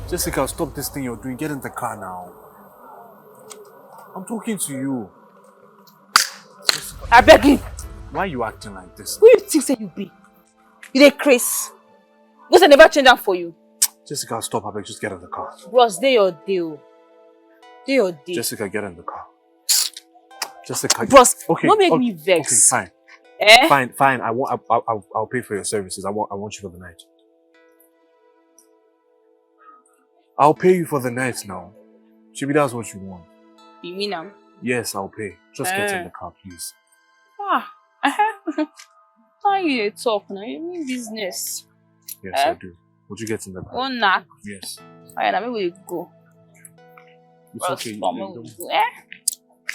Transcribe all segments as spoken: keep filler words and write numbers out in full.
Jessica, stop this thing you're doing. Get in the car now. I'm talking to you. I beg you. Why are you acting like this? Who you think say you be? You dey craze? Because I never change am for you. Jessica, stop. I beg, just get in the car. Bros, dey your day o. Dey your day. Jessica, get in the car. Jessica, Bros, okay, no make okay, me vex. Okay, fine, Eh? fine, fine. I want, I, I, I'll, I'll pay for your services. I want, I want you for the night. I'll pay you for the night now. Maybe that's what you want. You mean am? Yes, I'll pay. Just get in Eh. The car, please. Ah, how you dey talk now? You mean business? Yes, Eh? I do. Would you get in the car? Go knack. Yes. Alright, na make we go. It's okay. You, Come you on, don't- we go. Eh?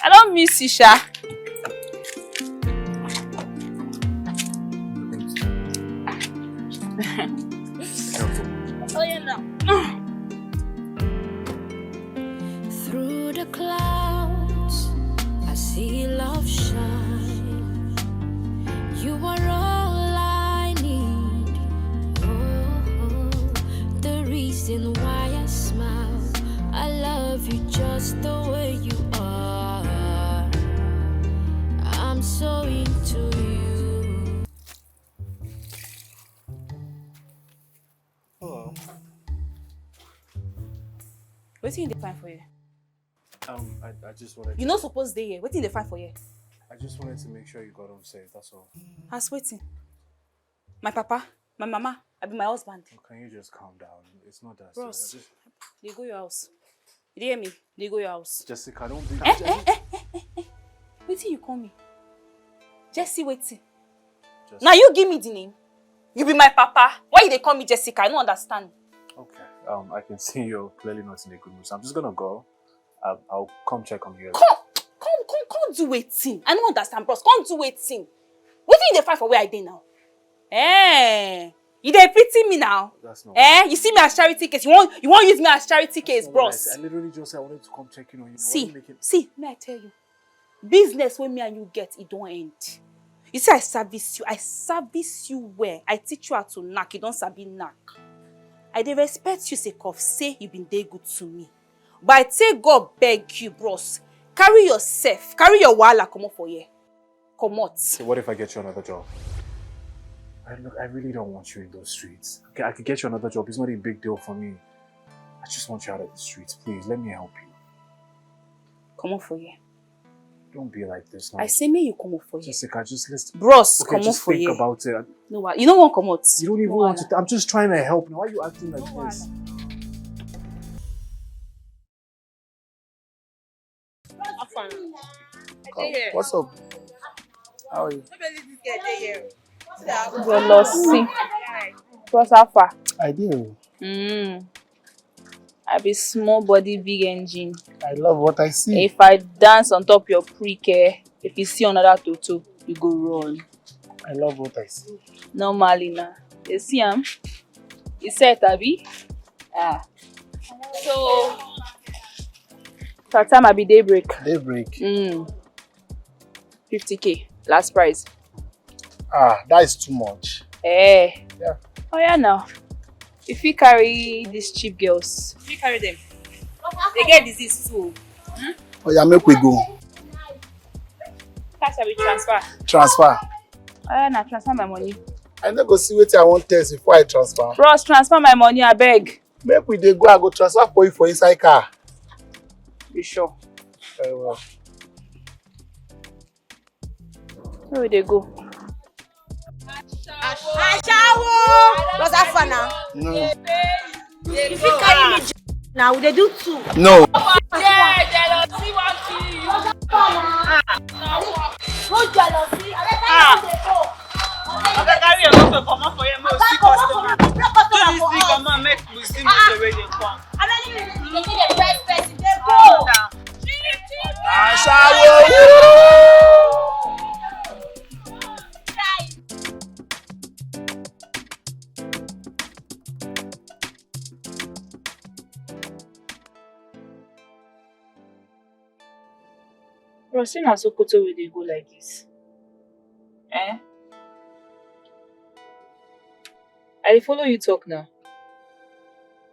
I don't miss you, sha. Oh yeah, now. Through the clouds, I see love shine. You are all I need. Oh, the reason why I smile. I love you just the way you are. I'm so into you. Hello. Wetin you dey find for here? Um, I, I just wanted. You no suppose dey here. Wetin you dey find for here? I just wanted to make sure you got home safe. That's all. As wetin? My papa, my mama, abi my husband? Oh, can you just calm down? It's not that Bros, serious. I just- dey go your house. You dey hear me? Dey go your house. Jessica, don't be. Eh, eh, eh, eh, eh, eh. Wetin you call me? Jesse, wetin? Just- Now you give me the name. You be my papa. Why you dey call me Jessica? I don't understand. Okay. Um, I can see you're clearly not in a good mood, so I'm just gonna go. I'll, I'll come check on you. Come, come, come, come do wetin? I don't understand, bros. Come do wetin? Wetin you dey find for where I dey now? Eh, you dey pity me now? That's not. Eh, you see me as charity case. You want, you want use me as charity case, That's not what I bros? said. I literally just said I wanted to come check in on you. Now, why See, you making- see, may I tell you, business wey me and you get, e don end. You see, I service you, I service you well. I teach you how to knack, you don sabi knack. I dey respect you sake of say you been dey good to me. But I take God beg you, bros, carry yourself, carry your wahala comot for here. Comot. So what if I get you another job? I look, I really don't want you in those streets. Okay, I could get you another job. It's not a big deal for me. I just want you out of the streets. Please, let me help you. Comot for here. Don't be like this now. I say make you comot for here. Jessica, just listen. Bros, Okay, comot just for think here. about it. No, wa- you no wan comot. You don't even No want wahala. to. I'm just trying to help. Now, why are you acting like No this? Wahala. Come, what's up? How are you? Jealousy. Cross how far? I do. Mm. I be small body, big engine. I love what I see. If I dance on top your prick, eh, if you see another toto, you go run. I love what I see. Normally na. You see am? You set, abi? Ah. So, that time I be daybreak. Daybreak. Mm. fifty K. Last price. Ah, that is too much. Eh. Yeah. Oh yeah, now. If you carry these cheap girls, if you carry them, they get disease too. Oh yeah, make we go. Cash abi transfer. Transfer. Oh yeah, now transfer my money. I no go see wetin I wan test before I transfer. Bros, transfer my money, I beg. Make we dey go, I go transfer for you for inside car. You sure? Very well. Where we dey go? Ashawo! Brother Fana. No. If you carry me now, we dey do two. No. Yeah, jealousy wan kill you. No jealousy. Ah. Oga, carry your motor comot for here, make we see customer. Do this thing, comot, make we see motor wey dey come. How many minutes you dey take dey press person? Dey go. Ashawo. Bro, see na Sokoto we dey go like this. Eh? I dey follow you talk now.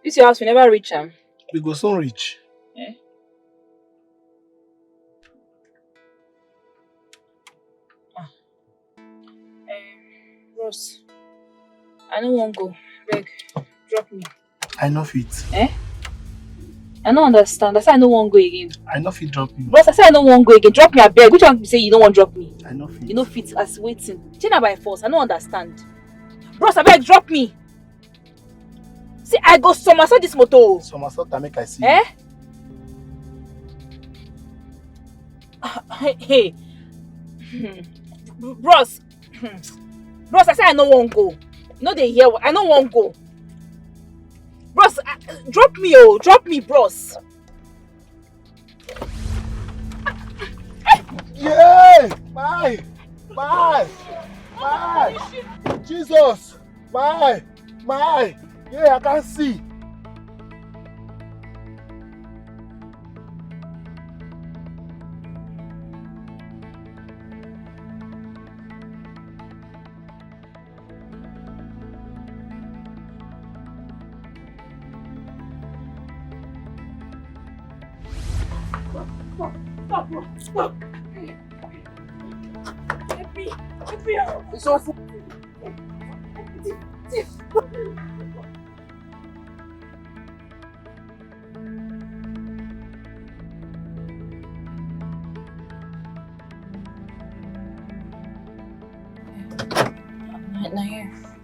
This your house, we never reach am. We go soon reach. Eh? Ah. Um, Bros, I no wan go. Beg, drop me. I no fit. Eh? I no understand. That's why I no wan go again. I no fit drop you. Bros, I say I no wan go again. Drop me, abeg. Which one be say you no wan drop me? I no fit. You no fit as wetin? Shey na by force? I no understand. Bros, abeg, drop me. See, I go somersault this motor. Somersault am make I see. Eh? Hey, hey. Hmm. Bros. Hmm. Bros, I say I no wan go. You no dey hear? I no wan go. Bros, uh, drop me, oh, drop me, bros. Yeah! My! My! My! Jesus! My! My! Yeah, I can't see. Stop, stop, stop. Help me, help me out. It's all for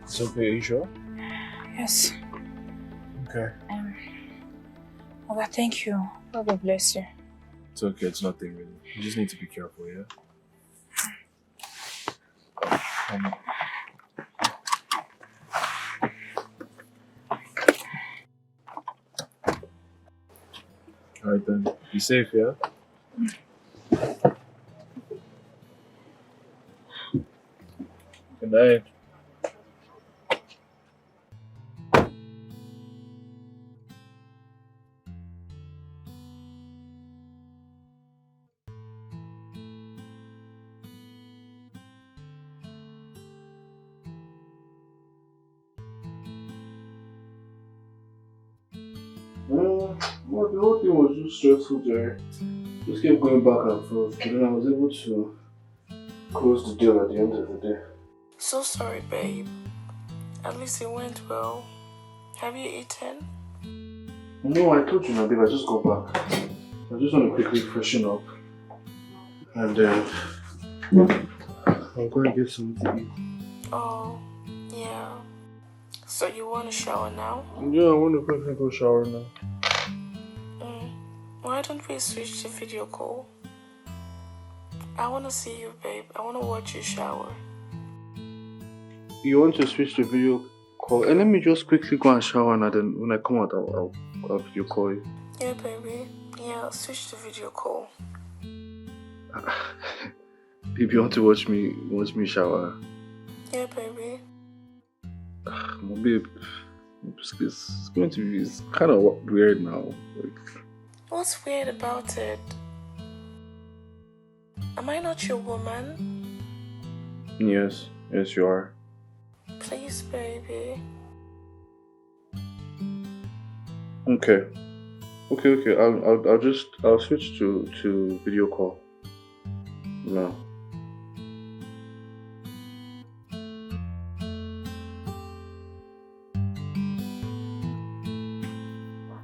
It's okay, you sure? Yes. Okay. Um, Oga, thank you. God will bless you. It's okay, it's nothing really. You just need to be careful, yeah? Um, Alright then. Be safe, yeah? Good night. Well, well, the whole thing was just stressful, Jerry. Just kept going back and forth, but then I was able to close the deal at the end of the day. So sorry, babe. At least it went well. Have you eaten? No, I told you, my babe. I just got back. I just want to quickly freshen up. And then I'll go and get something to eat. Oh, yeah. So you want to shower now? Yeah, I want to quickly go shower now. Mm. Why don't we switch to video call? I want to see you, babe. I want to watch you shower. You want to switch to video call? And let me just quickly go and shower, and then when I come out, I'll, I'll, I'll video call you. Yeah, baby. Yeah, switch to video call. Baby, you want to watch me watch me shower? Yeah, baby. Ah, my babe, it's, it's going to be, it's kind of weird now. Like, what's weird about it? Am I not your woman? Yes, yes, you are. Please, baby. Okay. Okay, okay. I'll, I'll, I'll just, I'll switch to, to video call. No.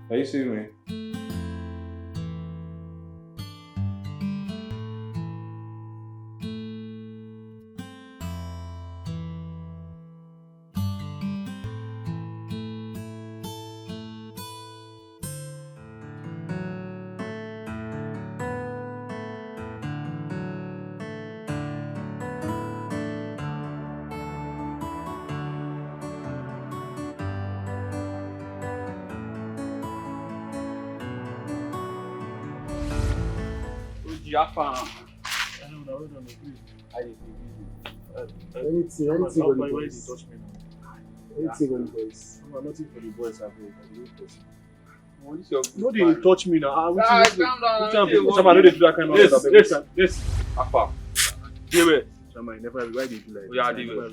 Are you seeing me? Oji, how far? Anything, anything on the boys. Anything on the boys. No, nothing for the boys, I beg. I dey wait for you. No dey touch me now. Ah, wetin you dey do? Which one be, which one I no dey do that kind of thing. Yes, yes. Afa. Dey where? Shama, you never, why dey do like this? Oya, dey where?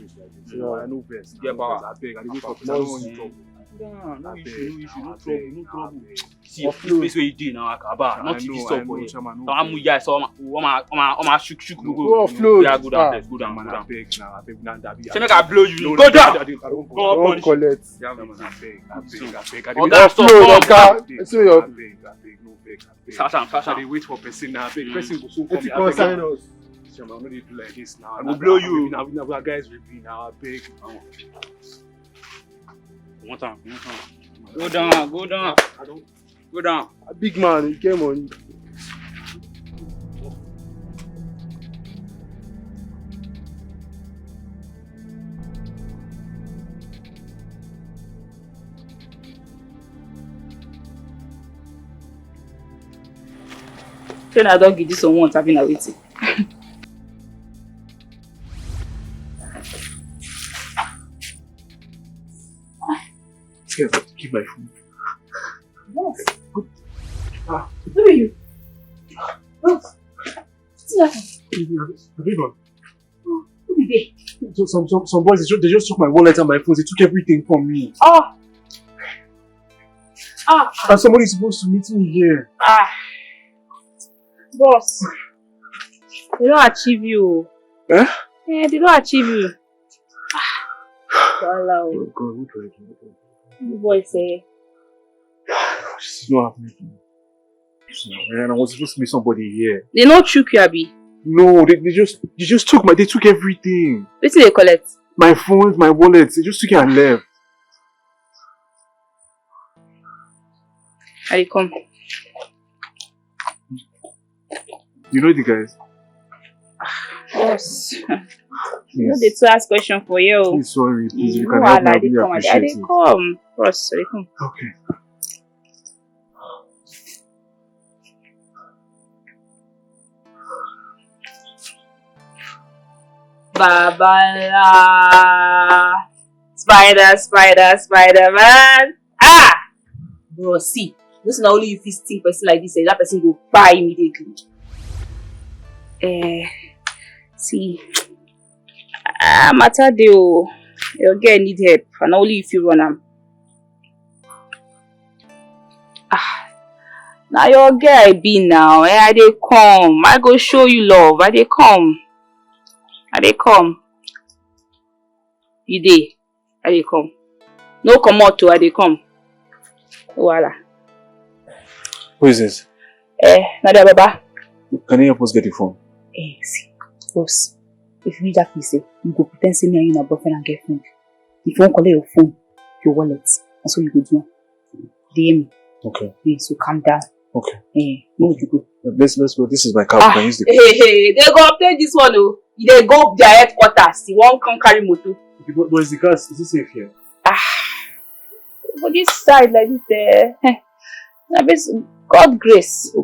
No, I no vex. Get power. I beg, I dey wait for you. I no wan you trouble. Nah, no issue, no issue, no trouble, no trouble. See, this place where you dey now, Akaba, not to disturb for you. Someone move guys, so I'm, I'm, I'm, I'm shook shook. Go, go, go, offload. Yeah, go downstairs, go down, go down. Abeg, na abeg, na dabi. Say make I blow you. Go down. Go up on collect. Yeah, man, abeg, abeg, abeg. Oga, stop, stop. Oga, say your abeg, abeg, no vex, abeg. Sasha, Sasha. I dey wait for person now, abeg. Person go soon come. Wetin concern us? Shema, no dey do like this now. I go blow you. Na we na guys we be now, abeg. Comot am, comot am. Go down, go down. I don't. Go down. A big man, you get money. Say na doggy this one want, abi na wetin? Girl, give my phone. Boss. Ah. Who be you? Boss. Wetin happen? Have you gone? Who be there? So some, some, some boys, they just, they just took my wallet and my phone. They took everything from me. Oh. Ah. And somebody is supposed to meet me here. Ah. Boss, they don't achieve you. Eh? Eh, they don't achieve you. Ah. Wahala o. Oh God, what do I do? What do I do? The boy say. This is not happening to me. And I was supposed to meet somebody here. They not chook you, abi? No, they, they just, they just took my, they took everything. Wetin they collect? My phones, my wallets. They just took it and left. I dey come. You know the guys? Boss. You know they too ask question for you. Please, sorry, please. If you can help me, I really appreciate it. I dey come. Boss, I dey come. Okay. Baba ńlá. Spider, spider, Spider-Man. Ah! Bro, see, this na only you fit sting person like this, eh, that person go kpai immediately. Eh, see, ah, matter dey o. Your girl need help, and only you fit run am. Ah, na your girl I be now. Eh, I dey come. I go show you love. I dey come. I dey come. You dey? I dey come. No comot o, I dey come. No wahala. Who is this? Eh, na their baba. Can you help us get the phone? Eh, see, boss, if you reach that place, eh, you go pretend say me and you na boyfriend and girlfriend. If you wan collect your phone, your wallet, na so you go do am. Dey hear me? Okay. Eh, so calm down. Okay. Eh, no, you go. Let's, let's go. This is my car. We can use the car. Hey, hey, they go obtain this one o. They go their headquarters. You wan come carry motor. Okay, but, but is the car, is it safe here? Ah, for this side like this, eh, eh, na base God grace.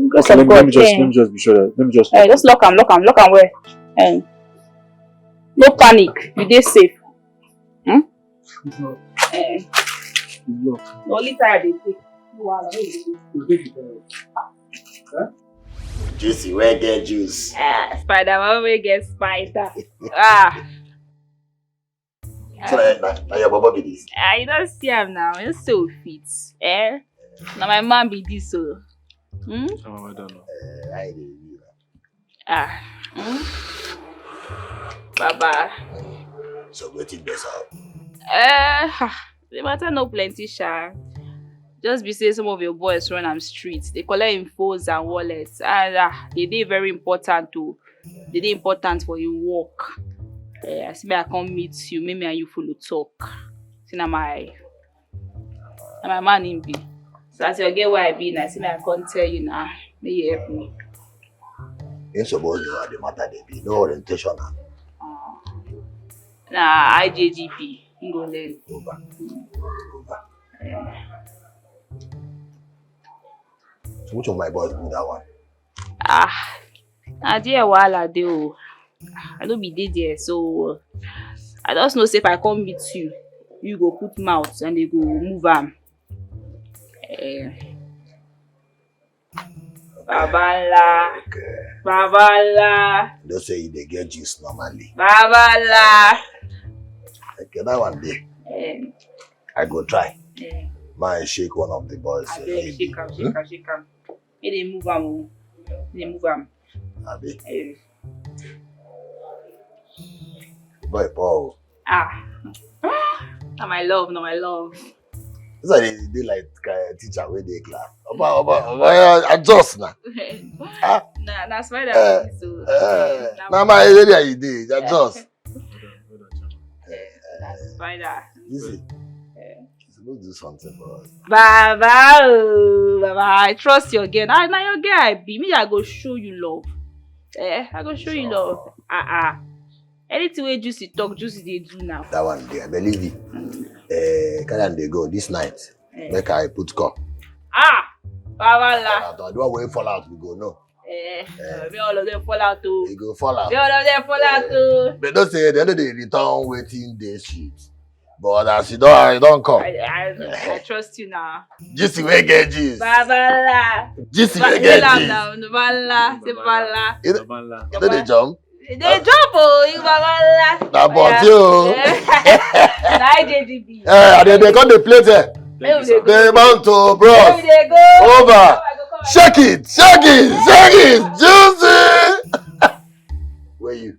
Grace of God. Okay, let me, let me just, eh, let me just be sure that, let me just, eh, just lock am, lock am, lock am well. Eh, no panic. You dey safe. Hmm? Good luck. Eh. Good luck. Na only tire dey take. No wahala, no dey take. You take it, eh? Huh? Juicy, where get juice? Ah, Spider-Man, where get spider? Ah. So na, na, na your baba be this? Ah, you don't see am now. You so fit. Eh? Na my man be this o. Hmm? Oh, well done. Eh, I dey hear. Ah. Hmm? Baba. So wetin dey sup? Eh, ha, the matter no plenty, sha. Just be say some of your boys run am street. They collect him phones and wallets. Ah, ah, they dey very important o. They dey important for him work. Eh, I say make I come meet you, make me and you follow talk. Say na my, na my man him be. So as your girl wey I be, na say make I come tell you na, make you help me. You suppose know how the matter dey be. No orientation na. Ah. Na I J G P, he go learn. Over. Over. Eh. So which of my boys do that one? Ah, na there wahala dey o. I no be dey there, so I just know say if I come meet you, you go put mouth and they go move am. Eh. Baba ńlá. Okay. Baba ńlá. You know say you dey get juice normally. Baba ńlá. Okay, that one dey. Eh. I go try. Yeah. Man, shake one of the boys. I beg, shake am, shake am, shake am. Make dem move am o. Make dem move am. Abi. Eh. Boy, Paul. Ah. Na my love, na my love. This one dey dey like uh, teacher wey dey class. Oba, oba, oba, yeah, adjust na. Ah. Na na spider Eh, be this o. Eh, Na na my area you dey. Adjust. Na spider. Easy. Eh. You suppose do something for us. Baba, oh, Baba, I trust your girl. Na, na your girl I be. Me, I go show you love. Eh, I go show you love. Ah, ah. Anything wey Juicy talk, Juicy dey do now. That one dey, I believe it. Eh, carry am dey go this night. Eh. Make I put call. Ah, Baba la. The one wey fall out, we go know. Eh, eh, may all of them fall out too. E go fall out. May all of them fall out too. But don't say they no dey return wetin dey shit. But as you don, you don come. I, I, I trust you now. Gist wey get gist. Babala. Gist wey get gist. Babala. Say Babala. You know, you know they jump. They jump, oh, you Babala. Na but you. Na I J D B. Eh, and then they come dey play there. They mount to bros. Over. Shake it, shake it, shake it, juicy. Where you?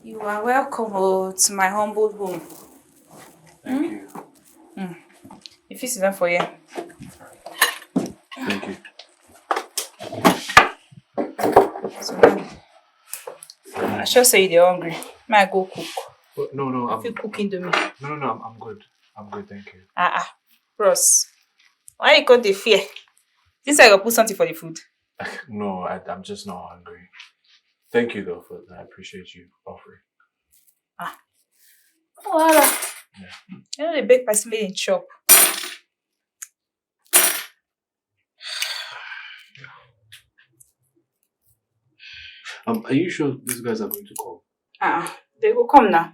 You are welcome, oh, to my humble home. Thank you. Mm. You fit sit down for here. Thank you. So now, I sure say you dey hungry. May I go cook? Oh, no, no, I I'm fit cook Indomie. No, no, no, I'm, I'm good. I'm good, thank you. Ah, ah, bros, why you come dey fear? Since I go put something for the food. No, I, I'm just not hungry. Thank you though for that. I appreciate you offering. Ah. Oh, voilà. Yeah. You know the big person made in chop. Um, are you sure these guys are going to call? Ah, they go come now.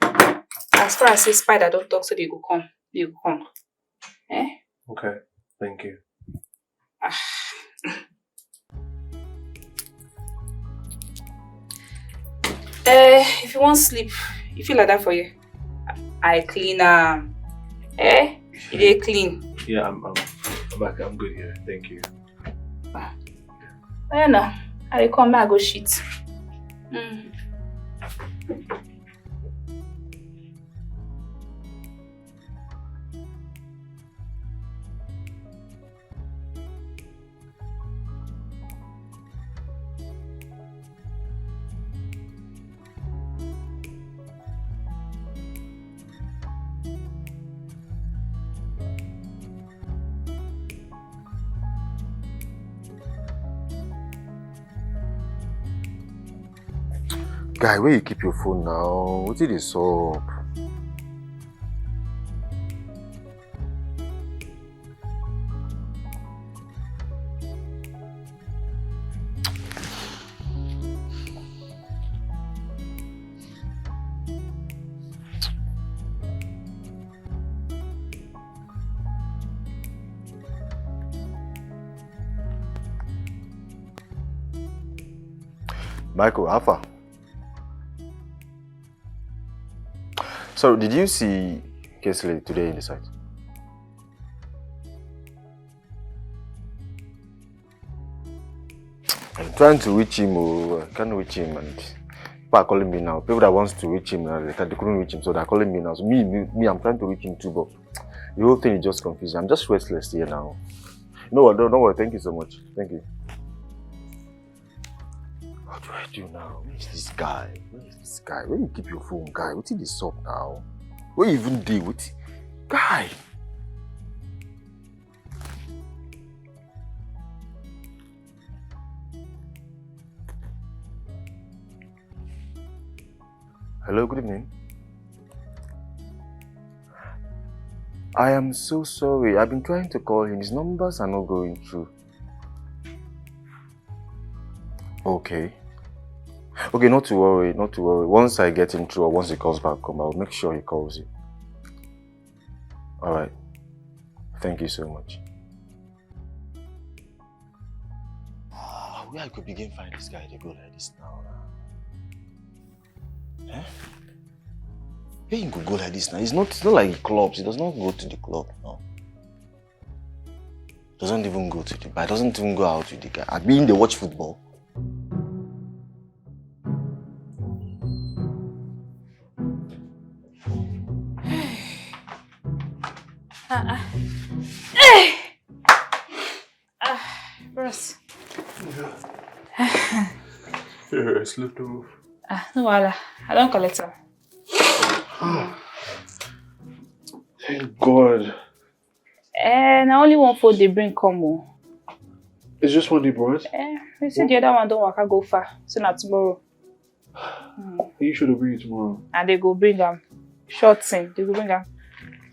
As far as say spider don't talk, so they go come. They go come. Eh? Okay, thank you. Ah. Eh, if you want sleep, you feel like that for you. I clean am. Eh? You dey clean. Yeah, I'm, I'm, I'm, I'm good here. Thank you. Ah. Oh, yeah, no. I dey come, I go shit. Mm. Guy, where you keep your phone now? What did they sup? Michael, how far? So, did you see Kingsley today in the site? I'm trying to reach him. Oh, I can't reach him, and people are calling me now. People that wants to reach him now, they, can't, they couldn't reach him, so they're calling me now. So me, me, me, I'm trying to reach him too, but the whole thing is just confusing. I'm just restless here now. You know what? Don't, don't worry. Thank you so much. Thank you. What do I do now? Where is this guy? Where is this guy? Where you keep your phone, guy? What is this up now? Where you even dey? What, guy? Hello, good evening. I am so sorry. I've been trying to call him. His numbers are not going through. Okay. Okay, not to worry, not to worry. Once I get him through, or once he calls back home, I'll make sure he calls you. All right. Thank you so much. Ah, Where I go begin find this guy dey go like this now? Now? Eh? Where he go go like this now? It's not, it's not like he clubs. He does not go to the club now. Doesn't even go to the bar. Doesn't even go out with the guy. I mean, they watch football. Ah, ah. Hey! Ah, bros. Yeah, I slipped off. Ah, no wahala. I don collect am. Thank God. Eh, na only one phone dey bring come o. It's just one they brought. Eh, they say the other one don waka go far. So na tomorrow. You should bring it tomorrow. And they go bring am. Short thing, they go bring am.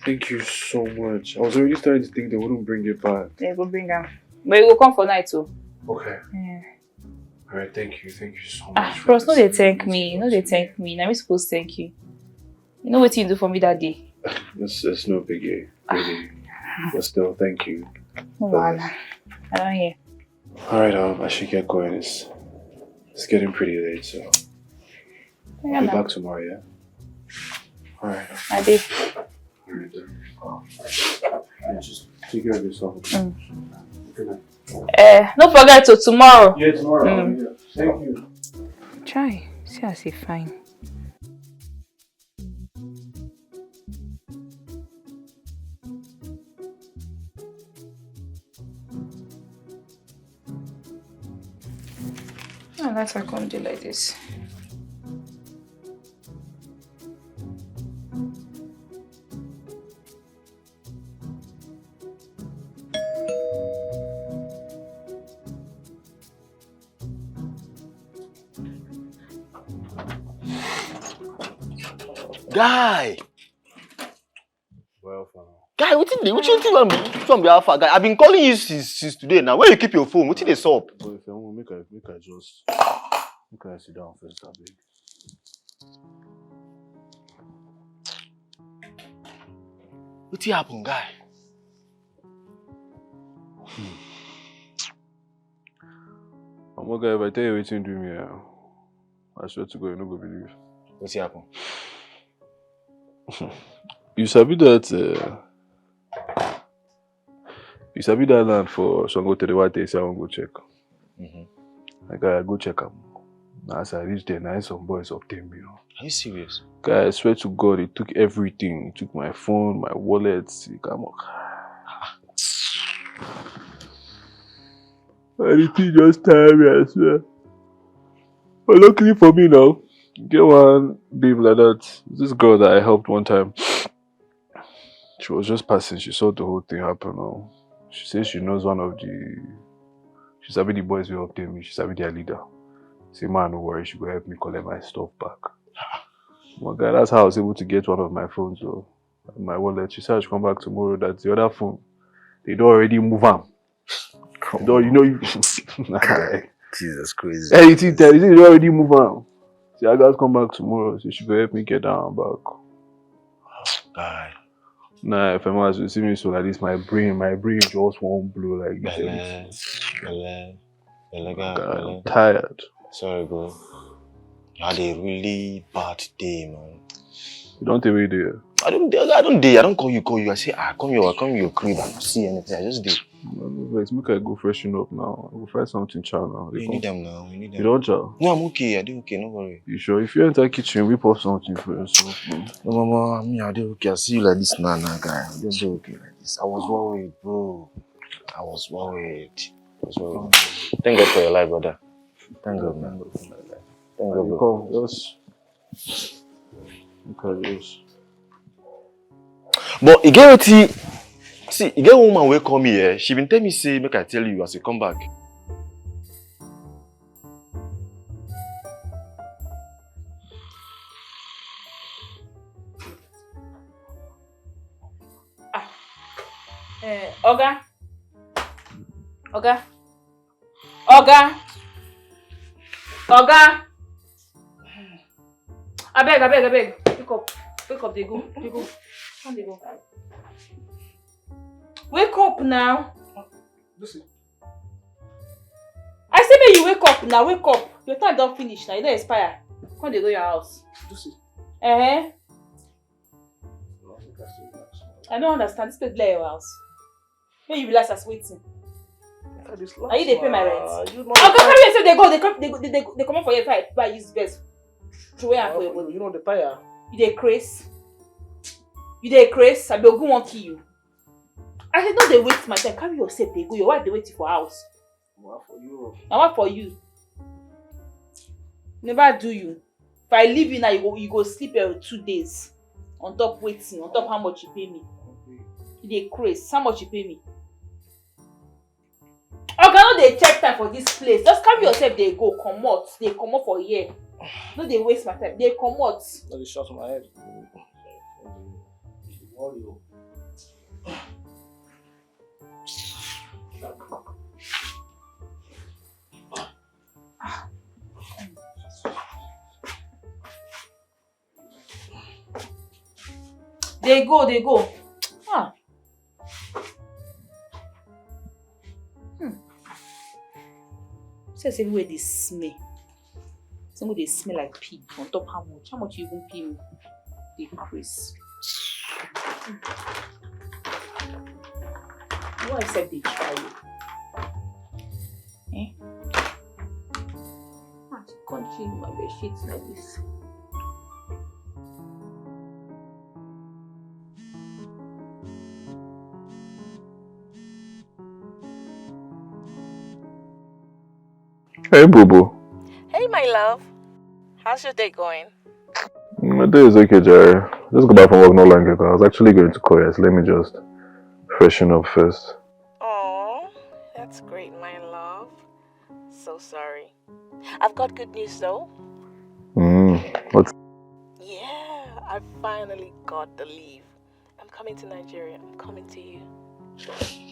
Thank you so much. I was already starting to think they wouldn't bring it back. They go bring am. But you go come for night o. Okay. Yeah. All right. Thank you. Thank you so much. Ah, bros, no dey thank me. No dey thank me. Na me suppose thank you. You know wetin you do for me that day? It's, it's no biggie. Really. But still, thank you. No wahala. I don hear. All right. Um, I should get going. It's it's getting pretty late, so Yeah, I'll be na. Back tomorrow. Yeah. All right. I dey. All right. Then. Um, yeah, just take care of yourself. Mm. Good night. Eh, no forget to tomorrow. Yeah, tomorrow. Mm. Yeah. Thank you. Try. See as e fine. Oh, that's how come dey like this. Guy! Well, for now. Guy, wetin dey wetin wetin wan be wetin wan be how far? Guy, I been calling you since since today now. Where you keep your phone? Wetin dey sup? But if you want, make I make I just make I sit down first, abeg. Wetin happen, guy? Omo guy, if I tell you wetin do me, eh, I swear to God, you no go believe. Wetin happen? You sabi that, uh, you sabi that land for Sango Terewate, say I wan go check. Mm-hmm. Like I go check am. Na as I reach there, na some boys obtain me. Oh. Are you serious? Guy, I swear to God, he took everything. He took my phone, my wallet. He come up. Everything just tired me, I swear. But luckily for me now, get one babe like that. This girl that I helped one time. She was just passing. She saw the whole thing happen. Oh. She says she knows one of the. She sabi the boys will obtain me. She sabi their leader. Say, man, no worry. She go help me collect my stuff back. My guy, that's how I was able to get one of my phones, though. My wallet. She said I should come back tomorrow. That the other phone, they don't already move am. Though you know you. Jesus crazy. Anything tell you, they don't already move am. Say I gotta come back tomorrow. So she go help me get that one back. Guy. Nah, if I'm as you see me so like this, my brain, my brain just won't blow like this. Belle. Belle. Belle, guy. God, Belle. I'm tired. Sorry, bro. You had a really bad day, man. You don't tell me there. I don't I don't dey. I don't call you, call you. I say, ah, come here, I come your crib. I don't see anything. I just dey. No vex, make I go freshen up now. I go find something chow now. You need them now. You need You them. Don't chow? No, I'm okay. I do okay. No worry. You sure? If you enter kitchen, whip up something for yourself, man. No, mama, me, I do okay. I see you like this. Nah, nah, guy. I just do okay like this. I was worried, bro. I was worried. I was worried. Thank God for your life, brother. Thank God, man. Thank God, bro. Come, just. Look at this. But e get wetin see e get one woman wey call me eh, she been tell me say make I tell you as you come back. Eh, Oga. Oga. Oga. Oga. Abeg, abeg, abeg. Wake up. Wake up, dey go. Dey go. Come dey go. Wake up now. Lucy. I say make you Wake up now, wake up. Your time don finish now, you don expire. Come dey go your house. Lucy. Eh? No, make I see you next. I don't understand. This place be like your house. Make you relax as waiting. Make I just Are you dey pay my rent? Ah, you know I go the carry yourself. They go. They come. They go. They, go- they come for your fight. Buy use best. Throw am for your time. body. You know the tire. You dey craze. You dey craze. I be ogun wan kill you. I say no dey waste my time. Carry yourself. Dey go. Your wife dey wait you for house. What for you? Na what for you? Never do you. If I leave you now, you go you go sleep here two days. On top waiting, on top how much you pay me. You dey craze. How much you pay me? Oga, no dey check time for this place. Just carry yourself, dey go comot. Dey comot for here. No dey waste my time. Dey comot. No, they shot my head. Dey go, dey go. Ah. Hmm. See as everywhere dey smell. Something dey smell like pig on top how much? How much you even pay me? Dey craze. Hmm. Why I said dey try you? Eh? Ah, she come change my bed sheet like this. Hey, boo boo. Hey, my love. How's your day going? My day is okay, Jerry. Just got back from work not long ago. I was actually going to call you. So let me just freshen up first. Oh, that's great, my love. So sorry. I've got good news though. Mm, what's Yeah, I finally got the leave. I'm coming to Nigeria. I'm coming to you.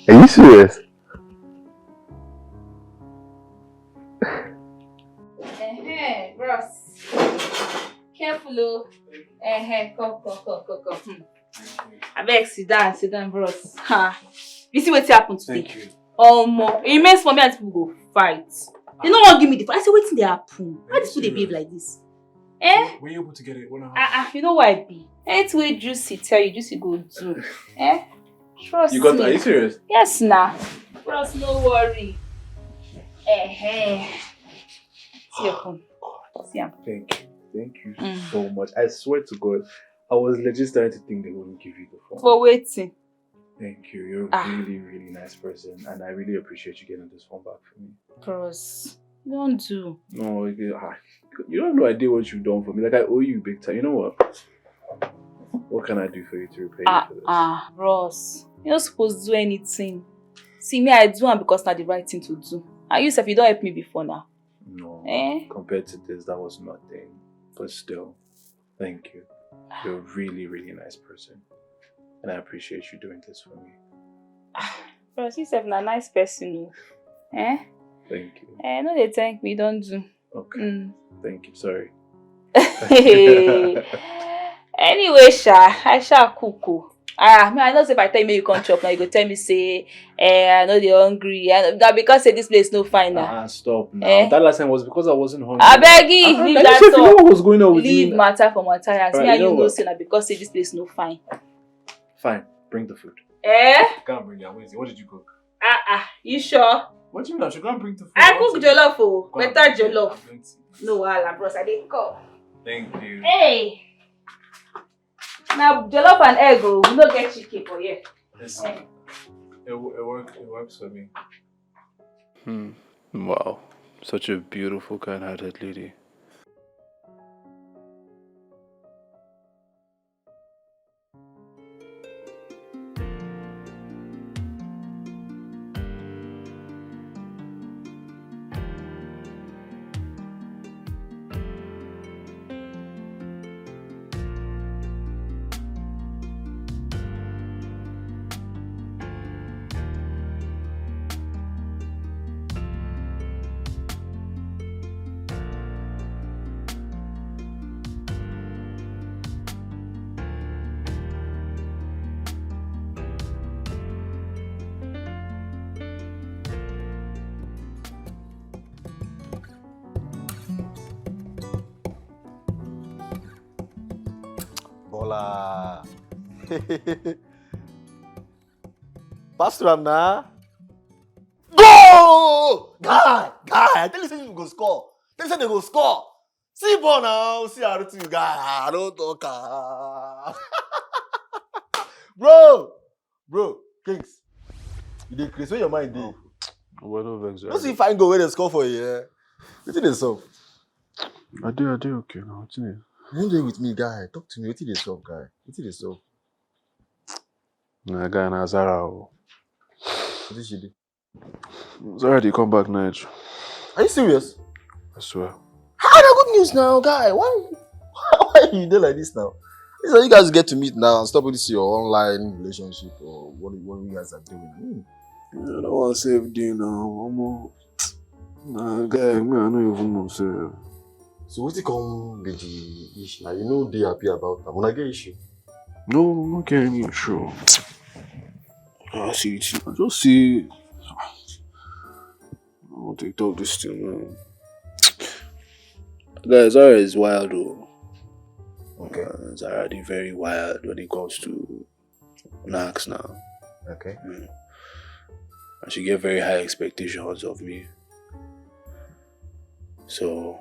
Are you serious? Eh, bros. Careful, oh. Eh, come, come, come, come, come. Hmm. Abeg, sit down, sit down, bros. Ha. You see wetin happen today? Thank you. Omo, e remain small, me and people go fight. You no wan give me the fight. I say wetin dey happen? Why dis people dey behave like this? Eh? Were you able to get it? What Ah ah, you know why I be? Anything wey Juicy tell you, Juicy go do. Eh? Trust You got? me. Are you serious? Yes na. Bros, no worry. Eh eh. See your phone. See am. Thank you. Thank you Mm. so much. I swear to God, I was legit starting to think they wouldn't give you the phone. For wetin? Thank you. You're a Ah. really, really nice person, and I really appreciate you getting this phone back for me. Bros, you don do. No, you, ah, you don't know I did what you've done for me. Like, I owe you big time. You know what? What can I do for you to repay you Ah for this? Ah, bros. You no suppose do anything. See, me, I do am because na the right thing to do. And you sef, you don help me before now. No. Eh? Compared to this, that was nothing. But still, thank you. You're a really, really nice person. And I appreciate you doing this for me. Bros, you sef na nice person o. Eh? Thank you. Eh, no dey thank me, don do. Okay. Mm. Thank you. Sorry. Anyway, sha, I sha cook o. Ah, me, I know say if I tell you make you come chop now, you go tell me say, eh, I no dey hungry. I, na because say this place no fine na. Ah, stop now. Eh? That last time was because I wasn't hungry. Abeg, Ah, leave I that don't know talk. What was going on with Leave you? Matter for Matthias. Alright, Me and you you know know what? Say na because say this place no fine. Fine, bring the food. Eh? Can't bring it. I'm waiting. What did you cook? Ah ah, you sure? What do you mean I should go and bring the food? I want cook to jollof o. Go and Better bring it. Jollof. I'm going to. No wahala, bros. I dey come. Thank you. Hey. Na jollof and egg o. We no get chicken for here. Listen, it, wo- it works. It works for me. Hmm. Wow. Such a beautiful, kind hearted lady. La. Pass through am na. Go! Guy, guy, I tell you say you go score. Tell you say they go score. See ball now, see how to guy. I don't talk. Ah. Bro, bro, Kings, you dey craze. Where your mind dey? Oh, well, no vex. No see fine goal wey dey score for you. Eh? Wetin dey sup? I dey, I dey okay now. Wetin dey? You dey with me, guy. Talk to me. Wetin dey sup, guy? Wetin dey sup? Na guy na Zara o. Wetin she do? Zara dey come back night. Are you serious? I swear. How na good news now, guy? Why, why you dey like this now? This is how you guys get to meet now and stop this your online relationship or what, what you guys are doing. Hmm. I don't want save day now. Omo. Nah, guy, me, I no even know sef. So wetin come be the issue? Now you no dey happy about am. Una get issue? No, no get any issue. I see it. I just see. I want to talk this thing, man. Guys, Zara is wild, though. Okay. Uh, Zara is very wild when it comes to knacks now. Okay. Mm. And she get very high expectations of me. So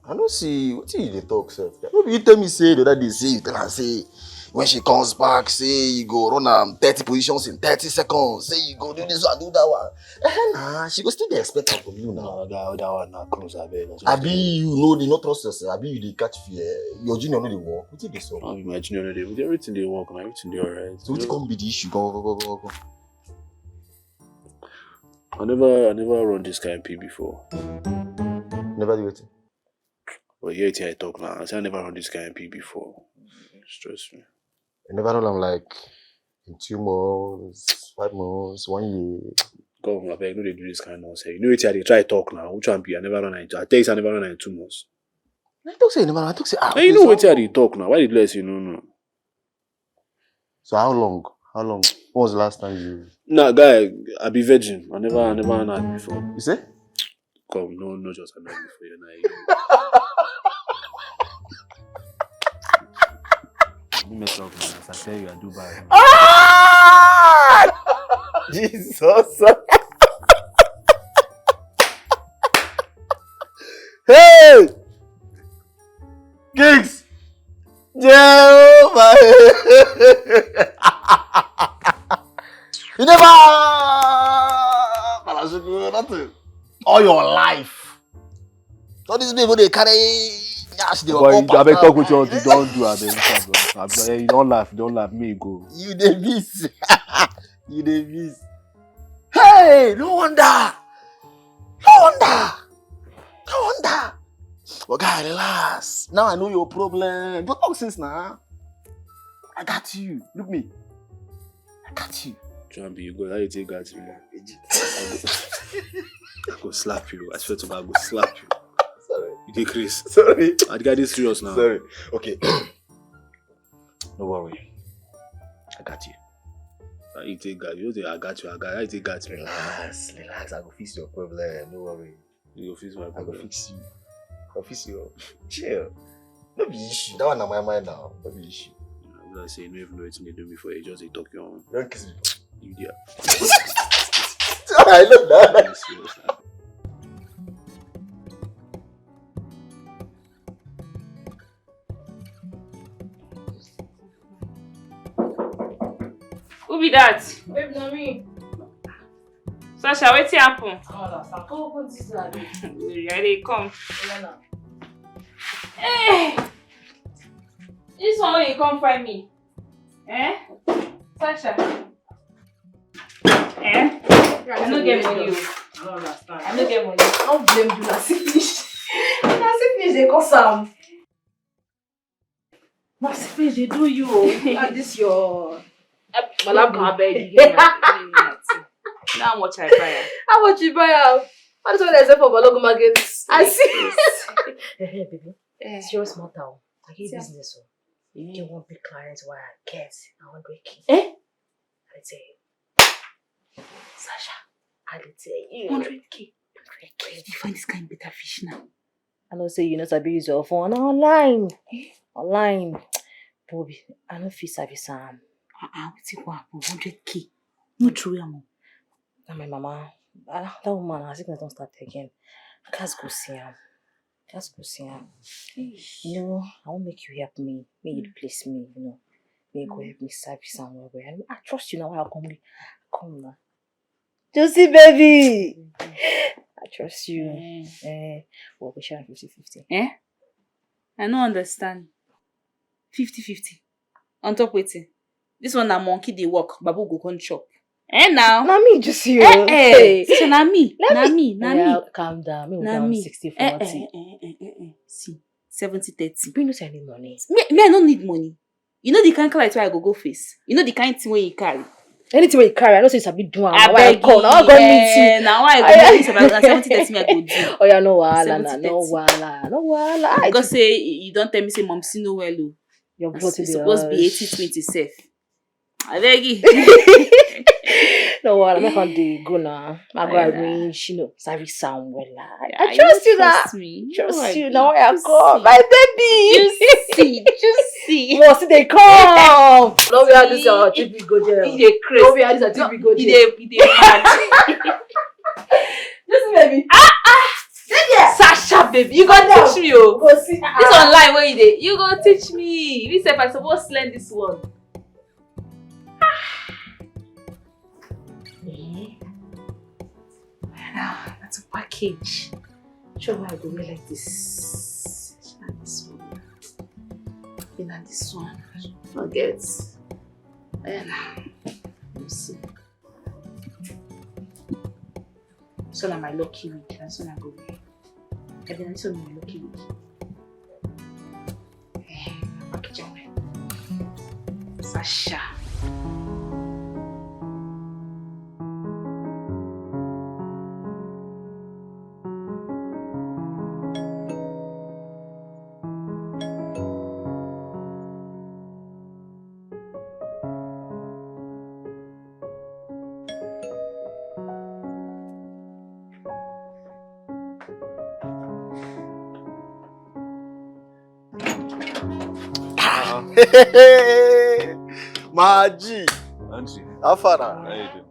I no see wetin you dey talk sef. No be you tell me say the other day say you tell her say when she comes back say you go run am thirty positions in thirty seconds, say you go do this one, do that one. Eh, nah, she go still dey expect am from you now. No, that, that one na cruise, abeg. Abi you no dey no trust yourself? Abi you dey catch fear? Your junior no dey work. Wetin dey sup? No be my junior no dey. Everything dey work na, everything dey alright. So wetin come be the issue? Go, go, go, go, go. I never, I never run this kind P before. Never do wetin? But hear wetin I talk now. I say I never run this kind P before. Just trust me. You never run am like in two months, five months, one year. Come, abeg, no dey do this kind nonsense. You know wetin I dey try talk now. Which one be? I never run am in two. I tell you say I never run am in two months. I talk say you never run. I talk say, ah, and you know wetin I dey talk now. Why you do like say you no know? So how long? How long? When was the last time you? Nah, guy, I be virgin. I never, I never had before. You say? Come, no, no, just annoy me for your night. You mess up, man. As I tell you, I do bad. Ah! Jesus. Hey! Kings! Jehovah! You never Palasuku, nothing. All your life. All these people they carry nyash, they go. Boy, come abeg, talk wetin you don do, abeg. Abeg, you don laugh, you don laugh, me go. You dey miss. You dey miss. Hey, no wonder. No wonder. No wonder. But guy, relax. Now I know your problem. Don't talk since now. I got you. Look me. I got you. Trump, you go. How you take got me? I go, I go slap you. I swear to God, I go slap you. Sorry. You dey craze. Sorry. I got this serious now. Sorry. Okay. No worry. I got you. How you take got? You say I got you. I got. How you take got me? Relax, relax. I go fix your problem. No worry. You go fix my problem. I go fix you. I go fix you. Chill. No be issue. That one na my mind now. No be issue. I be like say you no even know wetin dey do me for you. Just dey talk your own. Don't kiss me. You there? I love that. Serious now. Who be that? Babe, na me. Sasha, wetin happen? I don't understand. Come open this door, abeg. Wait, I dey come. Oya na. Hey! This one wey you come find me? Eh? Sasha. Eh? I no get money o. I don't understand. I no get money. I don't blame you, na selfish. Na selfish dey cause am. Na selfish dey do you o. And this your Malaba, abeg, you get money, give me my thing. Now how much I buy am? How much you buy am? All this one I sell for Balogun market. I see. Eh, eh, baby. Eh. Serious matter o. I get business o. Eh. Get one big client wey I get a hundred K. Eh? I tell you. Sasha, I dey tell you. Hundred K. Hundred K. Where you find this kind better fish now? I know say you no sabi use your phone. Na online. Eh? Online, Bobby, I no fit service am. Ah, ah, wetin go happen? Hundred K. No throw am o. Na my mama. Ah, that woman, her sickness don start again. I gats go see am. I gats go see am. You know, I wan make you help me. Make you place me, you know. Make you go help me service am well well. I trust you now. Why I come, I come now. Josie baby. I trust you. Eh. Eh, well, we share fifty fifty. Eh? I no understand. Fifty fifty. On top wetin? This one na monkey dey work, babu go come chop. Eh now? Na me, Josie. Eh, eh. Hey. So na me. Let na me, me, na yeah, me. Calm down. Me, na down me. Sixty forty. Eh, eh, eh, eh, eh, eh. See, seventy thirty. You no send me money. Me, me, I no need money. You know the kind colour wey I go go face. You know the kind thing wey you carry. Anything wey you carry, I know say you sabi do am. Na why I beg call. Na why I go meet you. Eh, na why I go meet you. Na seventy thirty me I go do. Oh yeah, no wahala, na no wahala, no wahala. Because say you don tell me say mom see no well o. Your blood suppose be eighty twenty sef. I beg you. No wahala, make I dey go now. I go arrange, you know, service am well. I trust you now. Trust you now. I come, my baby. Juicy, juicy. Must they come? No, we are this our T V go there. You dey craze. No, we are this our T V go there. You dey, you dey mad. This baby. Ah, ah. Sasha baby, you go teach me o. Go see. This online wey you dey, you go teach me. You sef, I suppose learn this one. Eh? Now, that's a package. Sure, why I go wear like this? Not this one. Not this one. Forget. And let me see. So na my lucky week, na so na go be. I be na so na my lucky week. Eh, package am well. Sasha. My G. Auntie. How far now? How you doing?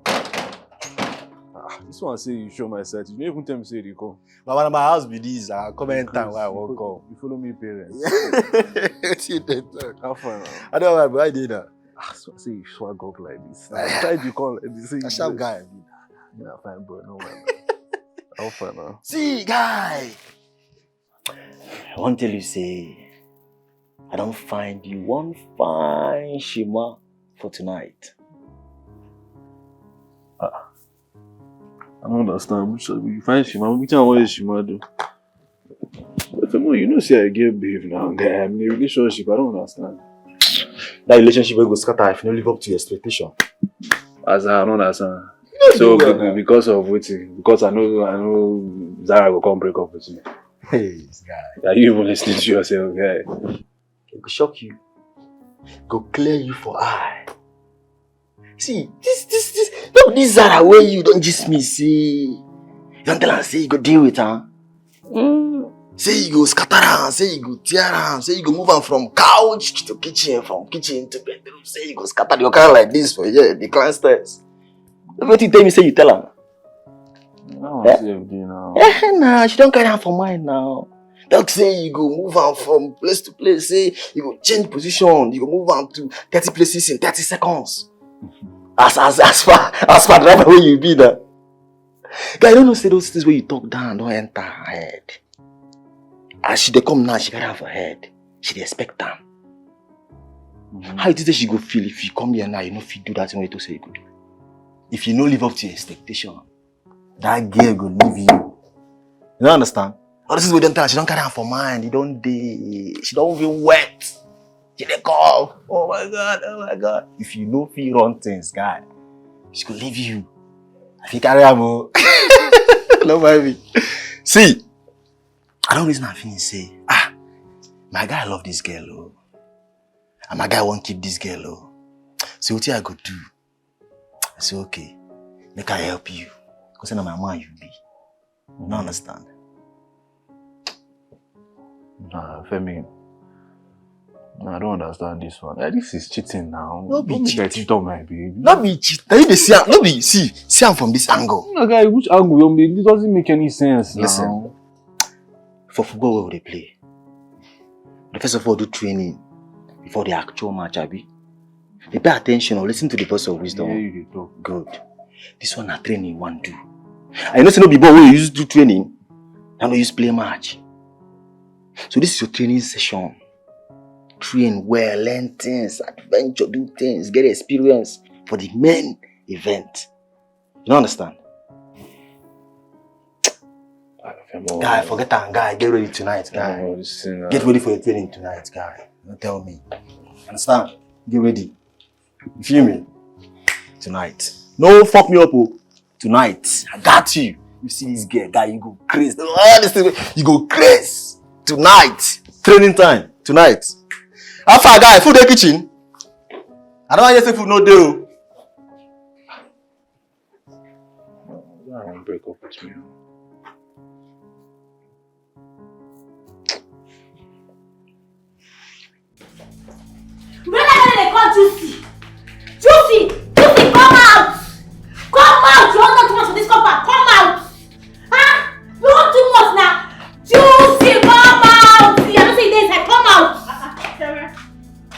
Ah, this one say you show my side. You no even tell me say you dey come. Baba, na my house be this. I come anytime wey I wan come. You follow me parents. Wetin you dey talk? How far now? I don't know, bro. How you dey now? Ah, so I say you swag up like this. Why you come like this? Say you sharp guy. Yeah, fine, bro. No man. How far now? See, guy. I wan tell you say I don find you one fine shima for tonight. Ah, I don't understand. Which, you find shima? Which one? What shima do? But come on, you know say I get babe now, guy. I'm in a relationship. I don't understand. That relationship wey go scatter if you no live up to your expectation. As I don't understand. So because of wetin? Because I know, I know Zara go come break up with you. Hey, this guy. Are you even listening to yourself, guy? It go shock you. Go clear you for eye. See, this, this, this, no be this Zara wey you don gist me say, you don tell am say you go deal with am. Mm. Say you go scatter am, say you go tear am, say you go move am from couch to kitchen, from kitchen to bedroom, say you go scatter the kind like this for here, the clan stairs. Wetin you tell me say you tell am? That one sef dey now. Eh, nah, she don carry am for mind now. Talk say you go move am from place to place, say you go change position, you go move am to thirty places in thirty seconds. As, as, as far, as far driver wey you be now. Guy, you don't know say those things wey you talk down don enter her head. As she dey come now, she carry am for head. She dey expect am. Mm-hmm. How you think say she go feel if you come here now, you no fit do that thing wey you talk say you go do? If you no live up to your expectation, that girl go leave you. You don't understand? All this is wey don tell her, she don carry am for mind. E don dey, she don even wet. She dey call. Oh my God, oh my God. If you no fit run things, guy, she go leave you. I fit carry am o. No mind me. See, I don reason am finish say, ah, my guy love this girl o. And my guy wan keep this girl o. So wetin I go do? I say, okay, make I help you. Because na my man you be. You no understand? Nah, Femi, No, I don't understand this one. Eh, this is cheating now. No be Don't make I cheating. cheat on my babe. No be cheat. Now you dey see am. No be see. See am from this angle. No, guy, which angle you mean? This doesn't make any sense Listen. now. For football wey we dey play, the first of all do training before the actual match, abi? Dey pay attention or listen to the voice of wisdom. Yeah, you dey talk. Good. This one na training you wan do. And you know say no be ball wey you use do training. Na no use play match. So this is your training session. Train well, learn things, adventure, do things, get experience for the main event. You don't understand? I feel more Guy, forget am, guy. Get ready tonight, guy. Oh, this thing, uh, Get ready for your training tonight, guy. Don't tell me. Understand? Get ready. You feel me? Tonight. No fuck me up, oh. Tonight. I got you. You see this girl, guy, you go crazy. All this thing, you go crazy. Tonight. Training time. Tonight. How far, guy? Food dey kitchen? I don't want to say food no dey, oh. I won't break up with me. Brother, no dey call Juicy. Juicy, Juicy, come out. Come out. You want too much for this compound. Come out. Ah, you want too much now. Juicy, come out. See, I don't say this. Come out. Sarah,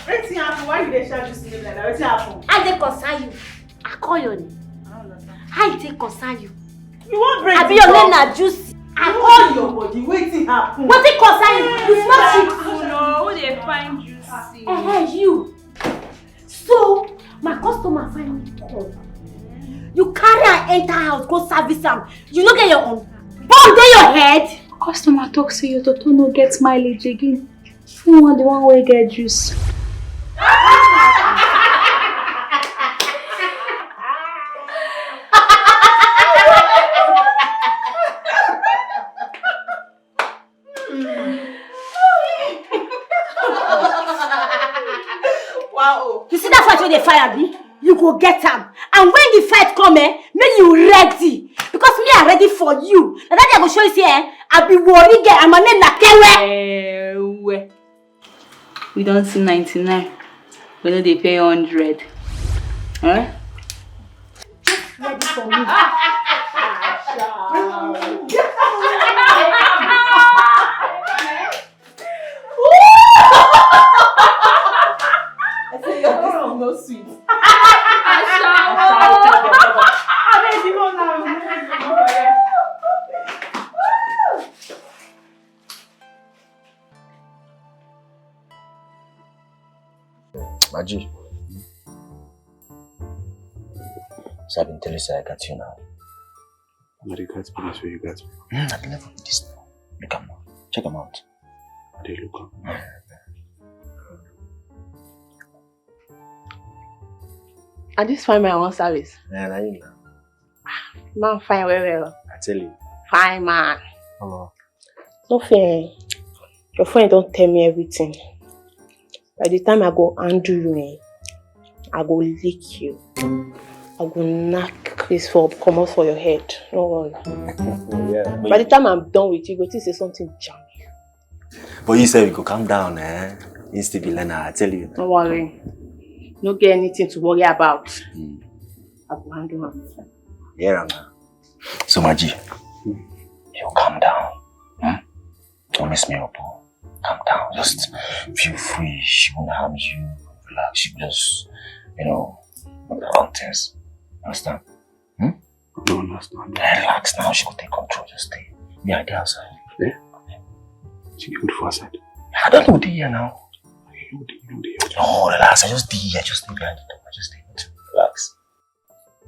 wetin happen? Why you dey shout Juicy name like that? Wetin happen? I dey concern you. I call your name. I don't understand. I dey concern you. You wan break Abi the your cup? Name na Juicy. I You call hold you. Your body. Wetin happen? Wetin concern you? You smell shit. Who no? Who dey find Juicy? Eh, you. So my customer find me come. You carry am enter house go service am. You no get your own. Bomb dey your head. Customer talk say your toto no get mileage again. Who want the one wey get juice? Wow. You see that fight wey dey fire me? You go get am. And when the fight come, eh, make you ready. Because me, I ready for you. Na that day I go show you say, eh, I be worry girl and my name na Kewe. Ewe. We don see ninety-nine. We no dey pay hundred. Eh? Ready for me. I say your this one no sweet. Maji. So I been tell you say I got you now. But you got me, so you got me. Mm, I been never this now. Look am now. Check am out. I dey look am. And this fine man I wan service. Yeah, na you now. Man fine well well. I tell you. Fine man. Hello. No fear. Your friend don tell me everything. By the time I go handle you, eh, I go lick you. I go knock Chris for comot for your head. No worry. Yeah. By the time I'm done with you, you go think say something jam you. But you said you go calm down, eh? You still be learner, I tell you. No worry. No get anything to worry about. Mm. I go handle am. Hear am now. So Maji, you calm down. Hmm? Don't mess me up. Oh. Calm down. Just feel free. She won't harm you. Relax. She just, you know, do the wrong things. Understand? I don't understand. Eh, relax now. She go take control. Just stay. Me, I dey outside. She good for outside. I don't know the here now. You dey, you dey. No, relax. I just dey here. Just stay behind the door. Just stay. Relax.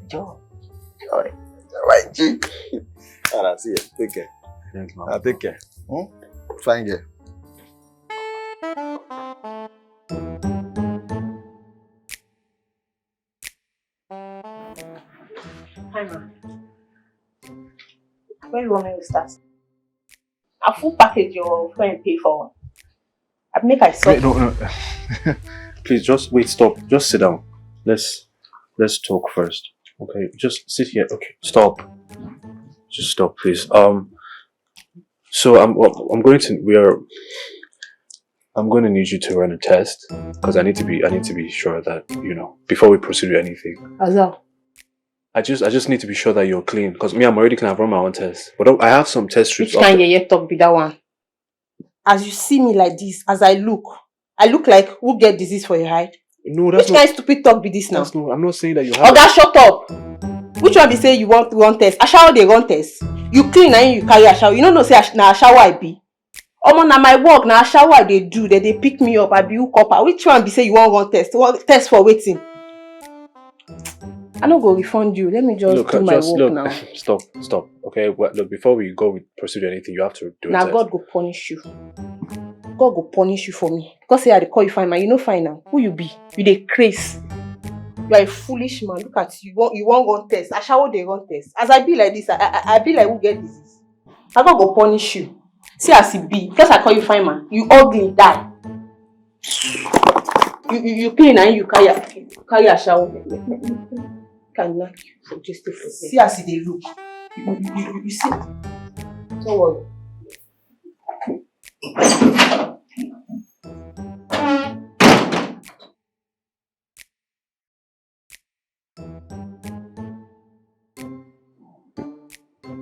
Enjoy. Enjoy. Enjoy. G. All right, see you. Take care. Thanks, man. Ah, take care. Hmm? Fine girl. Fine man. Where you want me to start? A full package your friend pay for. I make I Wait, no, no. Please just wait. Stop. Just sit down. Let's let's talk first. Okay, just sit here. Okay, stop. Just stop, please. Um, so I'm I'm going to we are I'm going to need you to run a test because I need to be I need to be sure that you know before we proceed with anything. Azal. I just I just need to be sure that you're clean because me, I'm already clean. I've run my own test, but I have some test strips. Which kind of yeye talk be that one? As you see me like this, as I look, I look like who get disease for your hide? No, that's Which not. Kind stupid talk be this now? That's not. I'm not saying that you have. Oga, shut up. Which one be say you want run test? Ashawo dey run test. You clean and you carry ashawo. You no know say ash- na ashawo I be. Omo, na my work, na ashawo I dey do. They dey pick me up. I be hook up. Which one be say you wan run test? What test for wetin? I no go refund you. Let me just look, do my just work look, now. Stop, stop. Okay, well, look, before we go with proceed with anything, you have to do. Now God go punish you. God go punish you for me. Because say I dey call you fine man, you no fine now. Who you be? You dey craze. You are a foolish man. Look at you. You wan you wan run test. Ashawo dey run test. As I be like this, I I, I be like who get disease. Na God go punish you. See as e be. Because I call you fine man, you ugly die. You you, you clean and you carry you carry ashawo. Can knock you for just for there. See as e dey look. You, you, you, you, you see. Don't worry.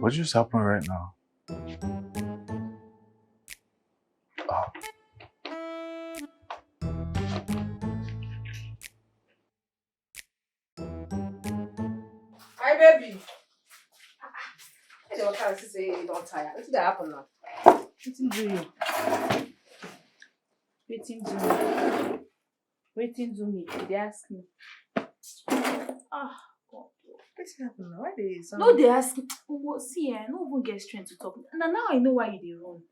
What just happened right now? Oh. Hi, baby. I dey waka, I see say you don tire. Wetin dey happen now? Wetin do you? Wetin do you? Wetin do me? You dey ask me. Ah, God. Wetin happen now? Why dey sound? No dey ask me. Omo, see, eh, I no even get strength to talk. Na now I know why you dey run.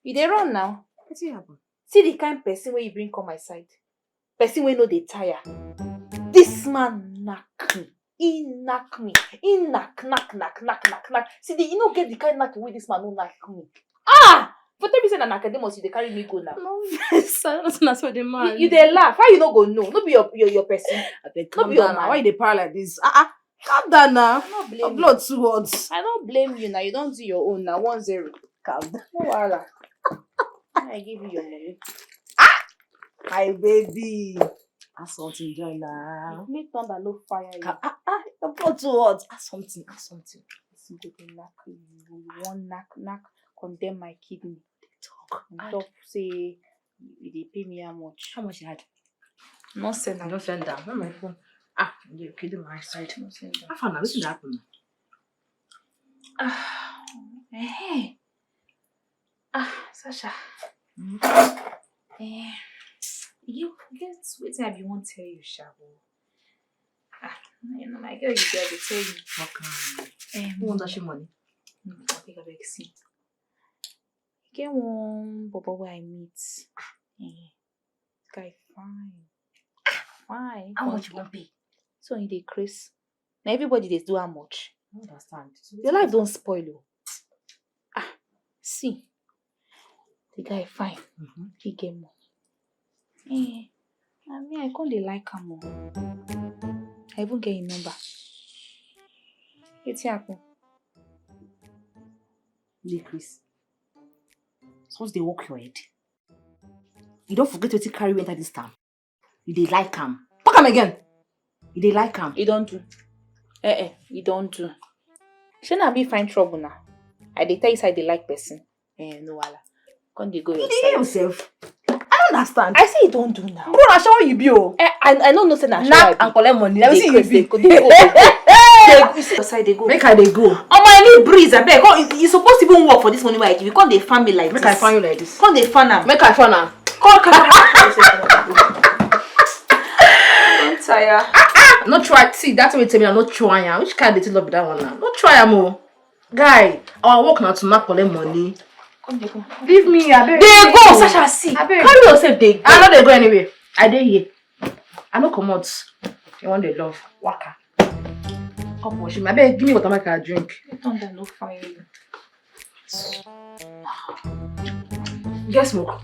You dey run now. Wetin happen? See the kind person wey you bring come my side. Person wey no dey tire. This man knack me. He knack me. He knack, knack, knack, knack, knack, knack. See, the, you no get the kind knack wey this man no knack me. Ah! For tell me say na Nicodemus you dey carry me go now. No vex, I don't understand the man. You, you dey laugh. How you no go know? No be your your, your person. Abeg, no be your man. Why you dey para like this? Ah ah, calm down now. I no blame you. Your blood too hot. I no blame you now. You don do your own now. One zero. Calm down. No wahala. I give you your money. Ah! My baby. Add something join na. Make thunder no fire you. Ka- ah ah, your blood too hot. Add something, add something. Person go dey knack you, you wan knack knack, condemn my kidney. Dey talk. And add. Talk say you dey pay me how much? How much you add? No send am. I don send am. Where my phone? Ah, you kidding my side. No send am. How far now? Wetin dey happen now? Ah, eh. Ah, Sasha. Mm-hmm. Eh, you get wetin I be wan tell you, sha, but ah, you know, my girl, you get to tell you. Fuck am. Um, who wan dash you money? No, I think I beg see. E get one bobo wey I meet. Eh, guy fine. Fine. How much you wan pay? So he dey craze. Na everybody dey do how much? I don't understand. Your life don spoil o. Ah, see, the guy fine. Mm-hmm. He get money. Eh, and me, I come dey like am o. I even get him number. Wetin happen? Dey craze. Suppose dey work your head. You don forget wetin carry you enter this town. You dey like am. Talk am again. You dey like am. You don do. Eh eh, you don do. Shey na me find trouble now? I dey tell you say I dey like person. Eh, no wahala. Come dey go your side. You dey hear yourself? I don't understand. I say you don do now. Bro, na shower you be o. Eh, I I no know say na shower I be. Knack and collect money. Let me see you be. Dey go, dey go, dey go. Dey go, you see your side dey go. Make I dey go. Omo, I need breeze, abeg. Come, you, you suppose even work for this money wey I give you. Come dey fan me like this. Make I fan you like this. Come dey fan am. Make I fan am. Come, come, come. I'm tired. No try. See, that's what you tell me. I no try am. Which kind of dirty love be that one now? No try am o. Guy, our work na to knack collect money. Come dey go. Leave me, abeg. Dey go, Sasha, see. Abeg. Carry yourself, dey go. I no dey go anywhere. I dey here. I no comot. You wan dey love. Waka. Come wash him. Abeg, give me water make I drink. Make thunder no fire you. Get smoke.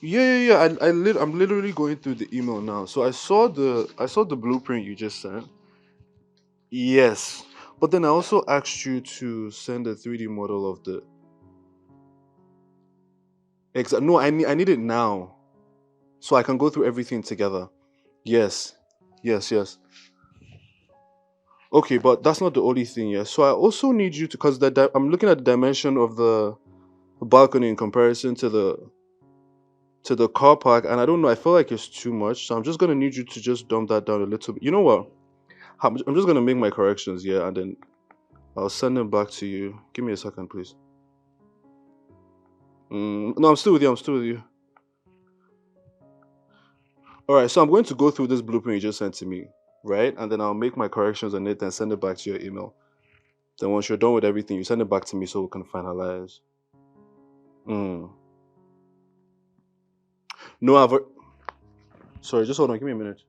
Yeah, yeah, yeah. I, I lit- I'm literally going through the email now. So I saw the I saw the blueprint you just sent. Yes, but then I also asked you to send a three D model of the. Exa- no, I need I need it now, so I can go through everything together. Yes, yes, yes. Okay, but that's not the only thing. Yeah. So I also need you to, because the di- I'm looking at the dimension of the balcony in comparison to the to the car park, and I don't know. I feel like it's too much, so I'm just gonna need you to just dumb that down a little bit. You know what? I'm, I'm just gonna make my corrections, yeah, and then I'll send them back to you. Give me a second, please. Mm, no, I'm still with you. I'm still with you. All right, so I'm going to go through this blueprint you just sent to me, right? And then I'll make my corrections on it and send it back to your email. Then once you're done with everything, you send it back to me so we can finalize. Mm. No, I've. Al- Sorry, just hold on. Give me a minute.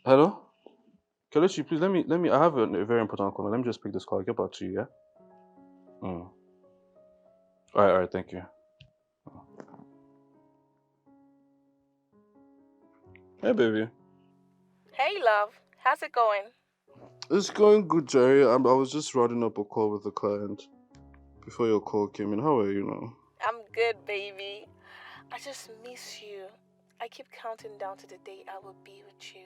Hello? Kelechi, please let me let me. I have a, a very important call. Let me just pick this call. I'll get back to you. Yeah. Mm. All right. All right. Thank you. Hey, baby. Hey, love. How's it going? It's going good, Jerry. I'm, I was just rounding up a call with a client before your call came in. How are you now? I'm good, baby. I just miss you. I keep counting down to the day I will be with you.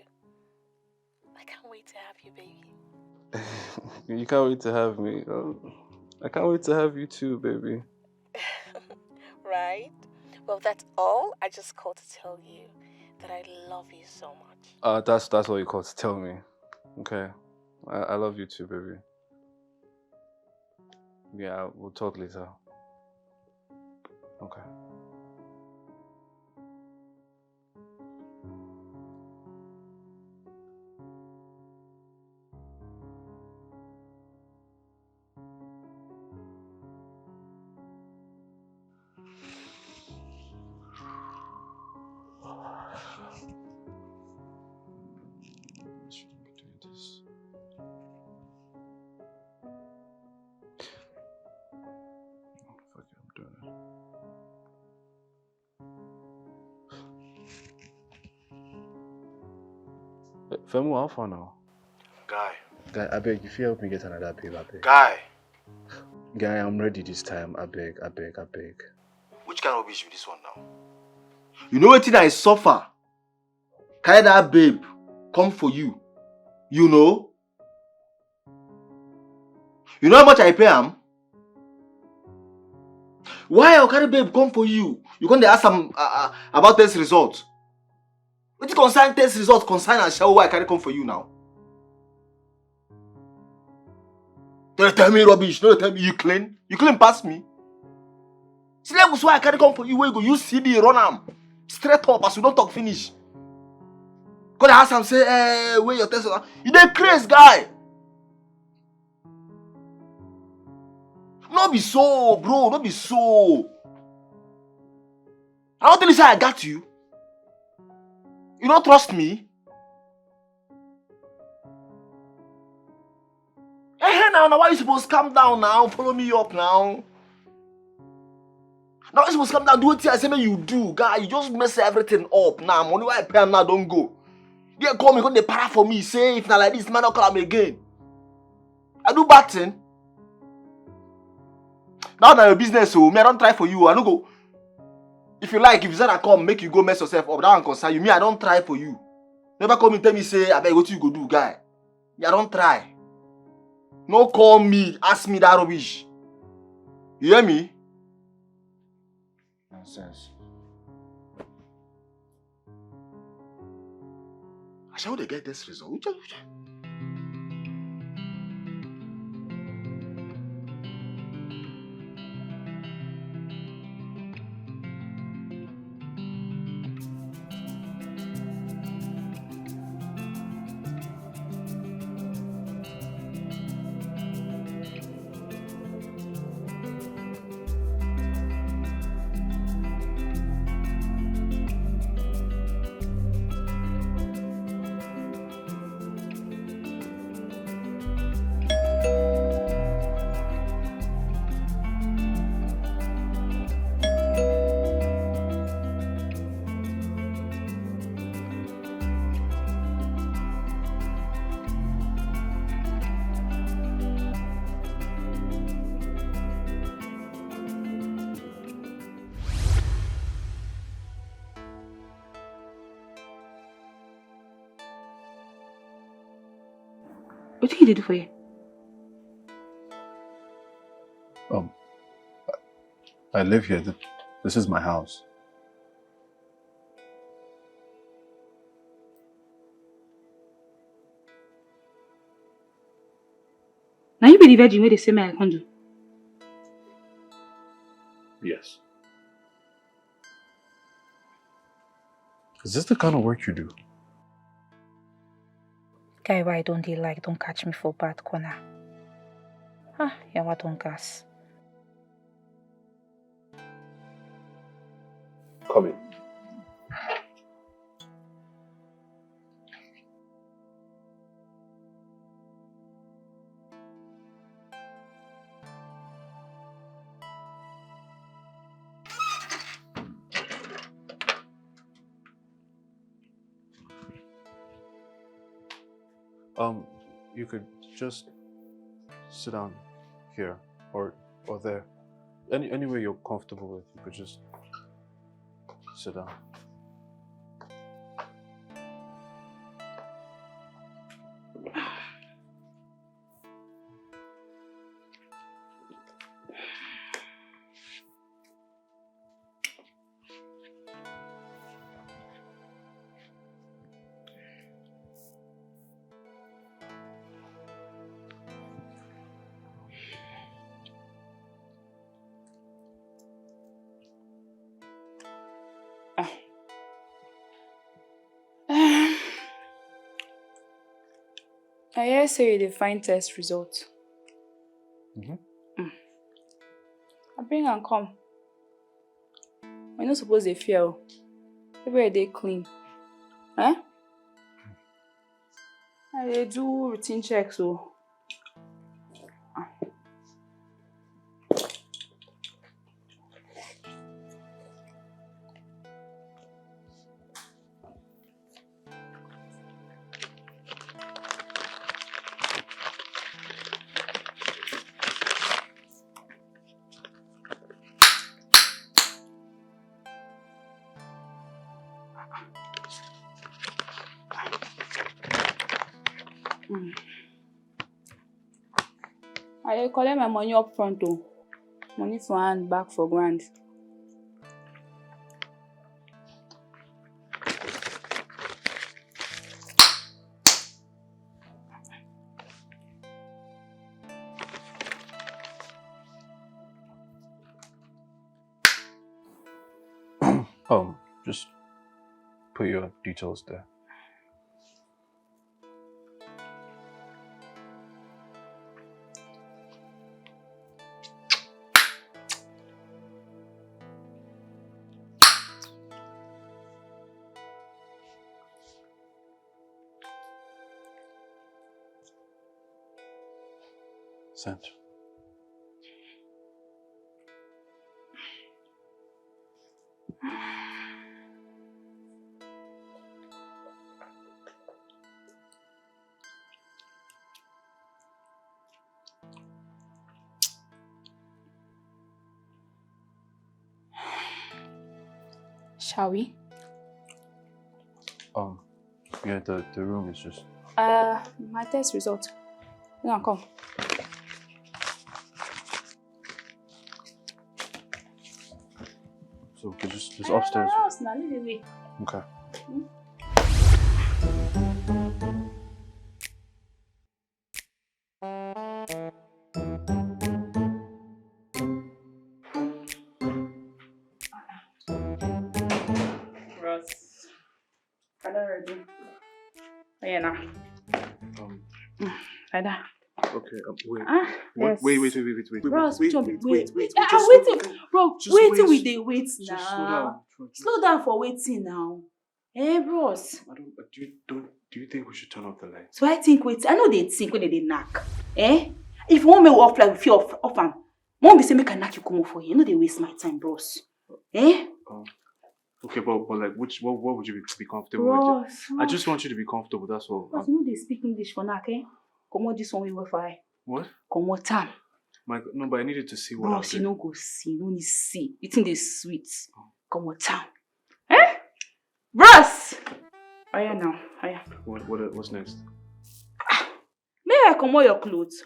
I can't wait to have you, baby. You can't wait to have me. Oh, I can't wait to have you too, baby. Right? Well, that's all. I just called to tell you that I love you so much. Uh, that's that's all you called to tell me. Okay. I, I love you too, baby. Yeah, we'll talk later. Okay. Fuck it, I'm doing it. Eh, Femo, how far now? Guy, Guy, I beg, if you help me get another babe, I beg. guy, Guy, I'm ready this time. I beg, I beg, I beg. Which kind of rubbish be this one now? You know wetin I suffer? Carry that babe come for you. You know? You know how much I pay am? Why I carry babe come for you? You come dey ask am uh, uh, about test result. Wetin concern test result concern ashawo wey I carry come for you now? Dey tell me rubbish, no dey tell me you clean. You clean pass me. See levels wey I carry come for you wey you go use C D run am straight up as we don talk finish. Go dey ask am say eh where your test result? You dey craze guy. No be so bro, no be so. I don tell you say I got you. You don't trust me? Eh, now, now why you supposed to calm down now? Follow me up now. Now you supposed to calm down. Do what I say make you do, guy. You just mess everything up now. Money why I pay am now don't go. They call me, go dey para for me. Say if not like this, man, don't call am again. I do bad thing. Now na your business o. Me I don try for you. I no go. If you like, if Zara come make you go mess yourself up, that one concern you. Me I don try for you. Never come and tell me say abeg wetin you go do, guy. Me I don try. No call me, ask me that rubbish. You hear me? Nonsense. I shall dey get this result. Uche, uche. What you dey do for here? Um, I live here. Th- This is my house. Now you be the virgin where they say me I can't do. Yes. Is this the kind of work you do? Guy, why don't they like don't catch me for bad corner? Ah, yeah, what don't gas. Come in. Um, you could just sit down here or or there. Any anywhere you're comfortable with, you could just sit down. I hear say you dey find test result. Mhm. Mm. I bring am come. We no suppose dey fear o. Everywhere dey clean. Eh? I dey do routine checks o. I dey collect my money up front o. Money for hand, back for ground. Um, just put your details there. Sent. Shall we? Um, yeah, the, the room is just. Uh, my test result. Now come. So we could just just upstairs. House now, lead the way. Okay. Bros, I don't ready. Oh, yeah, now. Um, Like that. Okay, um, wait. Ah, Wait, yes. wait, wait, wait, wait, wait, wait, Bros, wait, which one wait, be- wait, wait, Ah, just waiting, slow down. bro. Just Waiting wait. we dey wait Just now. slow down. Try to- Slow down for waiting now. Eh, bros. I don't. Do you don't? Do you think we should turn off the light? So I think wait. I know they think when they knock. Eh? If you want me off like if you off off am, won't be say make I knock you come up for here. No, they waste my time, bros. Eh? Okay, but but like, which what what would you be, be comfortable with? Bros. I just want you to be comfortable. That's all. Bros, Um, you know they speak English for now, eh? Come on, this one we work for. what? Come on, time. My no, but I needed to see what. Bros, I'm you doing. no go see, no need see. You think they sweet? Come on, time. Eh? Bros. Oh yeah, now. Oh yeah. What what what's next? Hey, I comot your clothes.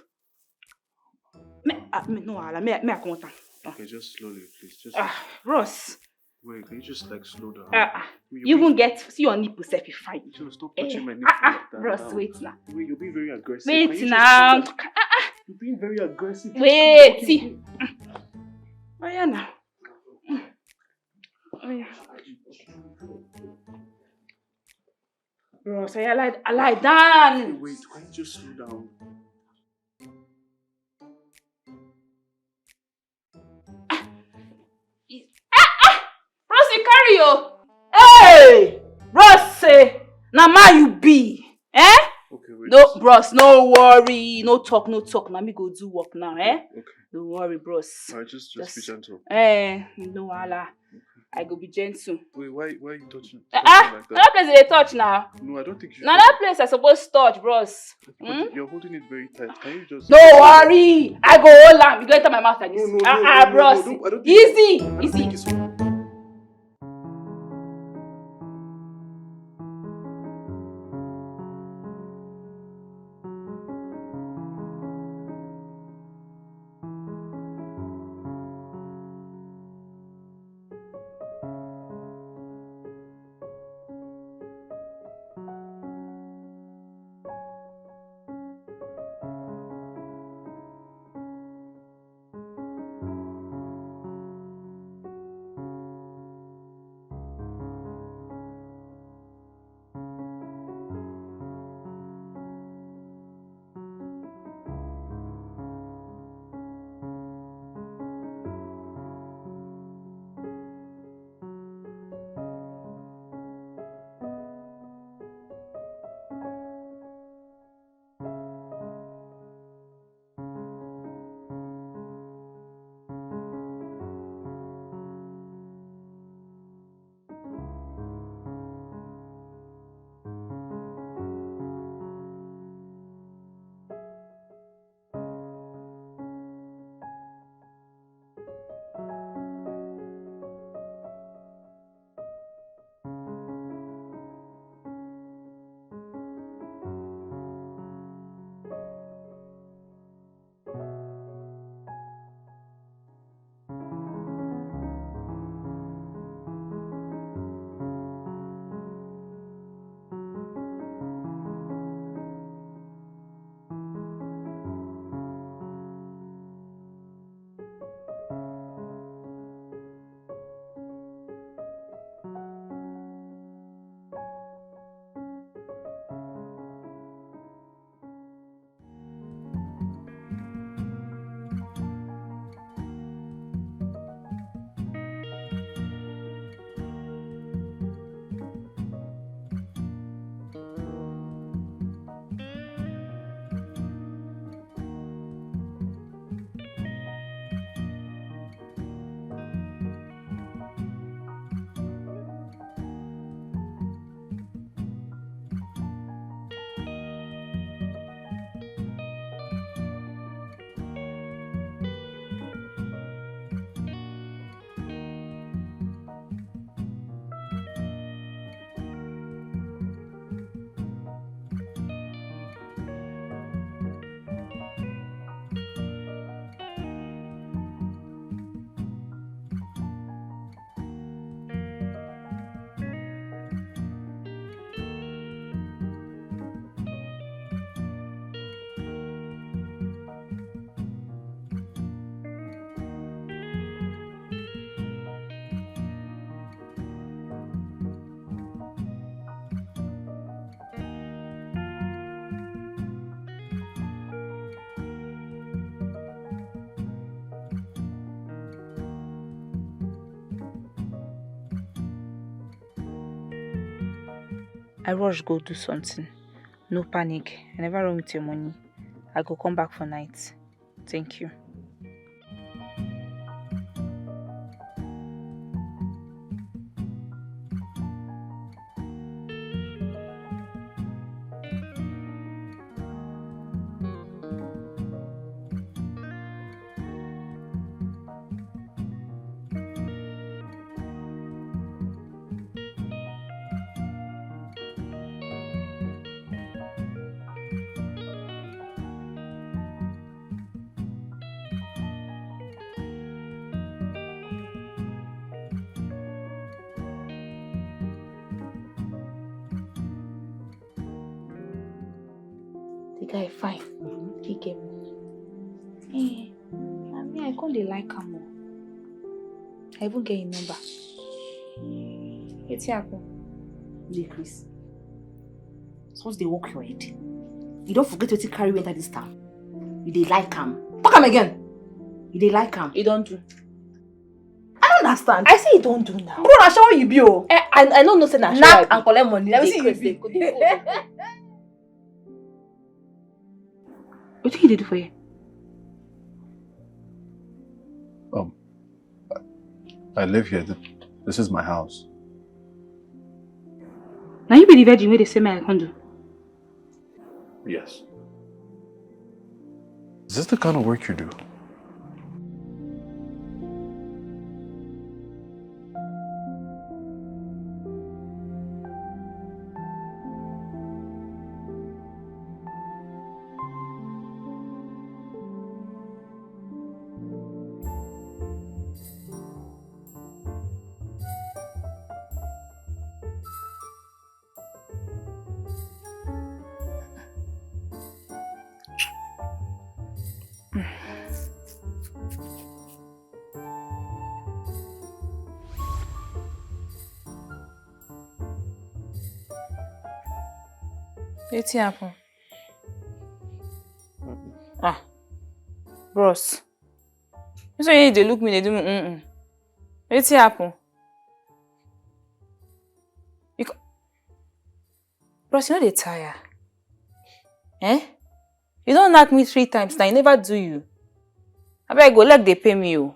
Me, ah, me, no, wahala. Me, me, I comot am. Okay, just slowly, please. Just Ah, Ross. Wait, can you just like slow down? Ah, ah. Wait, You you're even being- get see your nipple self, you fine. You're not stop Eh, touching my ah, nipple ah, like that Ross, now. Wait now. Wait, you're being very aggressive. Wait Can you just now. calm down? Ah, ah, You're being very aggressive. Just Wait. stop touching me. Oh yeah now. Oh yeah. Ross, I lie, I lie down. Wait, can you just slow down? Ah, ah! Ross, you carry your. Hey! Ross, say, na man you be. Eh? Okay, wait. No, bros, no worry. No talk, no talk. Na me go do work now, eh? Okay. Don't worry, bros. Alright, just just be Just- gentle. Eh, no wahala. I go be gentle. Wait, why why are you touching? Ah, touching ah, like na that place they touch now. No, I don't think you should. Na that place I suppose touch, bros. But Hmm? You're holding it very tight. Can you just? No worry. I go hold am. You go enter my mouth like No, this. no, Ah, no, ah, no, bros. no, no, I don't think- Easy, I don't easy. think it's so. I rush go do something. No panic. I never run with your money. I go come back for night. Thank you. Guy fine. He get money. Eh, I mean, I come dey like am o. I even get him number. Wetin happen? Dey Chris. Suppose dey work your head. You don forget wetin carry you enter this town. You dey like am. Talk am again. You dey like am. You don do. I don't understand. I say you don do now. Bro, na shower you be o. Eh, I, I no know say na shower. Knack and collect money. Na wetin you be? Wetin you dey do for here? Um, I, I live here. Th- This is my house. Na you be the virgin wey dey sell my condo? Yes. Is this the kind of work you do? Wetin happen? Ah, bros. You say you dey look me, dey do me. Mm-mm. Wetin happen? You co- Bros, you no dey tire? Eh? You don knack me three times now, I never do you. Abeg, go leg dey pain me o.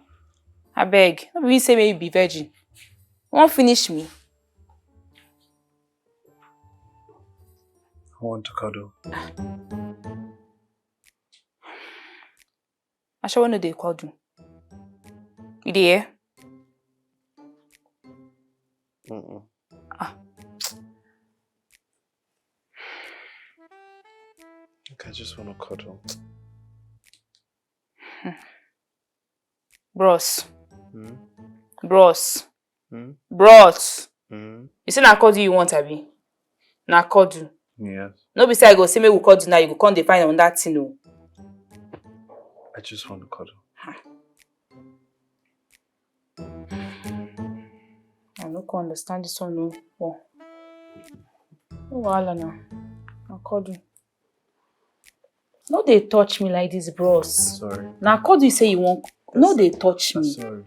Abeg, no be me say make you be virgin. You wan finish me? I want to cuddle. Ashawo no dey cuddle. You dey hear? Mm-mm. Ah. Look, I just want to cuddle. Bros. Hmm? Bros. Hmm? Bros. Hmm? You say na cuddle you want, abi? Na cuddle. Yes. No be say I go say make we cuddle now, you go come dey find another thing o. I just want to cuddle. Ha. I no come understand this one o. Oh. No wahala na. Na cuddle. No dey touch me like this, bros. Sorry. Na cuddle you say you wan. No dey touch me. Sorry.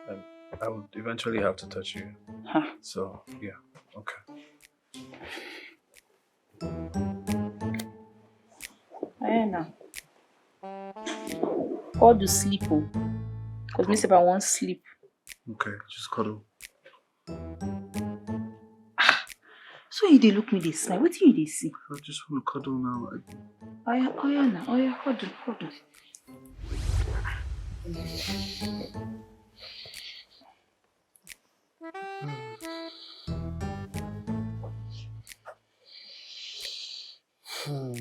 Um, I would eventually have to touch you. Ha. So, yeah. Okay. Aye na. Cuddle sleep o. 'Cause me sef I wan sleep. Okay, just cuddle. So you dey look me dey smile. Wetin you dey see? I just want to cuddle now. I Oya, oya na, oya, cuddle, cuddle. Hmm.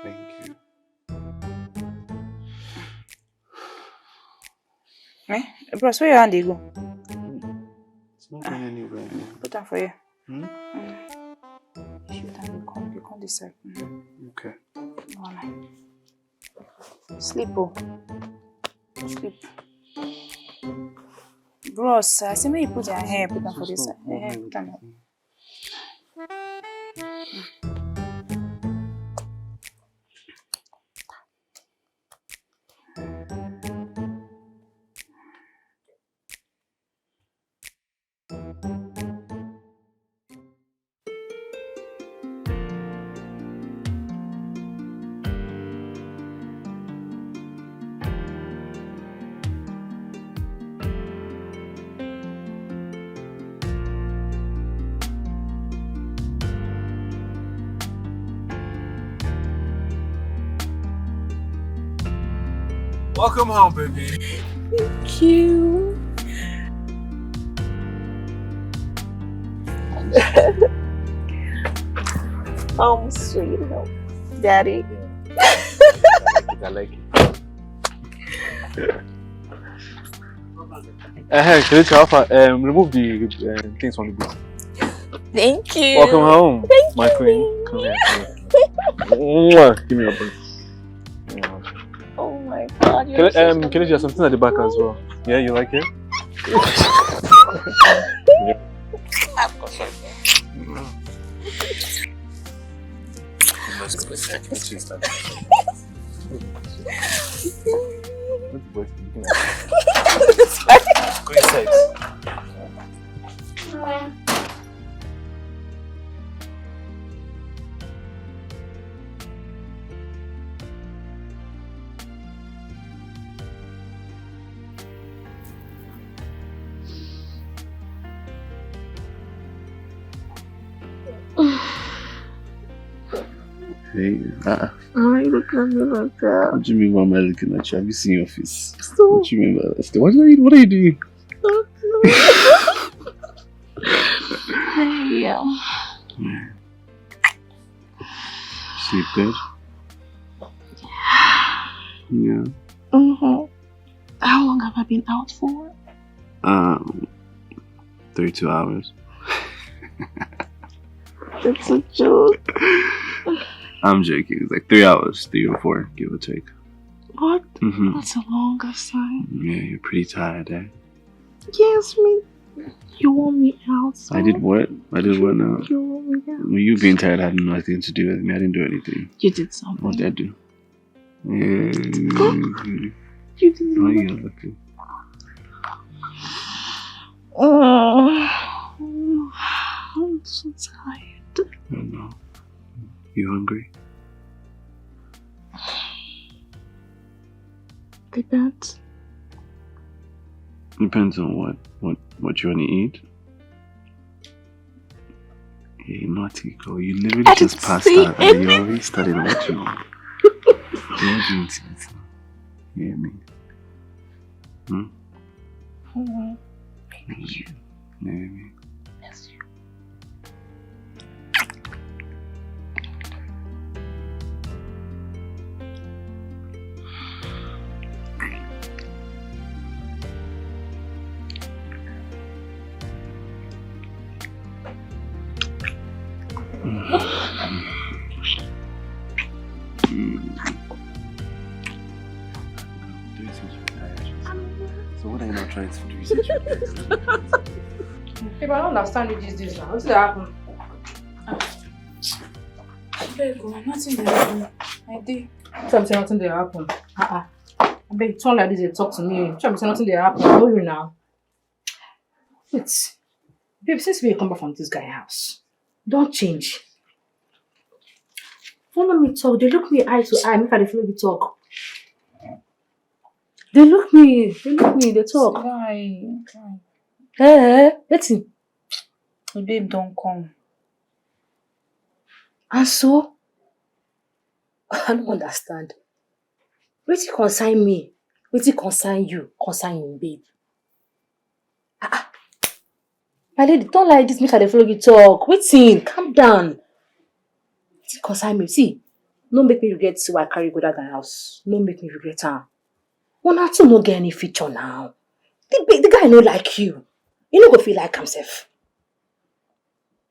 Thank you. Eh? Bros, where your hand dey go? It's not going anywhere. Put am for here. Hmm? Mm. Shoot am, you come, you come this side. Mm. Okay. Voilà. Sleep o. Sleep. Bros, I say make you put your hair, put am for this side. Eh, put am. Welcome home, baby. Thank you. Home sweet home. Daddy. I like it. Uh, hey, Kelechi, how far? Um, remove the um, things from the booth. Thank you. Welcome home, my queen. Come here. Come here. Mwah. Give me your booth. Mwah. Oh my God. Kele- um, Kelechi, there's something at the back as well. Yeah, you like it? Go inside. Hey, uh, Why are you looking at me like that? What do you mean? Why am I looking at you? Have you seen your face? So, What do you mean? What are you doing? yeah. Sleep good? Yeah. Mm-hmm. How long have I been out for? Um, thirty-two hours. It's a joke. I'm joking. It's like three hours, three or four, give or take. What? Mm-hmm. That's a long ass time. Yeah, you're pretty tired, eh? Yes, me. You want me out? I did what? I did what now? You want me out? Well, you being tired had nothing to do with me. I didn't do anything. You did something. What did I do? Mm. You did Why not. You looking? Oh, I'm so tired. I don't know. You hungry? Depends. Depends on what what what you want to eat. Hey, Marty, girl, you literally I just didn't passed see out and you anything. already started watching. What do you want to eat? You hear me? Hmm? Mm, You hear me? So what are you not trying to do? You said you People, I don't understand you these days now. What's that happen? Abeg o, nothing dey happen. I dey. Tell me say nothing dey happen. Uh-uh. Abeg, turn like this, dey talk to me. Tell me say nothing dey happen. I know you now. Wait. Babe, since we come back from this guy house, don't change. Follow me talk. They look me eye to eye. Make I dey follow you talk. They look me. They look me. They talk. Why? Why? Eh, eh, wetin? The babe don come. And so? I don't understand. Wetin concern me? Wetin concern you? Concern him babe. Ah, ah. My lady, don't like this. Make I dey follow you talk. Wetin? Calm down. Wetin concern me? See, no make me regret say I carry you go that guy house. No make me regret am. Una two no get any future now. The, ba- the guy no like you. You no go feel like himself.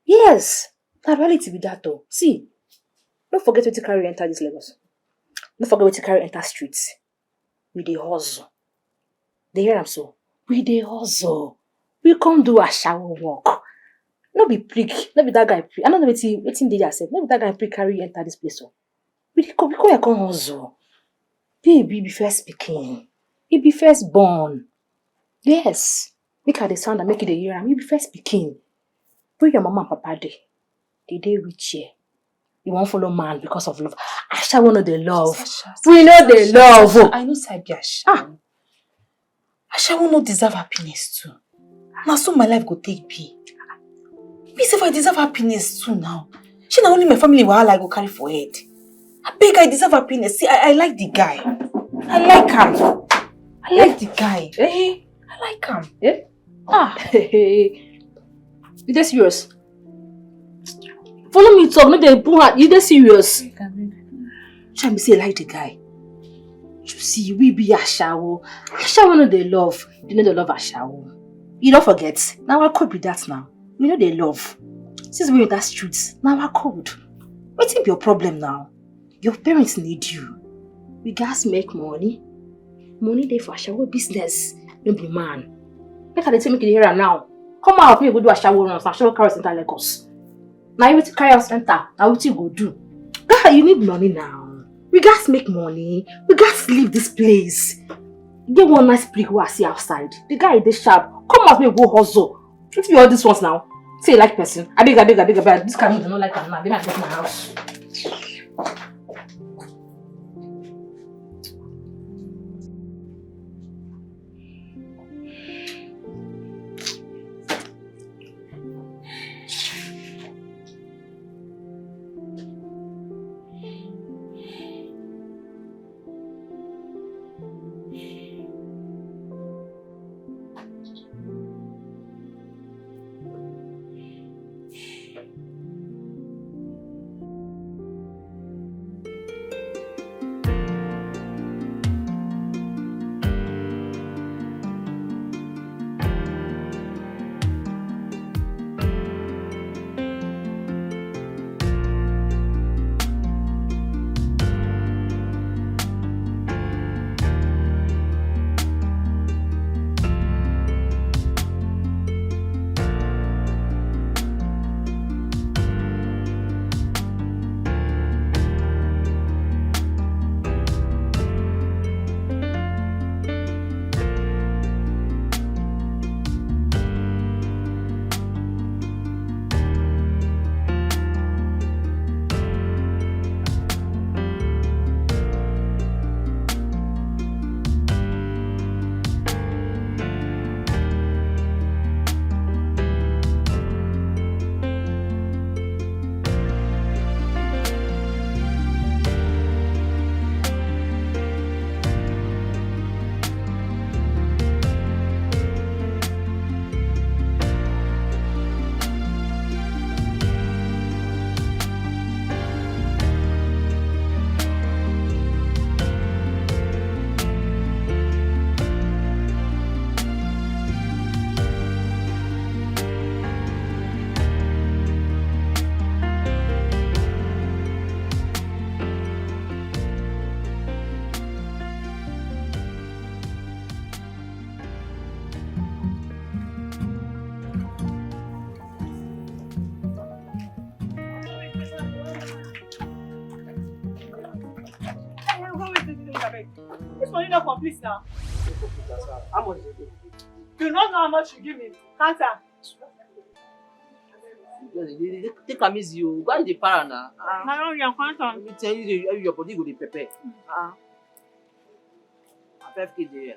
Yes, na reality be that o. See, no forget wetin carry you enter this Lagos. No forget wetin carry you enter streets. We dey hustle. Dey hear am so? We dey hustle. We come do ashawo work. No be prick. No be that guy prick. I no know wetin wetin dey there sef. No be that guy prick carry you enter this place o. We dey come, we come here come hustle. Babe, you be first pikin. You be first born. Yes. Make I dey sound and make you dey hear am. You be first pikin. Where your mama and papa dey? They dey rich here. You wan follow man because of love. Ashawo no dey love. Sasha, we no dey love. Sasha, I know say I be ashawo. Ah. Ashawo no deserve happiness too. Na so my life go take be. Me sef, I deserve happiness too now. Shey na only my family wahala I go carry for head? Abeg, I deserve happiness. See, I, I like the guy. I like am. I like the guy. Eh? I like am. Eh? Ah. You dey serious? Follow me talk, no dey put hand. You dey serious? Abeg, abeg. Try me say you like the guy. You see, we be ashawo. Ashawo no dey love. They no dey love ashawo. You don't forget. Now I could be that now. We no dey love. Since we in that street, now I could. Wetin be your problem now? Your parents need you. We gats make money. Money dey for ashawo business. No be man. Make I dey tell make you dey hear am now. Come out, make you go do ashawo runs. Ashawo carry us enter Lagos. Na you wetin carry us enter. Na wetin you go do? Guy, you need money now. We gats make money. We gats leave this place. E get one nice prick wey I see outside. The guy dey sharp. Come out, make we go hustle. Wetin be all these ones now? Say you like person. Abeg, abeg, abeg, abeg. This kind of no like am now. Abeg, make I go my house. This money not complete now. How much is it? You don't know how much you give me. Count am. Take am easy o. Why you dey para na? Ah. Na wrong, you count am. Let me tell you, the- your body go dey pepper. Ah. Na five K dey here.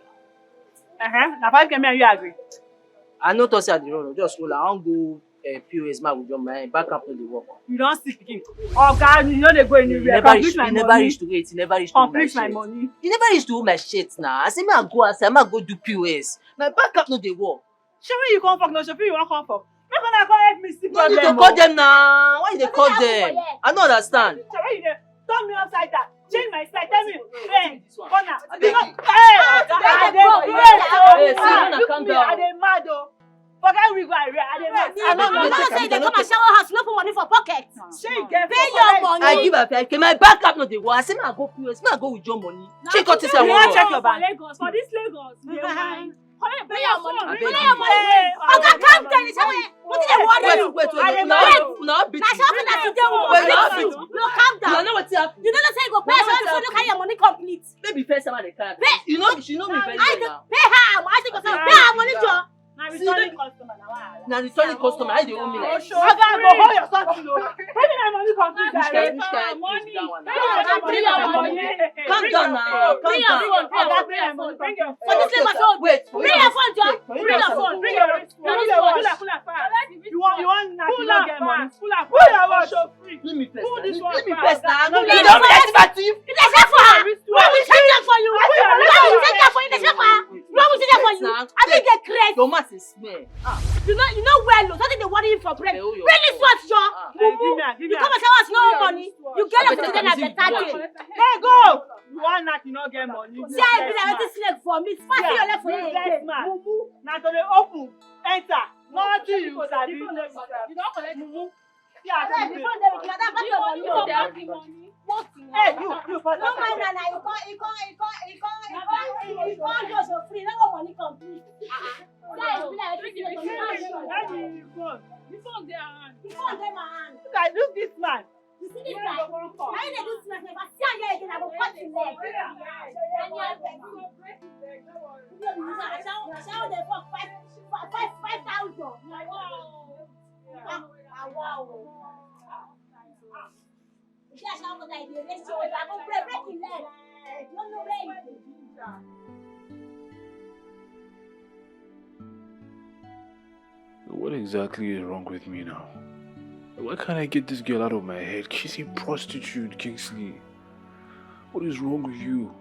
Uh-huh. Na five K me and you agree. I no talk say I dey run o. Just hold am. I wan go, eh, P O S, make I withdraw my bank app no dey work. You don see pikin. Oga, you no dey go anywhere. You never reach, you never reach to wait. You never reach to hold my shirt. Complete my money. You never reach to hold my shirt na. I say make I go outside, make I go do P O S. My bank app no dey work. Shey where you come from? No, shey you wan come from? Make una come help me see problem. No need to call them now. Why you dey call them? I no understand. Shey where you dey turn me upside down? Change my style. Tell me, friend, corner. Abeg. Hey, I dey wait o. Hey, see, una calm down. Look me, I dey mad o. Forget wig wey I wear, I dey mad. I no know. You know say you dey come ashawo house, you no put money for pocket. Shey you get pay your money. I give her five K. My bank app no dey work. I say make I go P O S, make I go withdraw money. Shey you come think say I wan work? You wan check your bank? For Lagos, for this Lagos, you dey whine. Collect your money. Abeg. Collect your money. Oga, calm down. Wetin dey worry you? Wait, wait, wait. Una beat me. Na shopping that you dey. Wait, una beat me. No, calm down. Una know wetin happen? You no know say you go pay shopping before you carry your money complete. Baby first time I dey cry. You know, she know me very well now. Pay her. I think pay her money, Joe. Na returning customer, na wahala. Na returning customer, how you dey owe me like this? Oga, go hold yourself, you know. Bring my money complete. Which kind, which kind, which kind one? Calm down now, calm down. Oga, bring my money. Bring your phone. Wait, wait. Bring your phone, Joe. Bring your phone. Bring your phone. Pull am, pull am fast. You want, you want knack, you no get money. Pull am, pull am fast. Leave me first. Leave me first now. You don be like thief. You dey check for her. Why we check for you? Why we check for you? Dey check for her. Why we check for you? I think they Your mouth is smell. Ah. You know, you know well, oh, something dey worry you for bread. Really sweat, John. Ah. Mumu. Give me, give me. You come and say, "What's no money?" You get up today na better day. Hey, go. You want that, you no get money. See how you be like wetin snake vomit. Pass your leg for your head. Mumu. Na to dey open, enter. Nothing you sabi. You don collect mumu. Yeah, the phone dey with you. That back your money. Hey, you, you, no mind na, na, you come, you come, you come, you come, you come, you come, just so free. No money complete. Guys, be like this. Let me phone. The phone dey hand. The phone dey my hand. Look at, look this man. You see this guy? I ain't do this man. If I see him here again, I go cut him leg. Daniel, I shall, I shall dey for five, five, five thousand. Wow. What exactly is wrong with me now? Why can't I get this girl out of my head? She's a prostitute, Kingsley. What is wrong with you?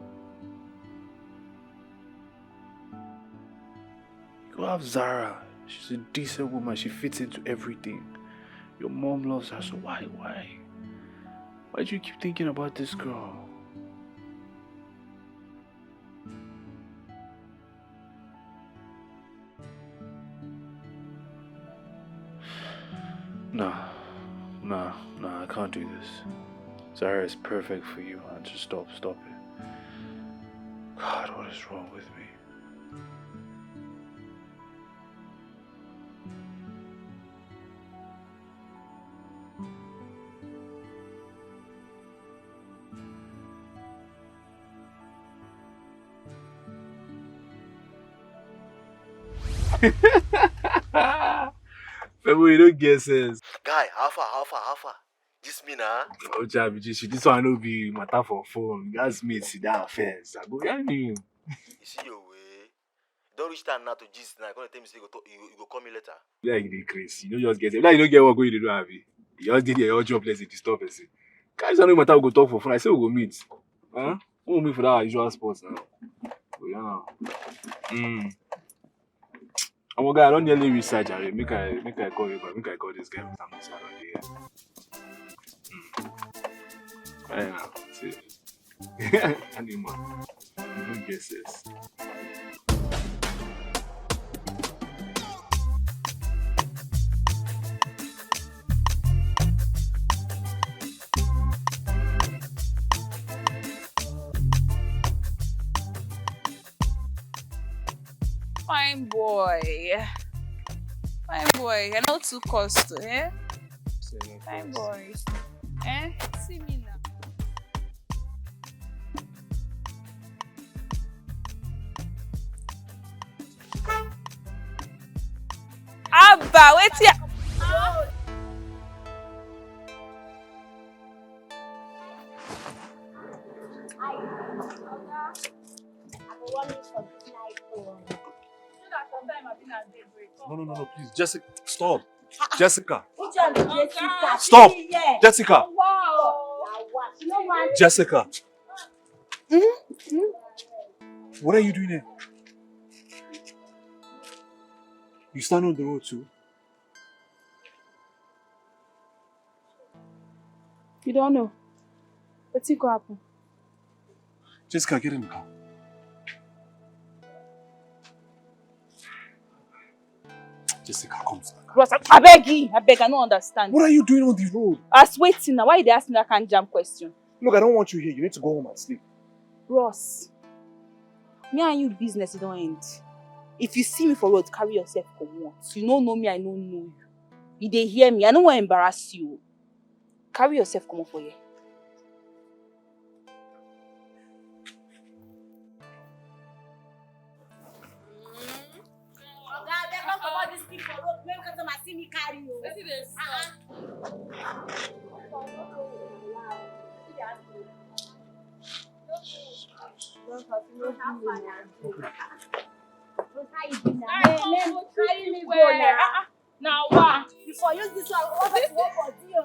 You have Zara. She's a decent woman. She fits into everything. Your mom loves her, so why, why? Why do you keep thinking about this girl? Nah, nah, nah, I can't do this. Zara is perfect for you, man. Just stop, stop it. God, what is wrong with me? Femo, you don't get sense. Guy, how far, how far, how far? This me na? Oh, Javi, this, this one no be matter for phone. That's me, sit down first. I go yarn you. You see your way. Don't reach time now to gist now. You gonna tell me say you go, talk, you, you go call me later. Yeah, you dey crazy. You don't just get it. Now you don't get what going to do, Abi. You just did your job, let's disturb person. Guys, I know matter we go talk for phone. I say we go meet. Huh? Who will meet for that usual sports now? Oh, yeah. Mm. I'm a guy, I don't nearly reach side, Jare. Make I, make I call you, but make I call this guy. I'm not sure. Mm. Right now, see. Animal. You don't get sense. Fine boy. Fine boy. You're not too cost, eh? Fine boy. Eh? See me now. Abba, wetin? No, no, no, no, please. Jessica, stop. Jessica. Stop. Jessica. Jessica. What are you doing here? You stand on the road too? You don't know. Wetin go happen? Jessica, get in the car. Jessica, come to the car. Ross, I beg you. I beg, I don't understand. What are you doing on the road? I was waiting now. Why you dey ask me that kind jam question? Look, I don't want you here. You need to go home and sleep. Ross, me and you business don't end. If you see me for road, carry yourself comot. You no know me, I no know you. You dey hear me? I no wan embarrass you. Carry yourself comot for here. Oga, abeg, no comot this thing for road. Make customer see me carry o. Wetin dey sup? Carry me go like, ah, ah. Na wa. You for use this one, what person wan for do o?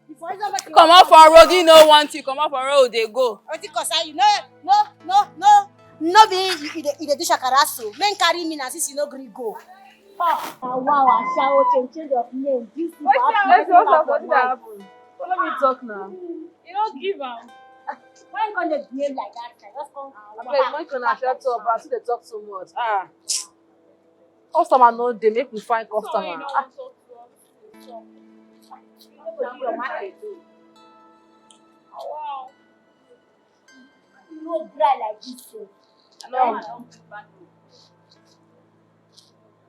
You for use one person wan for do o? Comot for road, you no want you. Comot for road, dey go. Wetin concern you? No, no, no, no. No be you, you dey, you dey do shakara so. Men carry me na since you no gree go. Ah, na wow, ashawo change, change of name. This people have to Wetin, wetin, wetin, wetin happen? Follow me talk now. You no give am. Why you come dey behave like that? Like, just come. Abeg, make una shut up. I still dey talk too much. Ah. Customer no dey, make we find customer. Ah. You no go do your market o. Wow. You no dry like this o. I no.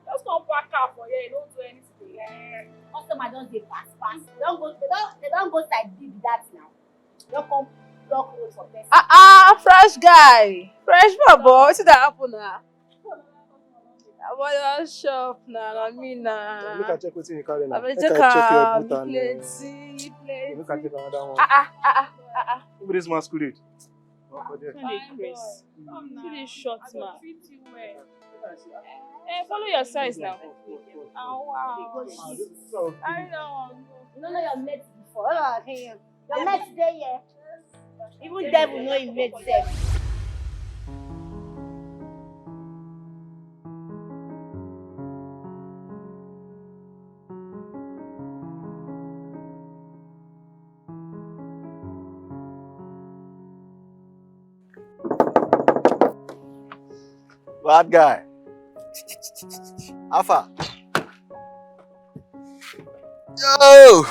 Just come park car for here, you no do anything. Eh. Customer just dey pass, pass. They don go, they don, they don go side B be that now. Don come block road for person. Ah, ah, fresh guy, fresh bobo, wetin dey happen na? Omo, you wan shop na, na me na. Make I check wetin you carry now. Abeg, make I check your boot and, eh, plenty, plenty. Make I check another one. Ah, ah, ah, ah, ah, ah. Who be this masquerade? Oh, for there. Fine boy. Come na. See this short man. Eh, follow your size now. Ah, wow. Carry that one go. You no know your mate before. All our hand. Your mate dey here. Even devil know him mate sef. Bad guy. Alpha. Yo!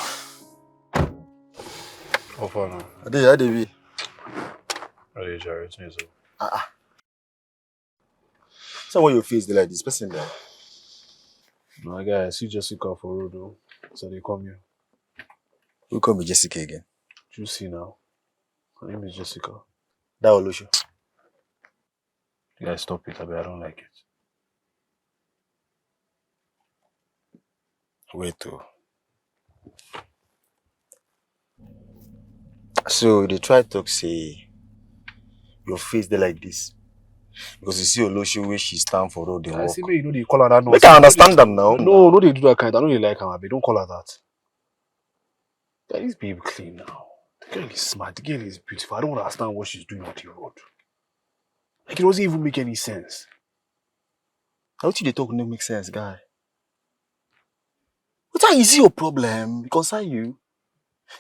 How far now? I dey, I dey be. I dey jare, wetin you say? Ah, ah. So when your face dey like this, person there? My guy, I see Jessica for road o. So they come here. Who come be Jessica again? You see now. Her name is Jessica. That Olosho. Yeah, stop it, abeg, I don't like it. Wait o. So you dey try talk say your face dey like this because you see Olosho wey she stand for road dey walk. I see, make you no dey call her that nonsense. Make I understand am now. No, no dey do that kind. I no dey like am, abeg. Don't call her that. Guy, this babe clean now. The girl is smart. The girl is beautiful. I don't understand what she's doing on the road. Like, it doesn't even make any sense. Na wetin you dey talk no make sense, guy. Wetin, is it your problem? E concern you?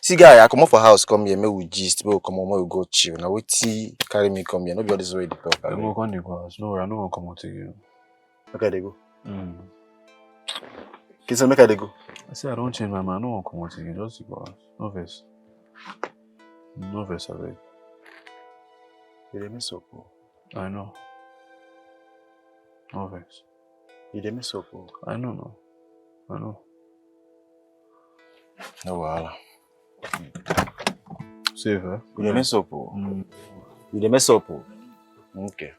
See, guy, I comot for house come here, make we gist, make we comot, make we go chill. Na wetin carry me come here, no be all this wey you dey talk. Abeg. Come dey go house. No worry, I no wan comot again. Make I dey go. Mm. Kinsey, make I dey go. I say I don change my mind. I no wan comot again. Just dey go house. No vex. No vex, abeg. You dey mess up o. I know. No vex. You dey mess up o. I know, no. I know. No wahala. Safe, eh? You dey mess up o. Mm. You dey mess up o. Okay.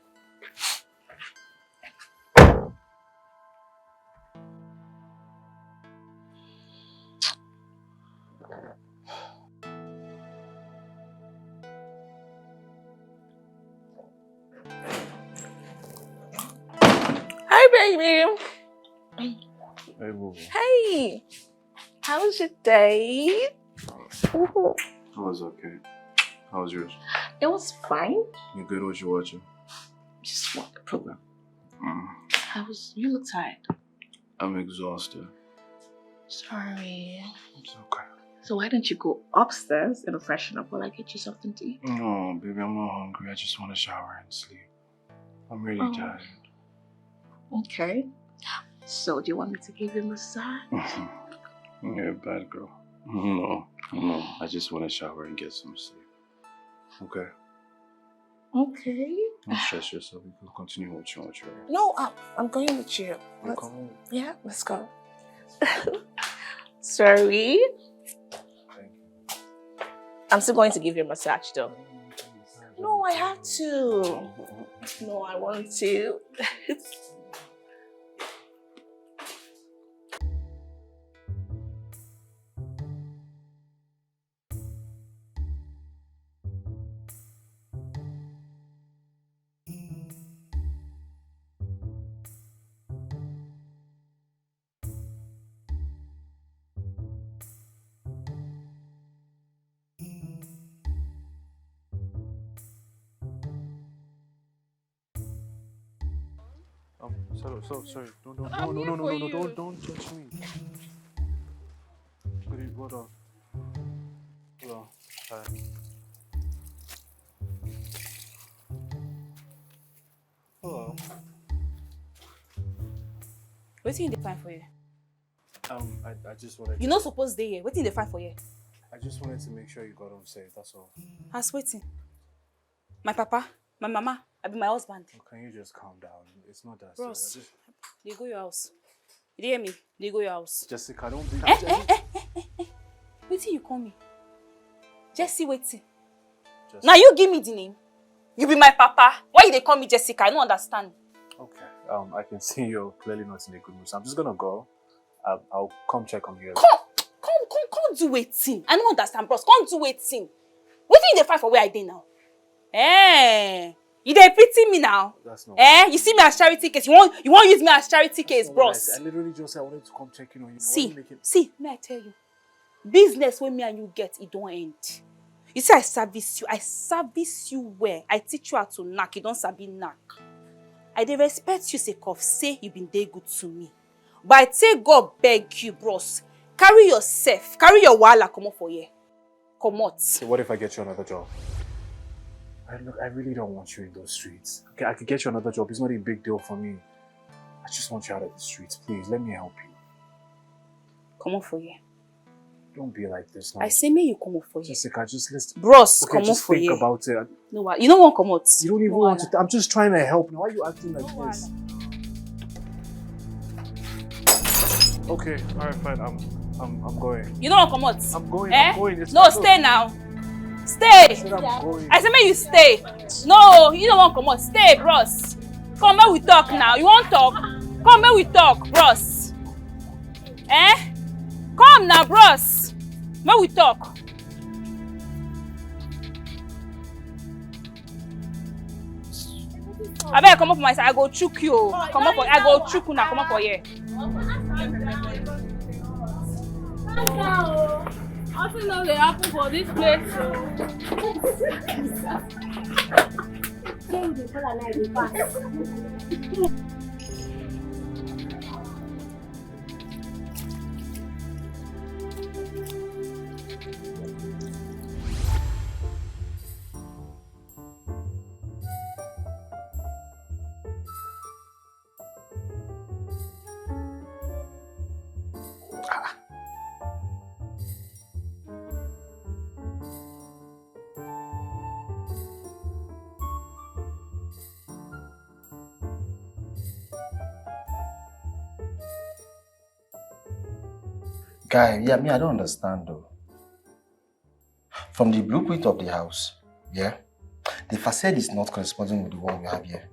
Hi, baby. Hey, boo. Hey. How was your day? Ooh. It was okay. How was yours? It was fine. You good? What you watching? Just watch the program. Mm. I was, you look tired. I'm exhausted. Sorry. It's okay. So why don't you go upstairs and freshen up while I get you something to eat? No, baby, I'm not hungry. I just want to shower and sleep. I'm really tired. Okay. So do you want me to give you a massage? You're a bad girl. No, no. I just want to shower and get some sleep. Okay. Okay. Don't stress yourself. You can continue watching what you're watching. No, I, I'm going with you. You're coming? Yeah, let's go. Sorry. Thank you. I'm still going to give you a massage, though. No, I have to. No, I want to. Um, sorry, sorry, sorry. No, no, no, no, no, no, no, don't, don't touch me. Baby, hold on. Hold on. Hi. Hello. Wetin you dey find for here? Um, I, I just wanted. You no suppose dey here. Wetin you dey find for here? I just wanted to make sure you got home safe. That's all. As wetin? My papa, my mama, abi my husband? Oh, can you just calm down? It's not that serious. Bros, I just- dey go your house. You dey hear me? Dey go your house. Jessica, don't be. Eh, eh, eh, eh, eh, eh. Wetin you call me? Jesse, wetin? Just... Now you give me the name. You be my papa. Why you dey call me Jessica? I don't understand. Okay. Um, I can see you're clearly not in a good mood, so I'm just gonna go. I'll, I'll come check on you. Come, come, come, come do wetin? I don't understand, bros. Come do wetin? Wetin you dey find for where I dey now? Eh, you dey pity me now? That's not. Eh, you see me as charity case. You want, you want use me as charity case, That's not what I bros? Said. I literally just said I wanted to come check in on you. Now, why See, you making... see, may I tell you, business wey me and you get, e don end. You see, I service you, I service you well. I teach you how to knack, you don sabi knack. I dey respect you sake of say you been dey good to me. But I take God beg you, bros, carry yourself, carry your wahala comot for here. Comot. So what if I get you another job? I look, I really don't want you in those streets. Okay, I could get you another job. It's not a big deal for me. I just want you out of the streets. Please, let me help you. Comot for here. Don't be like this now. I say make you comot for here. Jessica, just listen. Bros, Okay, comot just for think here. About it. No, wa- you no wan comot. You don't even No want wahala. To. I'm just trying to help. Now, why are you acting like No this? Okay, all right, fine. I'm, I'm, I'm going. You no wan comot. I'm going. Eh? I'm going. It's No, fine. Stay now. Stay. I said I'm going. I say make you stay. No, you no wan comot. Stay, bros. Come, make we talk now. You wan talk? Come, make we talk, bros. Eh? Come now, bros. Make we talk. Abeg, comot for my side. I go chook you. Comot for. I go chook una. Comot for here. Nothing no dey happen for this place. Guy, yeah, me, I don't understand though. From the blueprint of the house, yeah, the facade is not corresponding with the one we have here.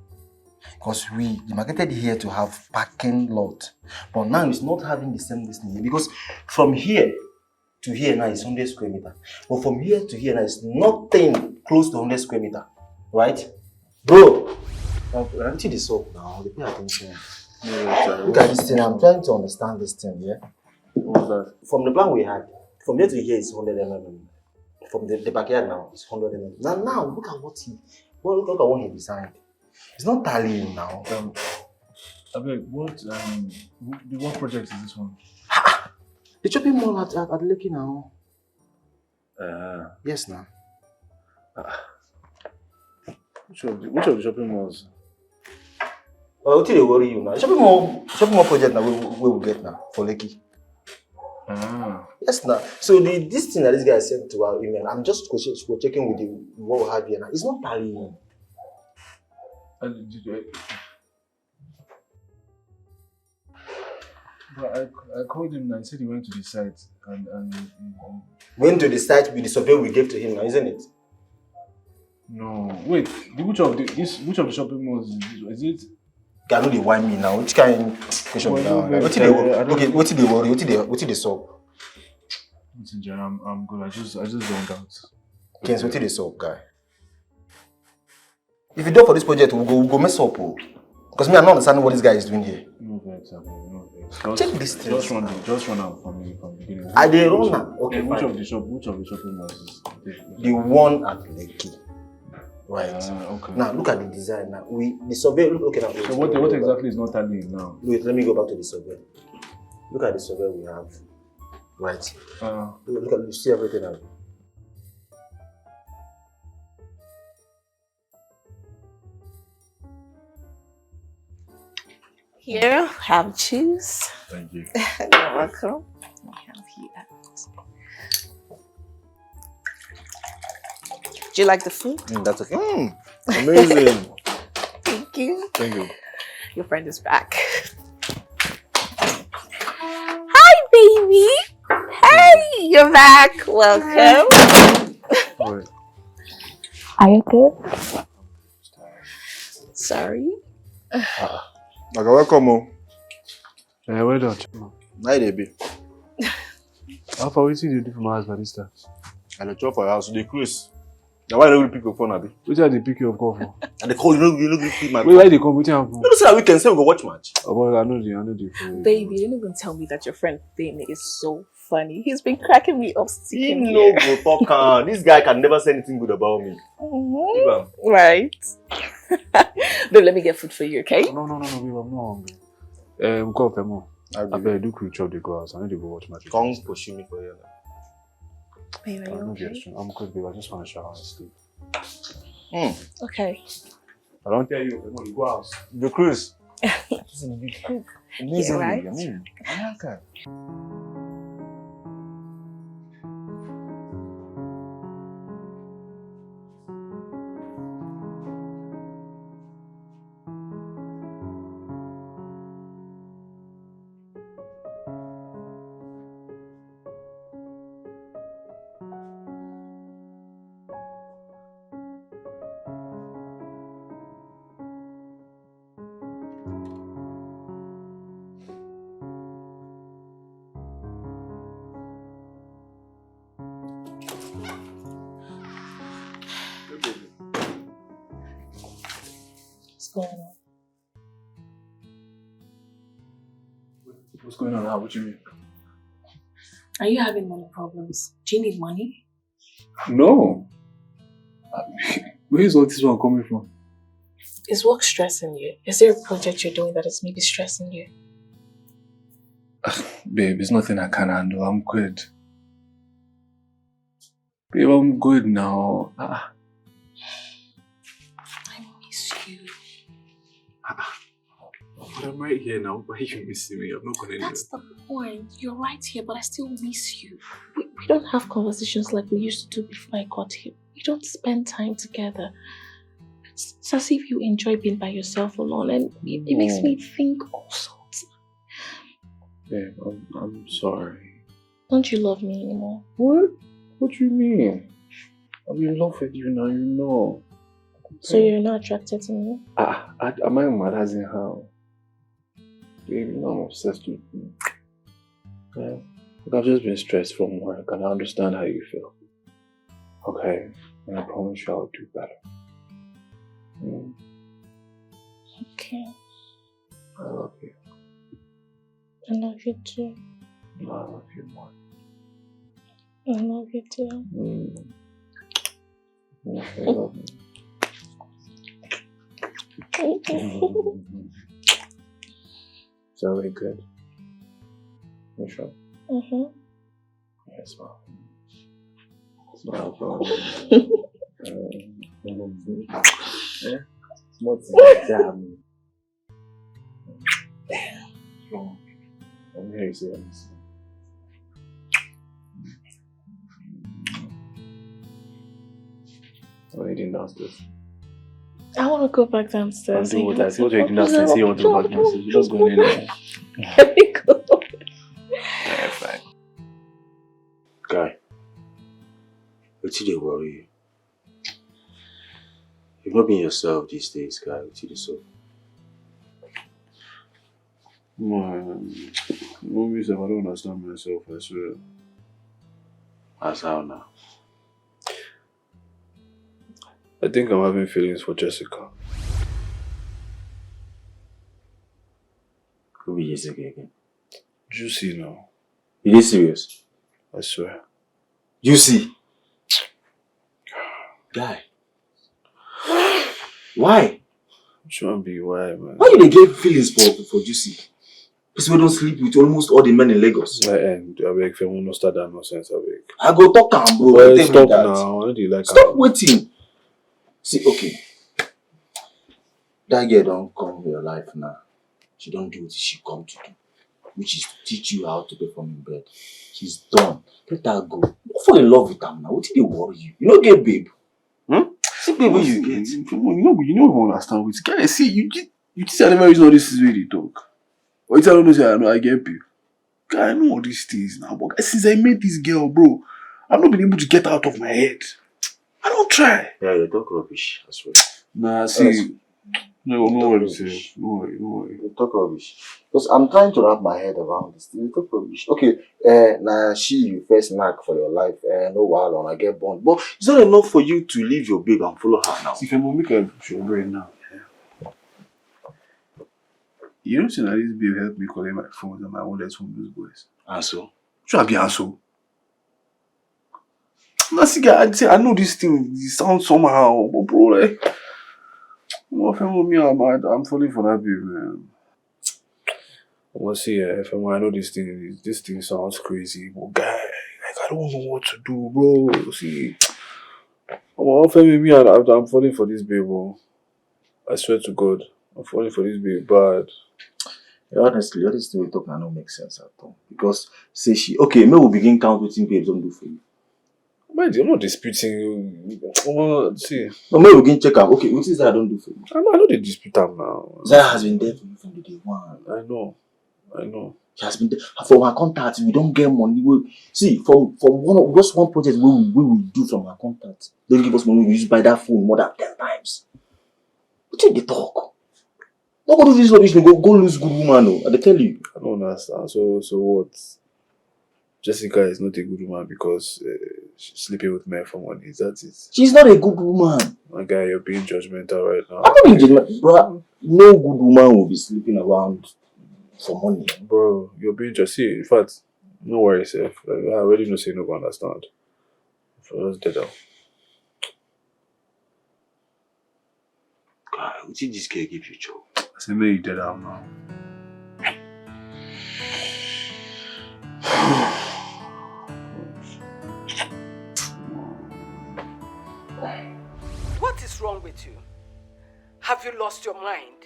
Because we demarcated here to have parking lot, but now it's not having the same this thing here. Because from here to here now is hundred square meter, but from here to here now is nothing close to hundred square meter, right, bro? Now, I need this up now. They pay attention. Look at this thing. I'm trying to understand this thing, yeah? From the plan we had, from here to here is hundred mm. From the, the backyard now is hundred mm. Now, now look at what he, well, look at what he designed. It's not tallying now. Um, Abeg, what, um, wh- the, what project is this one? The shopping mall at, at, at Lekki now. Uh, Yes, now. Which of the, which of the shopping malls? Well, what did they worry you now? Shopping mall, shopping mall project now. We, we will get now for Lekki. Ah, Yes, now. So the this thing that this guy sent to our email, I'm just go check- go checking with the what we have here now. It's not tallying. I, did I, but I, I called him and he said he went to the site and and he, he, he- Went to the site with the survey we gave to him now, isn't it? No, wait. The, which of the, this, which of the shopping malls is this? Is it? Guy, no dey whine me now. Which kind question be that one? Like, wetin dey worry? Okay, wetin dey worry? Wetin dey wetin dey sup? Listen, Jerry, I'm, I'm good. I just, I just zoned out. Kenz, wetin dey sup, guy? If you do for this project, we go we go mess up, oh. Because me, I'm not understanding what this guy is doing here. No vex, I mean, no vex. Check this thing. Just run, the, just run out from me from the beginning. I dey run am. Okay, Then which fine. Of the shop? Which of the shopping malls is this? The one at Lekki. Right. Ah, okay. Now look at the design now. We the survey look okay now. So what, what exactly is not tallying now? Wait, let me go back to the survey. Look at the survey we have. Right. Uh, Look, look at you see everything now. Here, have juice. thank you. You're welcome. I have here. Do you like the food? Mm, that's okay. Mm, amazing. Thank you. Thank you. Your friend is back. Hi, baby. Hey, you're back. Welcome. All right. Are you good? Sorry. Okay, welcome. Oh. Uh, well done. How you dey be? How far wetin you dey do for my house, barista? I dey chop for your house. You dey craze. Na why you no gree pick your phone, abi? Wetin I dey pick you up call for? And they call you, no, you no gree pick my Wait, why call. you dey come? Wetin happen? No, say that weekend say we go watch match. Oh boy, I know the, I know the phone. Baby, you didn't even tell me that your friend Femi is so funny. He's been cracking me up. He Sticking no here. Go talk am. This guy can never say anything good about me. Mhm. Leave am. Right. Babe, let me get food for you, okay? No, no, no, no, babe, I'm not hungry. Um, come, Femo. I I better do quick chop dey go house. I need to go watch my Come pursue me for here. Babe, are I you don't get okay? strong. I'm good, babe. I just want to shower and sleep. Mm. Okay. I don't tell you, Femo, you go house. The cruise. This is a big cook. Amazing. Yeah, right? I mean, I like her. What's going on? What's going on now? What do you mean? Are you having money problems? Do you need money? No. Uh, where is all this one coming from? Is work stressing you? Is there a project you're doing that is maybe stressing you? Babe, it's nothing I can handle. I'm good. Babe, I'm good now. Ah, I miss you. but I'm right here now. Why are you missing me? I'm not going anywhere. That's the point. You're right here, but I still miss you. We, we don't have conversations like we used to do before I got here. We don't spend time together. It's, it's as if you enjoy being by yourself alone, and it, it makes me think all sorts. Babe, I'm, I'm sorry. Don't you love me anymore? What? What do you mean? I'm in love with you now, you know. So you're not attracted to me? Ah, I, am I mad as in how? Baby, no, I'm obsessed with you. Yeah. Look, I've just been stressed from work and I understand how you feel. Okay, and I promise you I'll do better. Mm, Okay. I love you. I love you too. I love you more. I love you too. Mm. Yeah, I love you. So we good? You sure? Mm-hmm. Yes, ma'am. Smile for me. Um, yeah? Small thing. Damn. Damn. Strong. I'm here, you see, I'm What are you doing downstairs? I want to go back I'll downstairs. do what I see. What are you doing downstairs? You want to go back downstairs? You just go in there. Can we go? Yeah, fine. Guy, wetin dey worry you? You not being yourself these days, guy. Wetin dey so? Man, no, me sef, I don't understand myself, I swear. As how now? I think I'm having feelings for Jessica. Who be Jessica again? Juicy now. You dey serious? I swear. Juicy. Guy. Why? Which one be why, man? Why you dey get feelings for for Juicy? Person wey don sleep with almost all the men in Lagos. I end. I beg, if you no start that nonsense, I beg. I go talk am, bro. Well, Tell me stop that. Now. I don't like Stop waiting. See, okay. That girl don't come your life now. She don't do what she come to do, which is to teach you how to perform in bed. She's done. Let her go. Don't fall in love with her now. What did they worry you? You no get babe. Hmm? See babe wey you get. You know, you know, you understand what guy. See, you just, you just never use all this is really talk. What I don't know say I know I get babe. Guy, I know all these things now, but since I met this girl, bro, I've not been able to get out of my head. I don't try. Yeah, you talk rubbish as well. Nah, see, no, no worry, sir. No worry, no worry. You talk rubbish. Because I'm trying to wrap my head around this thing. You talk rubbish. Okay, uh, now she you first knack for your life. Uh, no while on I get born. But it's not enough for you to leave your babe and follow her now. See, if I make a show right now, eh? You know, say na this babe help me collect my phones and my wallets from those boys. And so? Should I be asshole? No, see, guy, I, say, I know this thing. It sounds somehow, but bro, like, what if me? I'm, I'm falling for that babe, man. I see, eh, if I know this thing, this thing sounds crazy, but guy, like, I don't know what to do, bro. See, what if me? I'm, I'm falling for this babe, bro. I swear to God, I'm falling for this babe bad. Yeah, honestly, all this thing we talk now no make sense at all. Because say she okay, may we begin count wetin babes don do for you. Mind you, I'm not disputing. Well, see, No, may we begin check am. Okay, wetin Zara don do for you? I know, I know they dispute am now. Zara has been there for you from the day one. I know, I know. She has been there from her contact. We don't get money. We see from from one of just one project we we, we do from her contact. They give us money. We use buy that phone more than ten times. Wetin dey talk? No go do this rubbish. No go go lose good woman. No, I dey tell you. I don't understand. So, so what? Jessica is not a good woman because uh, she's sleeping with men for money. Is that it? She's not a good woman. My guy, you're being judgmental right now. I'm not being judgmental, bro. No good woman will be sleeping around for money. Bro, you're being just see. In fact, no worry, sef. Like, I already know say you no go understand. For just dead out. God, wetin this girl give you, Joe? I say make you dead out now. What is wrong with you? Have you lost your mind?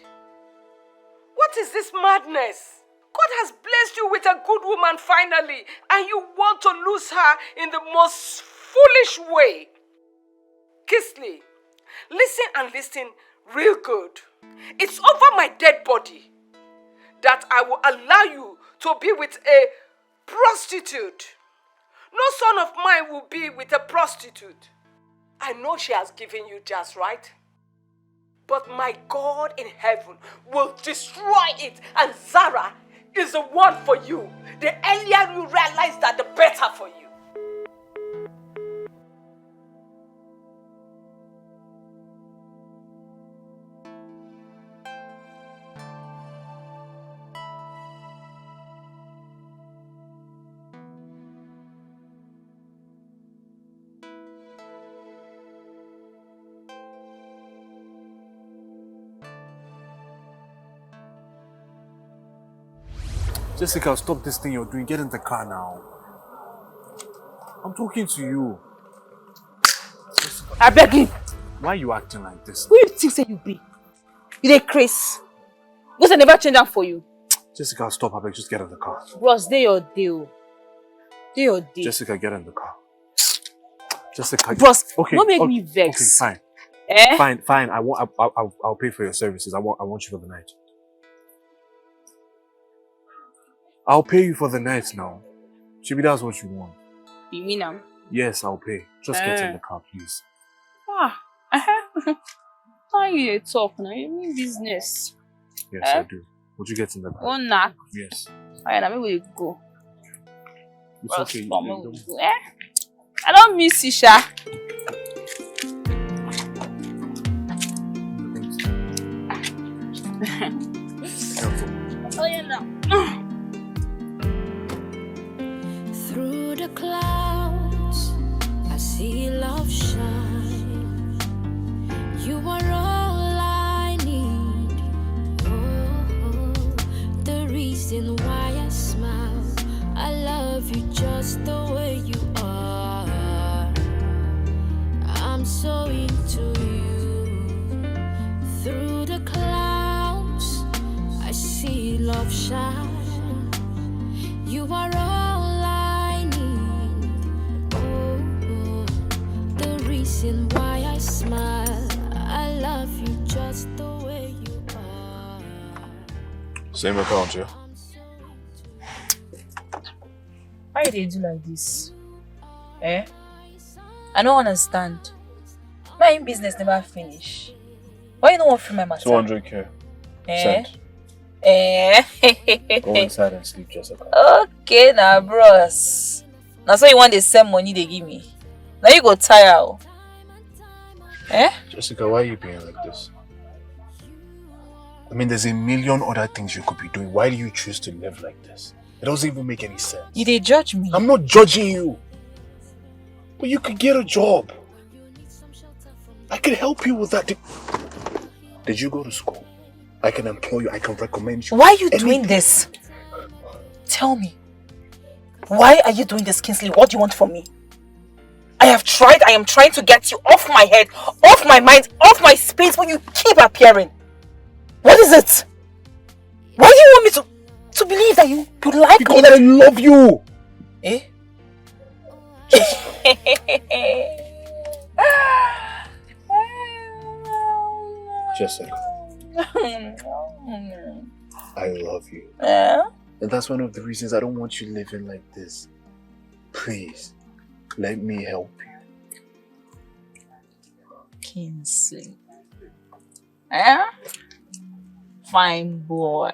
What is this madness? God has blessed you with a good woman finally, and you want to lose her in the most foolish way. Kingsley, listen and listen real good. It's over my dead body that I will allow you to be with a prostitute. No son of mine will be with a prostitute. I know she has given you jazz, right? But my God in heaven will destroy it, and Zara is the one for you. The earlier you realize that, the better for you. Jessica, stop this thing you're doing. Get in the car now. I'm talking to you. I beg you. Why are you acting like this? Who you think say you be? You dey craze? Because I never change am for you. Jessica, stop. I beg, just get in the car. Bros, dey your day o. Dey your day. Jessica, get in the car. Jessica, Bros, okay, no make okay, me vex. Okay, fine, Eh? fine, fine. I want, I, I, I'll, I'll pay for your services. I want, I want you for the night. I'll pay you for the night now. Maybe that's what you want. You mean am? Yes, I'll pay. Just get in Eh. The car, please. Ah, how you dey talk now? You mean business? Yes, Eh? I do. Would you get in the car? Oh, knack. Yes. Alright, now we go. It's okay. You, you don't- Eh? I don't miss you, Sha. Oh, yeah, now. Through the clouds, I see love shine. You are all smile. I love you just the way you are. I'm so into you. Through the clouds, I see love shine. You are all I need. Oh, oh. The reason why I smile. I love you just the way you are. Same account, yeah? Why you dey do like this? Eh? I no understand. My own business never finish. Why you no wan free my matter? two hundred k. Eh? Send. Eh? Go inside and sleep, Jessica. Okay, na bros. Na so you wan dey send money dey give me? Na you go tire o. Eh? Jessica, why are you being like this? I mean, there's a million other things you could be doing. Why do you choose to live like this? It doesn't even make any sense. You dey judge me? I'm not judging you. But you could get a job. I could help you with that. Did, did you go to school? I can employ you. I can recommend you. Why are you Anything. Doing this? Tell me. Why are you doing this, Kingsley? What do you want from me? I have tried. I am trying to get you off my head, off my mind, off my space, but you keep appearing. What is it? Why do you want me to, to believe that you, you like me? Because I love you. Eh? Jessica, I love you. Yeah. And that's one of the reasons I don't want you living like this. Please, let me help you. Kingsley. Eh? Fine boy.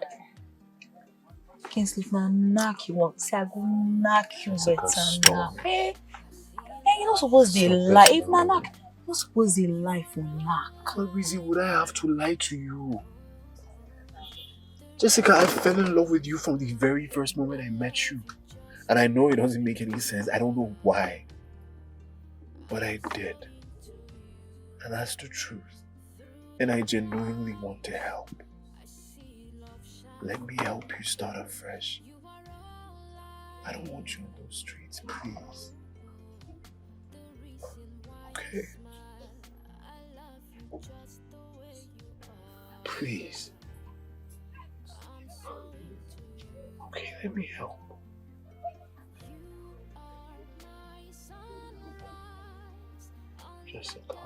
Kingsley, if na knack you want, say I go knack you Jessica, better stop. Knack. Eh? Eh, you no suppose dey Stop lie. it, If na no. Knack, you no suppose dey lie for knack. What reason would I have to lie to you? Jessica, I fell in love with you from the very first moment I met you. And I know it doesn't make any sense. I don't know why. But I did. And that's the truth. And I genuinely want to help. Let me help you start afresh. I don't want you on those streets, please. Okay. Please. Okay, let me help. Jessica.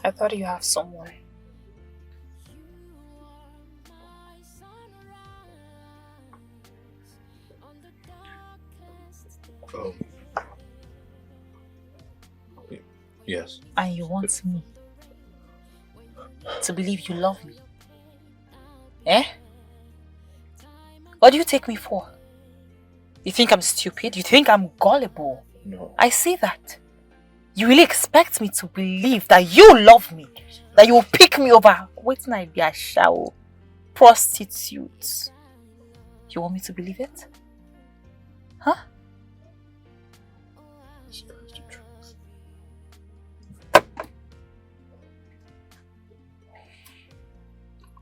I thought you have someone. Um, y- yes. And you want me to believe you love me? Eh? What do you take me for? You think I'm stupid? You think I'm gullible? No. I see that. You really expect me to believe that you love me, that you will pick me over? Wait, I be a shower prostitute. You want me to believe it? Huh?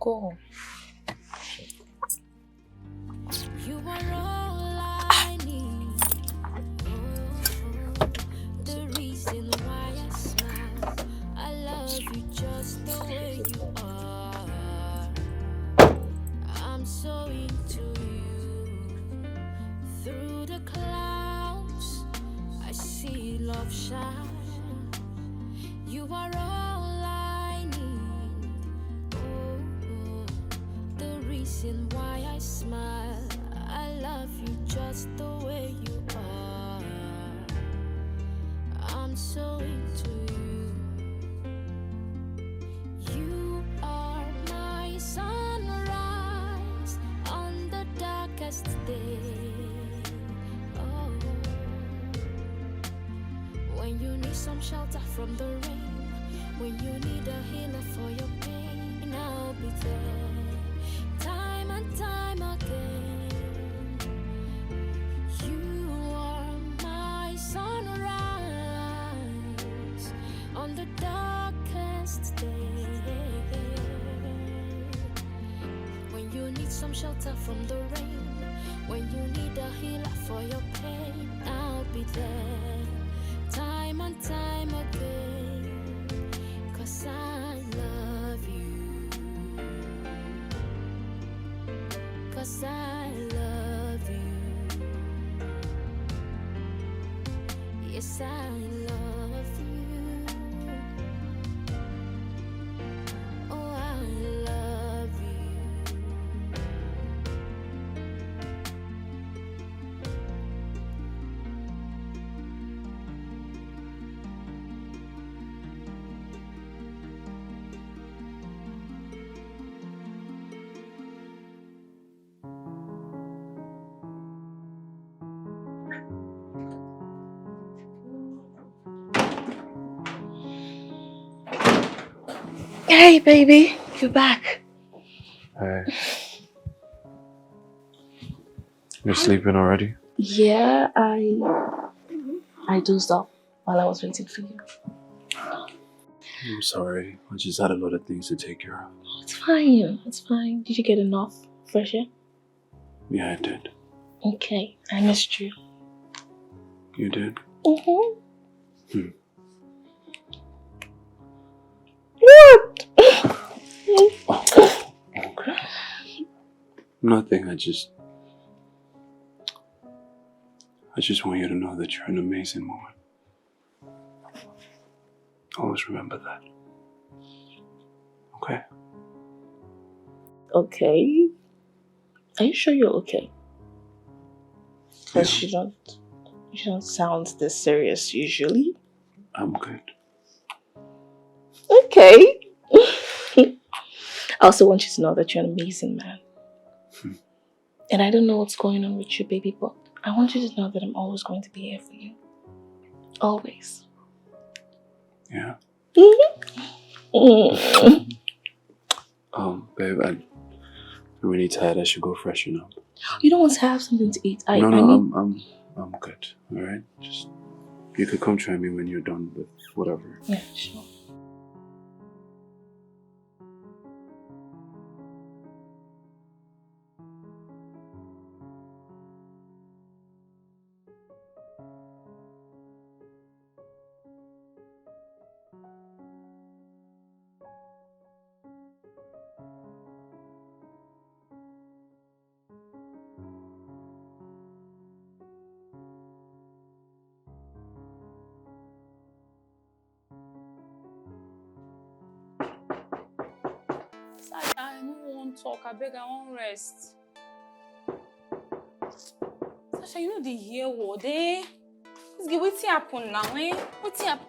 Go. You are all I need. The reason why I smile. I love you just the way you are. I'm so into you. Through the clouds, I see love shine. You are all I need. Oh, oh. The reason why I smile. I love you just the way you are. I'm so into you. You are my sunrise on the darkest day. Oh. When you need some shelter from the rain, when you need a healer for your pain, I'll be there. Time and time again. Shelter from the rain. When you need a healer for your pain, I'll be there. Time and time again. Cause I love you. Cause I love you. Yes, I love you. Oh, I love you. Hey, baby, you're back. Hey. You're sleeping already? Yeah, I I dozed off while I was waiting for you. I'm sorry. I just had a lot of things to take care of. It's fine. It's fine. Did you get enough fresh air? Yeah, I did. Okay, I missed you. You did? Mm-hmm. Hmm. What? Oh, okay. Nothing. I just, I just want you to know that you're an amazing woman. Always remember that. Okay? Okay. Are you sure you're okay? Because Yeah. you don't you don't sound this serious usually. I'm good. Okay. I also want you to know that you're an amazing man. Hmm. And I don't know what's going on with you, baby, but I want you to know that I'm always going to be here for you. Always. Yeah. Mm-hmm. Mm. Um, babe, I, I'm really tired. I should go freshen up. You don't want to have something to eat? I, no, I no, need... I'm, I'm, I'm good. All right. Just, you could come try me when you're done with whatever. Yeah, sure. I no wan talk, abeg, I wan rest. Sasha, you no dey hear word, eh? This girl, wetin happen now, eh? Wetin happen?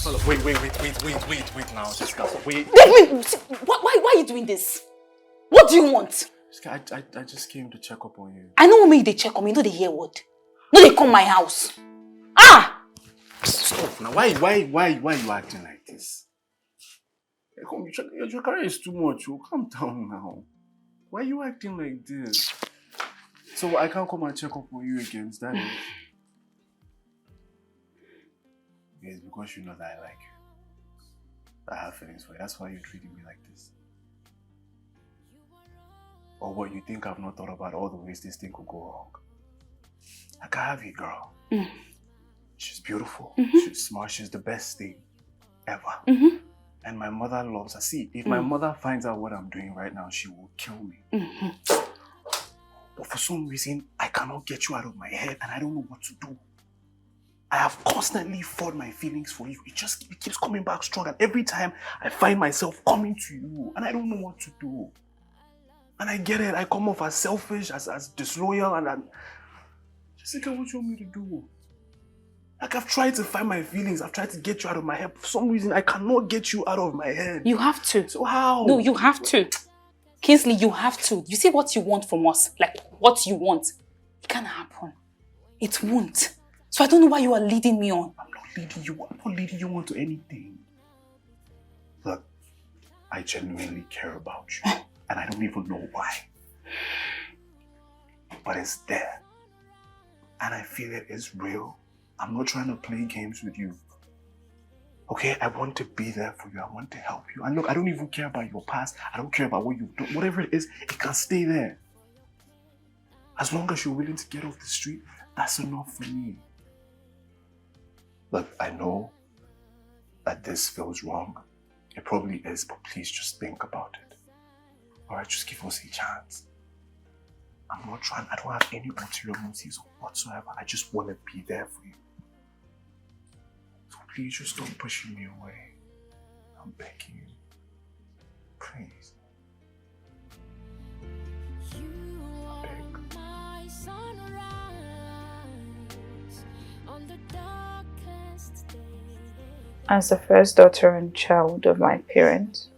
Hold up, wait, wait, wait, wait, wait, wait, wait now, Jessica. Wait. Wait, wait, wait, why, why, why are you doing this? What do you want? Jessica, I, I, I just came to check up on you. I know what make you dey check on me, you no dey hear word. No dey come my house. Ah! Stop now. Why, why, why, why are you acting like this? Hey, come, your, your, your career is too much. Oh, calm down now. Why are you acting like this? So I can't come and check up on you again, is that it? It's because you know that I like you. I have feelings for you. That's why you're treating me like this. Or what, you think I've not thought about all the ways this thing could go wrong? Like, I have a girl. Mm. She's beautiful. Mm-hmm. She's smart. She's the best thing ever. Mm-hmm. And my mother loves her. See, if my Mm. mother finds out what I'm doing right now, she will kill me. Mm-hmm. But for some reason, I cannot get you out of my head, and I don't know what to do. I have constantly fought my feelings for you. It just, it keeps coming back strong, and every time I find myself coming to you, and I don't know what to do. And I get it. I come off as selfish, as, as disloyal, and, and Jessica, what do you want me to do? Like, I've tried to find my feelings. I've tried to get you out of my head. For some reason, I cannot get you out of my head. You have to. So how? No, you have to. Kingsley, you have to. You see what you want from us, like, what you want. It can't happen. It won't. So I don't know why you are leading me on. I'm not leading you. I'm not leading you on to anything. Look, I genuinely care about you, and I don't even know why. But it's there, and I feel it is real. I'm not trying to play games with you. Okay, I want to be there for you. I want to help you. And look, I don't even care about your past. I don't care about what you've done. Whatever it is, it can stay there. As long as you're willing to get off the street, that's enough for me. Look, I know that this feels wrong. It probably is, but please just think about it. All right, just give us a chance. I'm not trying, I don't have any ulterior motives whatsoever. I just want to be there for you. So please just stop pushing me away. I'm begging you. Please. As the first daughter and child of my parents,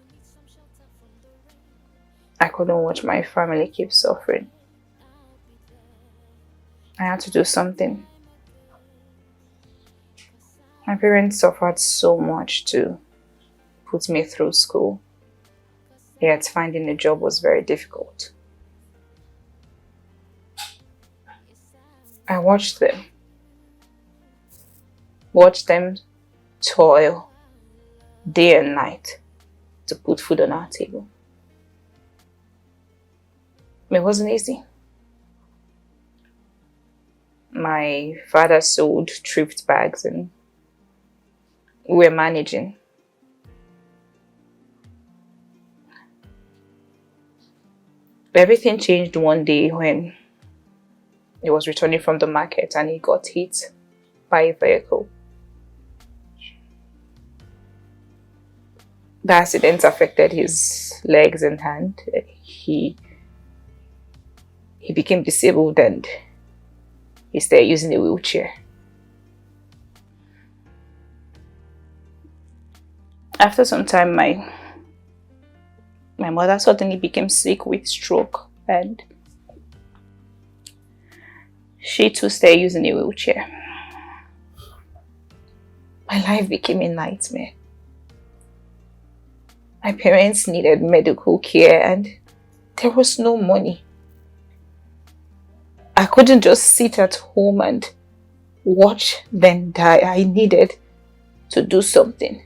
I couldn't watch my family keep suffering. I had to do something. My parents suffered so much to put me through school, yet finding a job was very difficult. I watched them, watched them toil day and night to put food on our table. It wasn't easy. My father sold thrift bags and we were managing. Everything changed one day when he was returning from the market and he got hit by a vehicle. The accident affected his legs and hand. He he became disabled and he started using a wheelchair. After some time, my my mother suddenly became sick with stroke, and she too started using a wheelchair. My life became a nightmare. My parents needed medical care and there was no money. I couldn't just sit at home and watch them die. I needed to do something.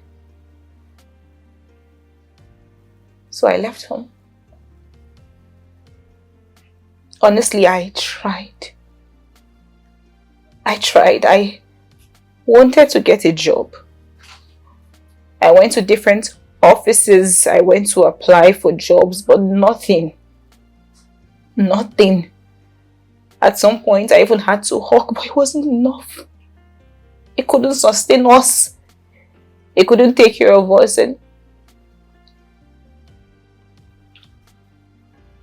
So I left home. Honestly, I tried. I tried. I wanted to get a job. I went to different offices. I went to apply for jobs, but nothing. Nothing. At some point, I even had to hawk, but it wasn't enough. It couldn't sustain us. It couldn't take care of us, and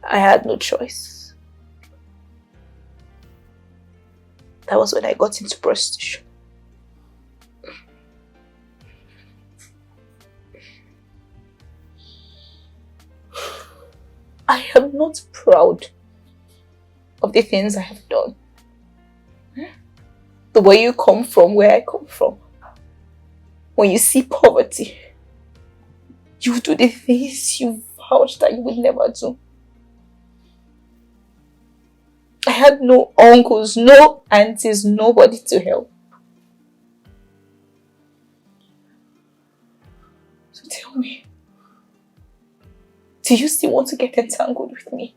I had no choice. That was when I got into prostitution. I am not proud of the things I have done. The way you come from, where I come from, when you see poverty, you do the things you vowed that you would never do. I had no uncles, no aunties, nobody to help. So tell me, do you still want to get entangled with me?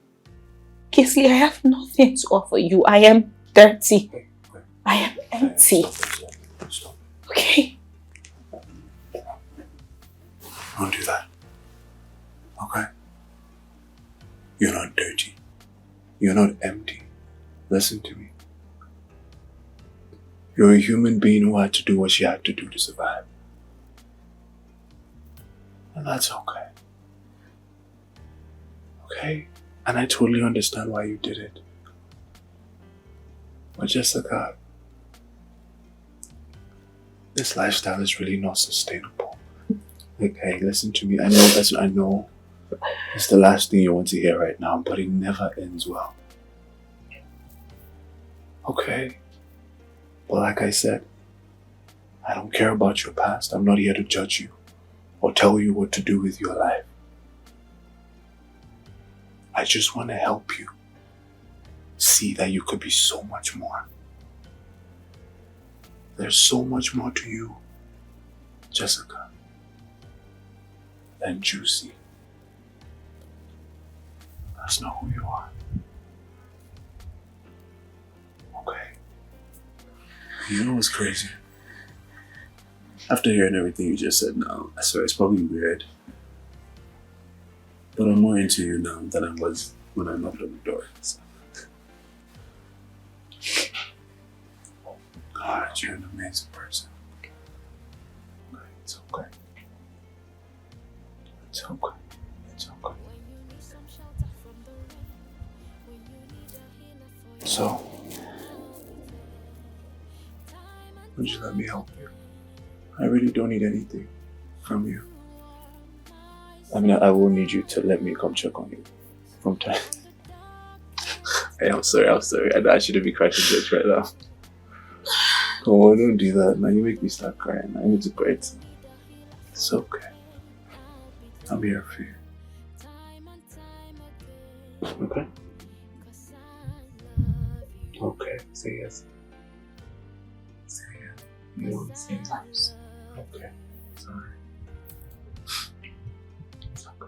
Kingsley, I have nothing to offer you. I am dirty. I am empty. Okay? Don't do that. Okay? You're not dirty. You're not empty. Listen to me. You're a human being who had to do what she had to do to survive. And that's okay. Okay? And I totally understand why you did it. But Jessica, this lifestyle is really not sustainable. Like, hey, listen to me. I know that's I know it's the last thing you want to hear right now, but it never ends well. Okay? But like I said, I don't care about your past. I'm not here to judge you or tell you what to do with your life. I just want to help you see that you could be so much more. There's so much more to you, Jessica, than Juicy. That's not who you are. You know what's crazy? After hearing everything you just said now, I swear it's probably weird. But I'm more into you now than I was when I knocked on the door. So. God, you're an amazing person. It's okay. It's okay. It's okay. So, would you let me help you? I really don't need anything from you. I mean, I will need you to let me come check on you from time. Hey, I'm sorry, I'm sorry. I, I shouldn't be cracking jokes right now. Oh, don't do that. Now you make me start crying. I need to cry too. It's okay. I'm here for you. Okay? Okay, say yes. Say yes. You want to say yes? Okay. Sorry. It's okay.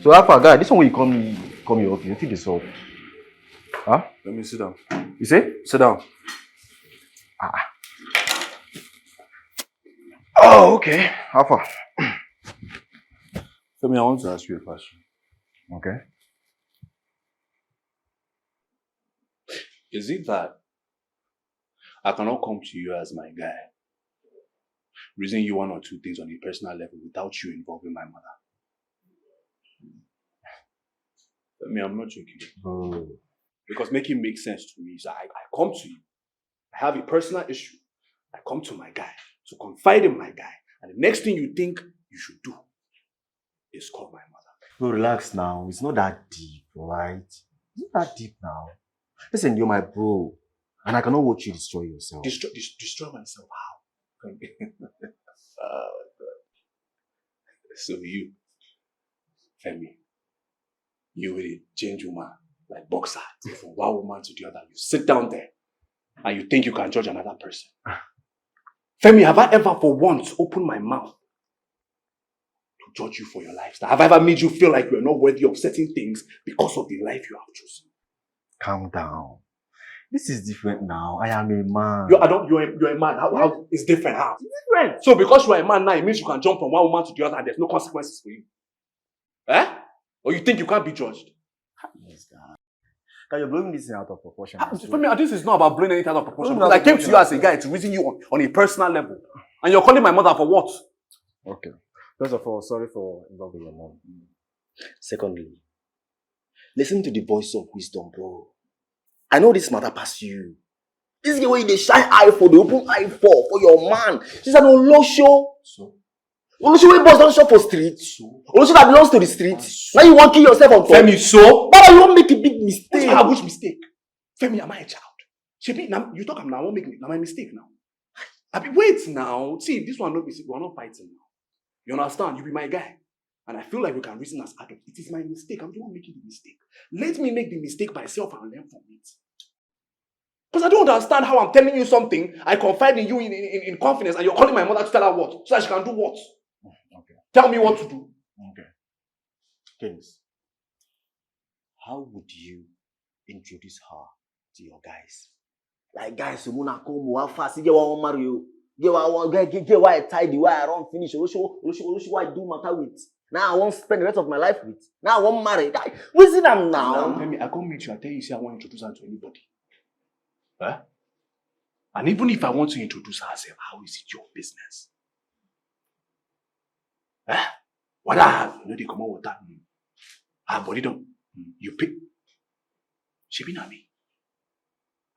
So how far, guy? This one wey you come, come your office, you think it's up? Huh? Let me sit down. You say? Sit down. Ah. Oh, okay. How far? Femi, I want to ask you a question. Okay. Is it that I cannot come to you as my guy, reason you one or two things on a personal level without you involving my mother? I mean, I'm not joking. Bro. Because make it make sense to me. So I, I come to you. I have a personal issue. I come to my guy to confide in my guy. And the next thing you think you should do is call my mother. Bro, relax now. It's not that deep, right? It's not that deep now. Listen, you're my bro. And I cannot watch you destroy yourself. Destroy, dis- destroy myself? How? Oh, God. So you, Femi, you will change woman like boxer from one woman to the other. You sit down there and you think you can judge another person. Femi, have I ever for once opened my mouth to judge you for your lifestyle? Have I ever made you feel like you're not worthy of certain things because of the life you have chosen? Calm down. This is different now. I am a man. You, I don't. You're a, you're a man. How, how it's different? How? It's different. So because you are a man now, it means you can jump from one woman to the other, and there's no consequences for you. Eh? Or you think you can't be judged? Yes, God. Can you blowing this thing out of proportion? Ah, for me, this is not about blowing anything out of proportion. Because I came to you as a guy to reason you on, on a personal level, and you're calling my mother for what? Okay. First of all, sorry for involving your mom. Secondly, listen to the voice of wisdom, bro. I know this matter pass you. This girl wey you dey shine eye for, dey open eye for, for your man. She's an olosho. So? Olosho wey boss don shop for street. So? Olosho that belongs to the street. Ah, so? Now you wan kill yourself on top. Femi, so? Baba, you wan make a big mistake. Which, ah, which mistake? Femi, am I a child? Shebi, na, you talk am now, I wan make mi-, na my mistake now. Abi, wait now. See, this one no be, we are not fighting now. You understand? You be my guy. And I feel like we can reason as adults. It is my mistake. I'm the one making the mistake. Let me make the mistake myself and learn from it. Because I don't understand how I'm telling you something, I confide in you in, in, in confidence, and you're calling my mother to tell her what? So that she can do what? Okay. Tell me what to do. Okay. Kings, how would you introduce her to your guys? Like, guys, Muna come, how fast? Get one marry you. Get one, get, get, get why I tidy, why I run finish. Olushi, Olushi, Olushi, why I do matter with. Now I won't spend the rest of my life with. Now I won't marry. Guy, reason am now. Now, Femi, I come meet you, I tell you, say I won't introduce her to anybody. Eh? And even if I want to introduce herself, how is it your business? Eh? What I have, you know, they come out with that. Mm. Her body don't. Mm. You pay. She be na me.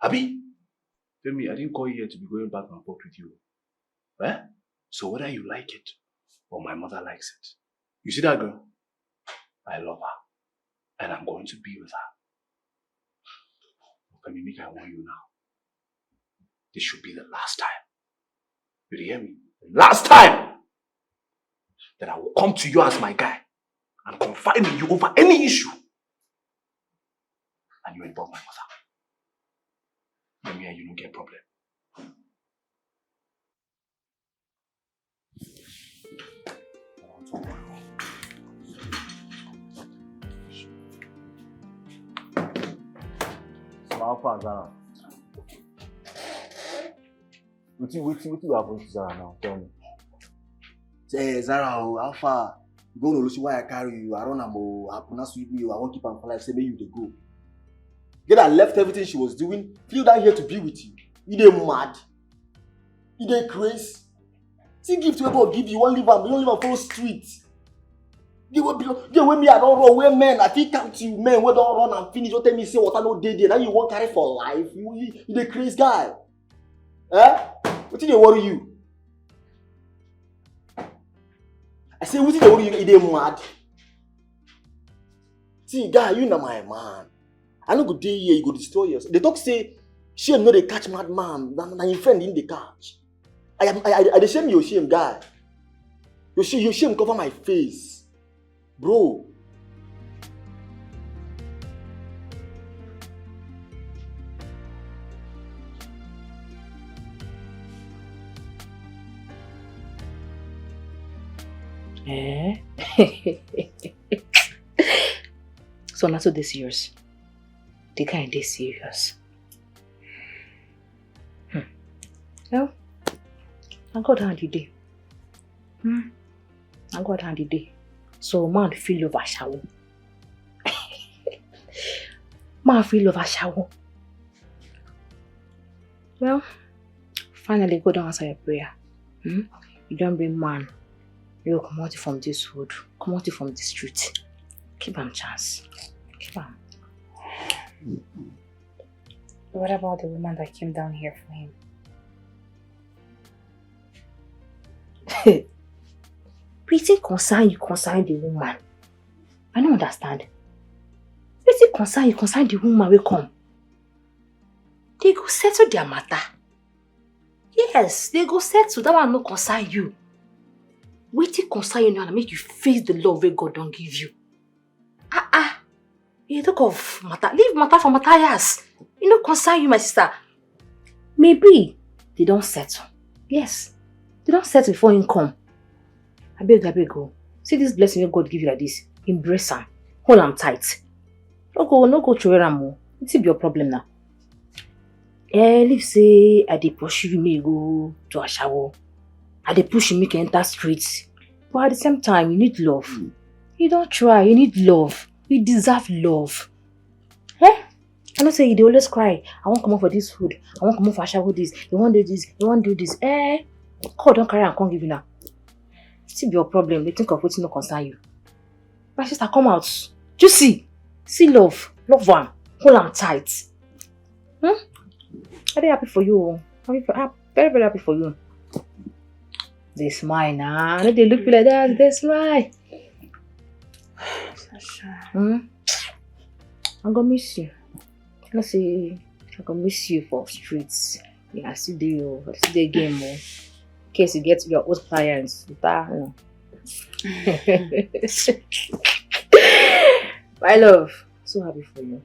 Abi? Tell me, I didn't call you here to be going back and forth with you. Eh? So whether you like it or my mother likes it, you see that girl? I love her. And I'm going to be with her. But Femi, make I warn you now. This should be the last time. You hear me? The last time that I will come to you as my guy and confide in you over any issue. And you involve my mother. Let me and you no get problem. So how far, Zara? Wetin wetin wetin go happen to Zara now? Tell me. Say, Zara, oh, how far? You go no see why I carry you. I run am, oh, I pronounce with me, oh, I won't keep am for life. Say, make you dey go. Get her left everything she was doing, flew down here to be with you. You dey mad? You dey craze? See gift wey God give you, you wan leave am, you wan leave am follow street. Girl wey be girl wey me I don run, wey men I fit count you, men wey don run and finish, don tell me say water no dey there. Now you wan carry for life? You you, you dey craze, guy. Eh? Wetin dey worry you? I say wetin dey worry you? You dey mad? See, guy, you na my man. I no go dey here, you go destroy yourself. They talk say shame no dey catch madman, na na him friend him dey catch. I am I I, I dey shame your shame, guy. Your shame your shame cover my face, bro. Eh? So na so dey serious. The kind dey serious. Hmm. Well, na God hand you dey. Hmm. Na God hand you dey. So man fit love ashawo. Man fit love ashawo. Well, finally God don answer your prayer. Hmm? You don bring man. You go comot from this wood, comot from the street. Keep am chance. Keep am. What about the woman that came down here for him? Wetin concern you concern the woman? I no understand. Wetin concern you concern the woman wey come? They go settle their matter. Yes, they go settle. That one no concern you. Wetin concern you now na make you face the love wey God don give you. Ah ah. You talk of matter. Leave matter for Matthias. E no concern you, my sister. Maybe they don settle. Yes, they don settle before him come. Abeg, abeg o. See this blessing wey God give you like this. Embrace am. Hold am tight. No go, no go throway am o. Wetin be your problem now? Eh, leave say I dey pursue you make you go to ashawo. I dey push you make you enter street. But at the same time, you need love. You don try, you need love. You deserve love. Eh? I know say you dey always cry. I wan comot for this food. I wan comot for ashawo this. You wan do this. You wan do this. Eh? God don carry am come give you now. Wetin be your problem? Dey think of wetin no concern you. My sister, come out. Juicy, see love. Love am. Hold am tight. Hmm? I dey happy for you o. Happy for, ah, very, very happy for you. Dey smile na. No dey look me like that. Dey smile. Hmm? I go miss you. I know say I go miss you for streets. Yeah, I still dey o. I still dey game o. In case you get your old clients, you ta-, you know. My love, so happy for you.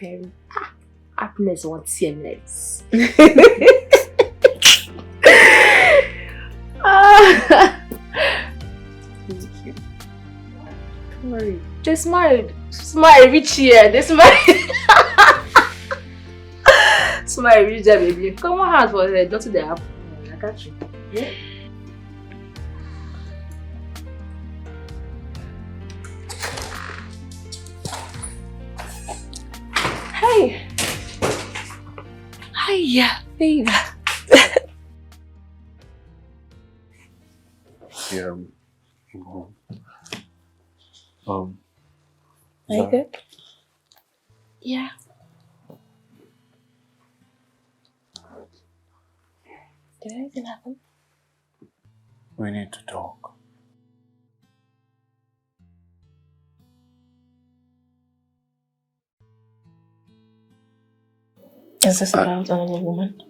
Very, ah, happiness wan tear me like this. Ah. Thank you. Don't worry. They smile. Smile reach here. They smile. Smile reach there, baby. Come on, hard for head. Nothing dey happen. I got you. Yeah. Hey. Hiya, babe. Yeah. Um, um, Are you good? Yeah. Did anything happen? We need to talk. Is this about another woman?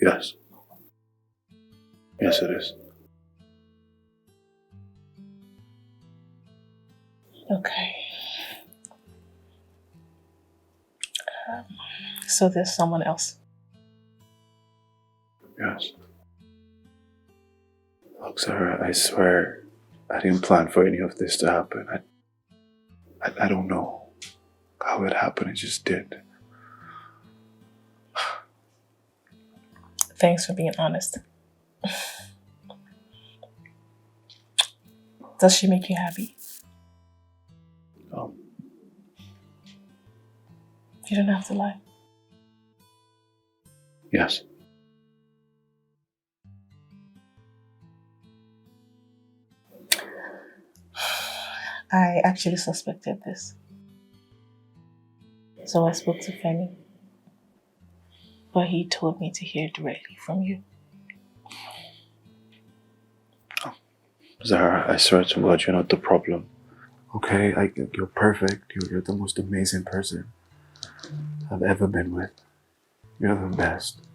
Yes. Yes, it is. Okay. Um, so there's someone else? Yes. Look, Zara, I swear I didn't plan for any of this to happen. I, I, I don't know how it happened. It just did. Thanks for being honest. Does she make you happy? Um, You don't have to lie. Yes. I actually suspected this. So I spoke to Femi, but he told me to hear directly from you. Zara, I swear to God, you're not the problem. Okay, I, you're perfect. You're, you're the most amazing person I've ever been with. You're the best,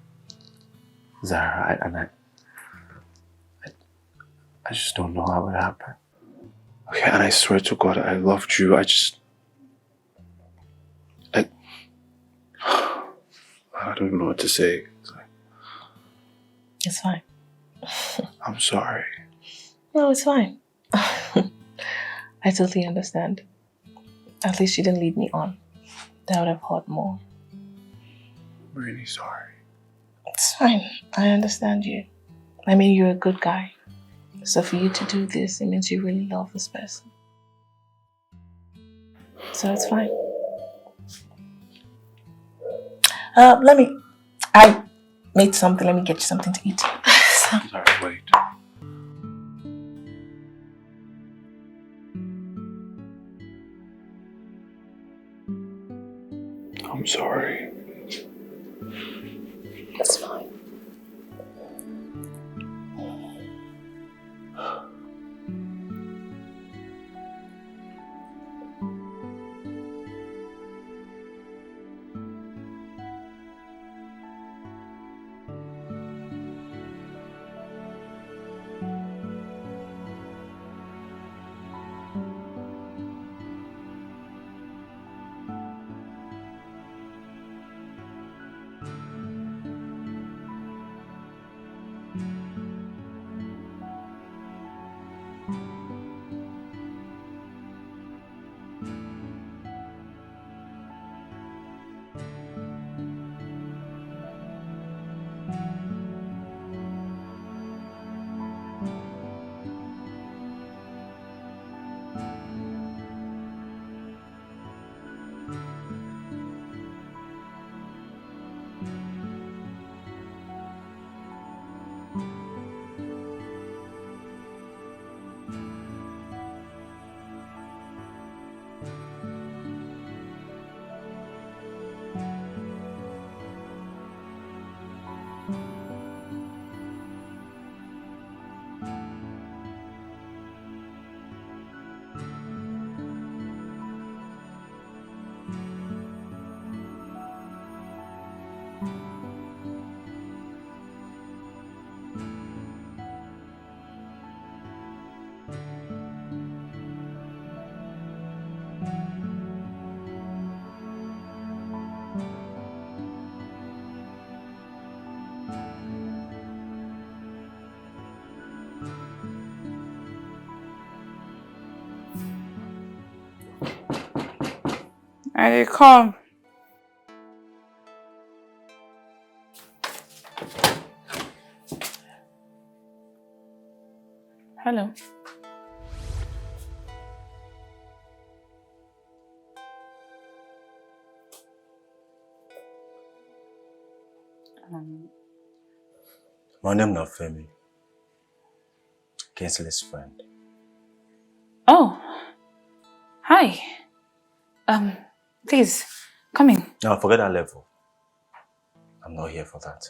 Zara. I, and I, I, I just don't know how it happened. Okay, and I swear to God, I loved you. I just, I, I don't even know what to say. It's fine. I'm sorry. No, it's fine. I totally understand. At least you didn't lead me on. That would have hurt more. I'm really sorry. It's fine. I understand you. I mean, you're a good guy. So for you to do this, it means you really love this person. So it's fine. Uh, let me. I made something. Let me get you something to eat. Sorry, wait. I'm sorry. It's fine. I dey come. Hello. My name na Femi, Kingsley's friend. Oh, hi. Um, please, come in. Now forget that level. I'm not here for that.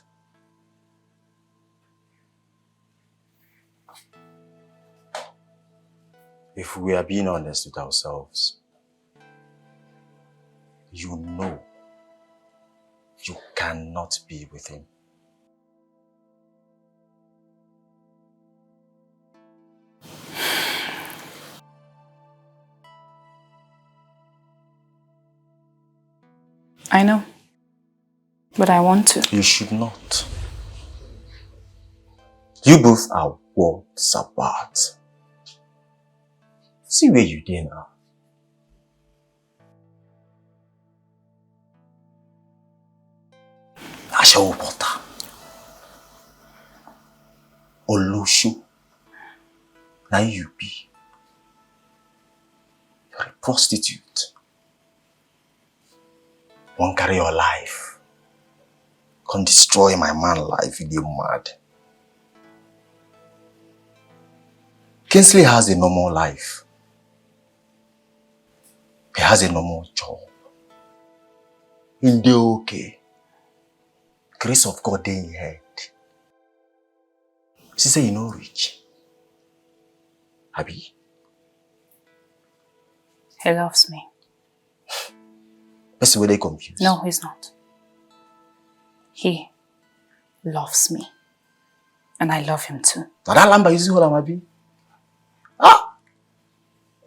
If we are being honest with ourselves, you know you cannot be with him. I know, but I want to. You should not. You both are worlds apart. See where you dey now. Ashawo porter. Olosho. Now you be. You're a prostitute. Won't carry your life. Can't destroy my man life. You dey mad. Kingsley has a normal life. He has a normal job. He dey okay. Grace of God dey in head. She say you no rich. Abi? He loves me. Person wey dey confused. No, he's not. He loves me. And I love him too. Na that lamba you see hold am, abi? Ah!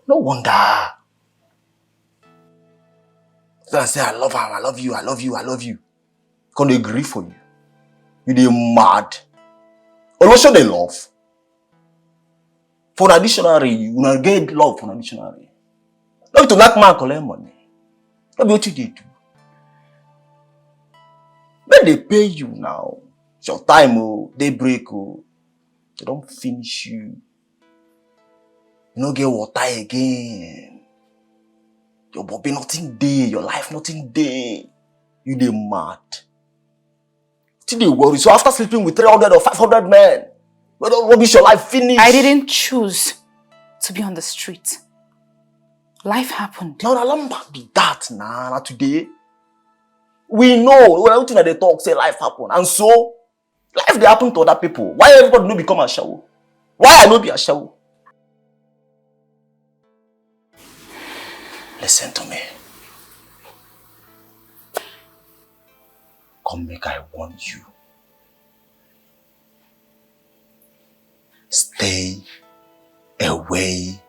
No wonder. So I say, I love him, I love you, I love you, I love you. Come dey gree for you. You dey mad. Olosho dey love. For the dictionary, you na get love for the dictionary. Not to knack man collect money. No be wetin you dey do. Make dem pay you now. It's your time o, day break o. Dem don finish you. You no get water again. Your body nothing dey, your life nothing dey. You dey mad. Still dey worry. So after sleeping with three hundred or five hundred men, wey don rubbish your life finish. I didn't choose to be on the street. Life happened. Now na lamba be that na, na today. We know, well, everything that they talk say life happen. And so, life dey happen to other people. Why everybody no become ashawo? Why I no be ashawo? Listen to me. Come make I warn you. Stay away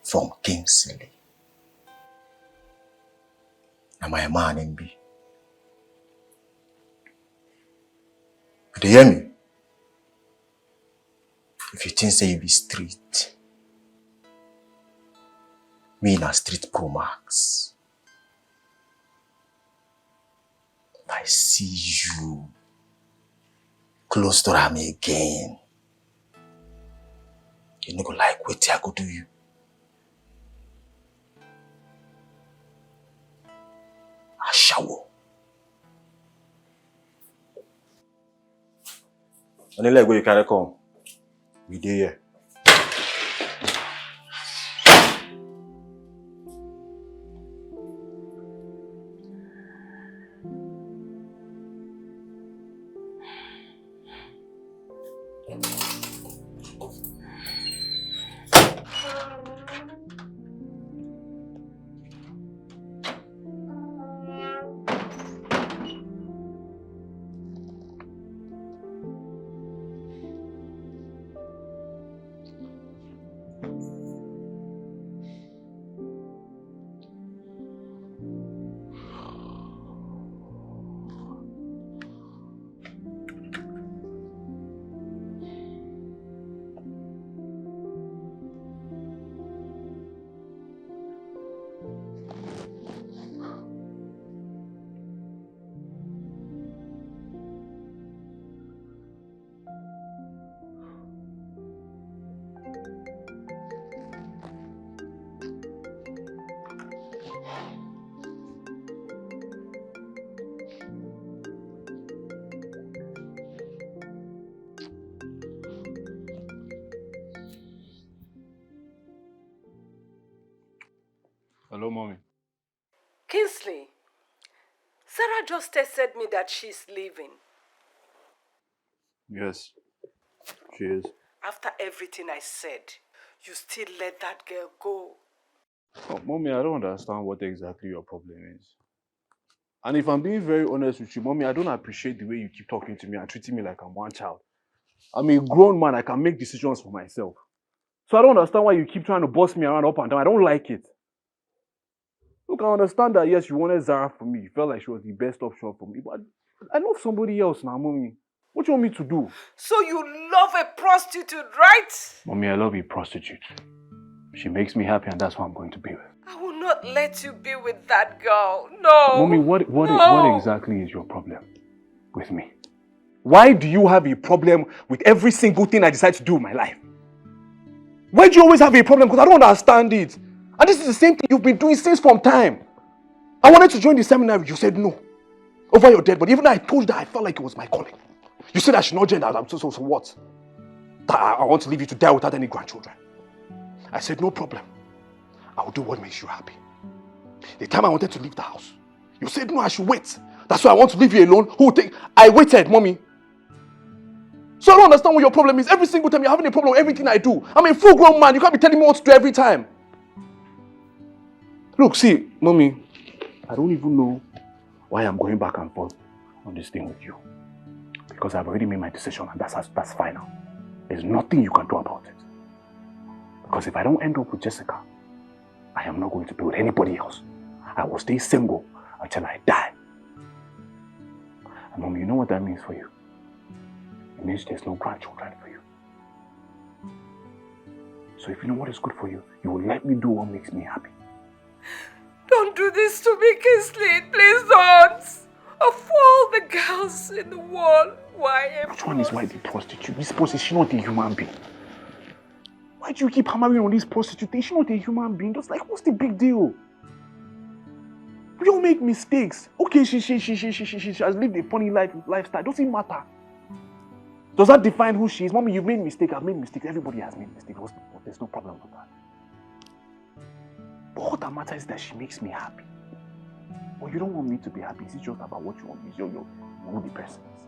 from Kingsley. Na my man him be. You dey hear me? If you think say you be street, me na street pro max. If I see you close to am again, you no go like wetin I go do you. Ashawo. Any leg wey you carry come, we dey here. Hello, mommy. Kingsley, Sarah just texted me that she's leaving. Yes, she is. After everything I said, you still let that girl go. Oh, mommy, I don't understand what exactly your problem is. And if I'm being very honest with you, mommy, I don't appreciate the way you keep talking to me and treating me like I'm one child. I'm a grown man, I can make decisions for myself. So I don't understand why you keep trying to boss me around up and down. I don't like it. Look, I understand that, yes, you wanted Zara for me. You felt like she was the best option for me. But I love somebody else now, mommy. What do you want me to do? So you love a prostitute, right? Mommy, I love a prostitute. She makes me happy, and that's who I'm going to be with. I will not let you be with that girl. No. Mommy, what what No. what exactly is your problem with me? Why do you have a problem with every single thing I decide to do in my life? Why do you always have a problem? Because I don't understand it. And this is the same thing you've been doing since from time. I wanted to join the seminary. You said no. Over your dead body. Even though I told you that I felt like it was my calling. You said I should not join that. I'm so, so, so what? That I, I want to leave you to die without any grandchildren. I said, "No problem. I will do what makes you happy." The time I wanted to leave the house, you said, "No, I should wait. That's why I want to leave you alone. Who will take?" I waited, mommy. So I don't understand what your problem is. Every single time you're having a problem with everything I do. I'm a full grown man. You can't be telling me what to do every time. Look, see, mommy, I don't even know why I'm going back and forth on this thing with you. Because I've already made my decision, and that's that's final. There's nothing you can do about it. Because if I don't end up with Jessica, I am not going to be with anybody else. I will stay single until I die. And mommy, you know what that means for you? It means there's no grandchildren for you. So if you know what is good for you, you will let me do what makes me happy. Don't do this to me, Kingsley. Please don't. Of all the girls in the world, why am Which one is why the prostitute? This prostitute, she's not a human being. Why do you keep hammering on this prostitute? She's not a human being. Just like, what's the big deal? We all make mistakes. Okay, she she she she she she, she has lived a funny life lifestyle. Doesn't matter. Does that define who she is? Mommy, you've made mistake. I've made mistake. Everybody has made mistake. What's the, there's no problem with that. But what that matters is that she makes me happy. But you don't want me to be happy. Is it just about what you want? Is your your you know the person is.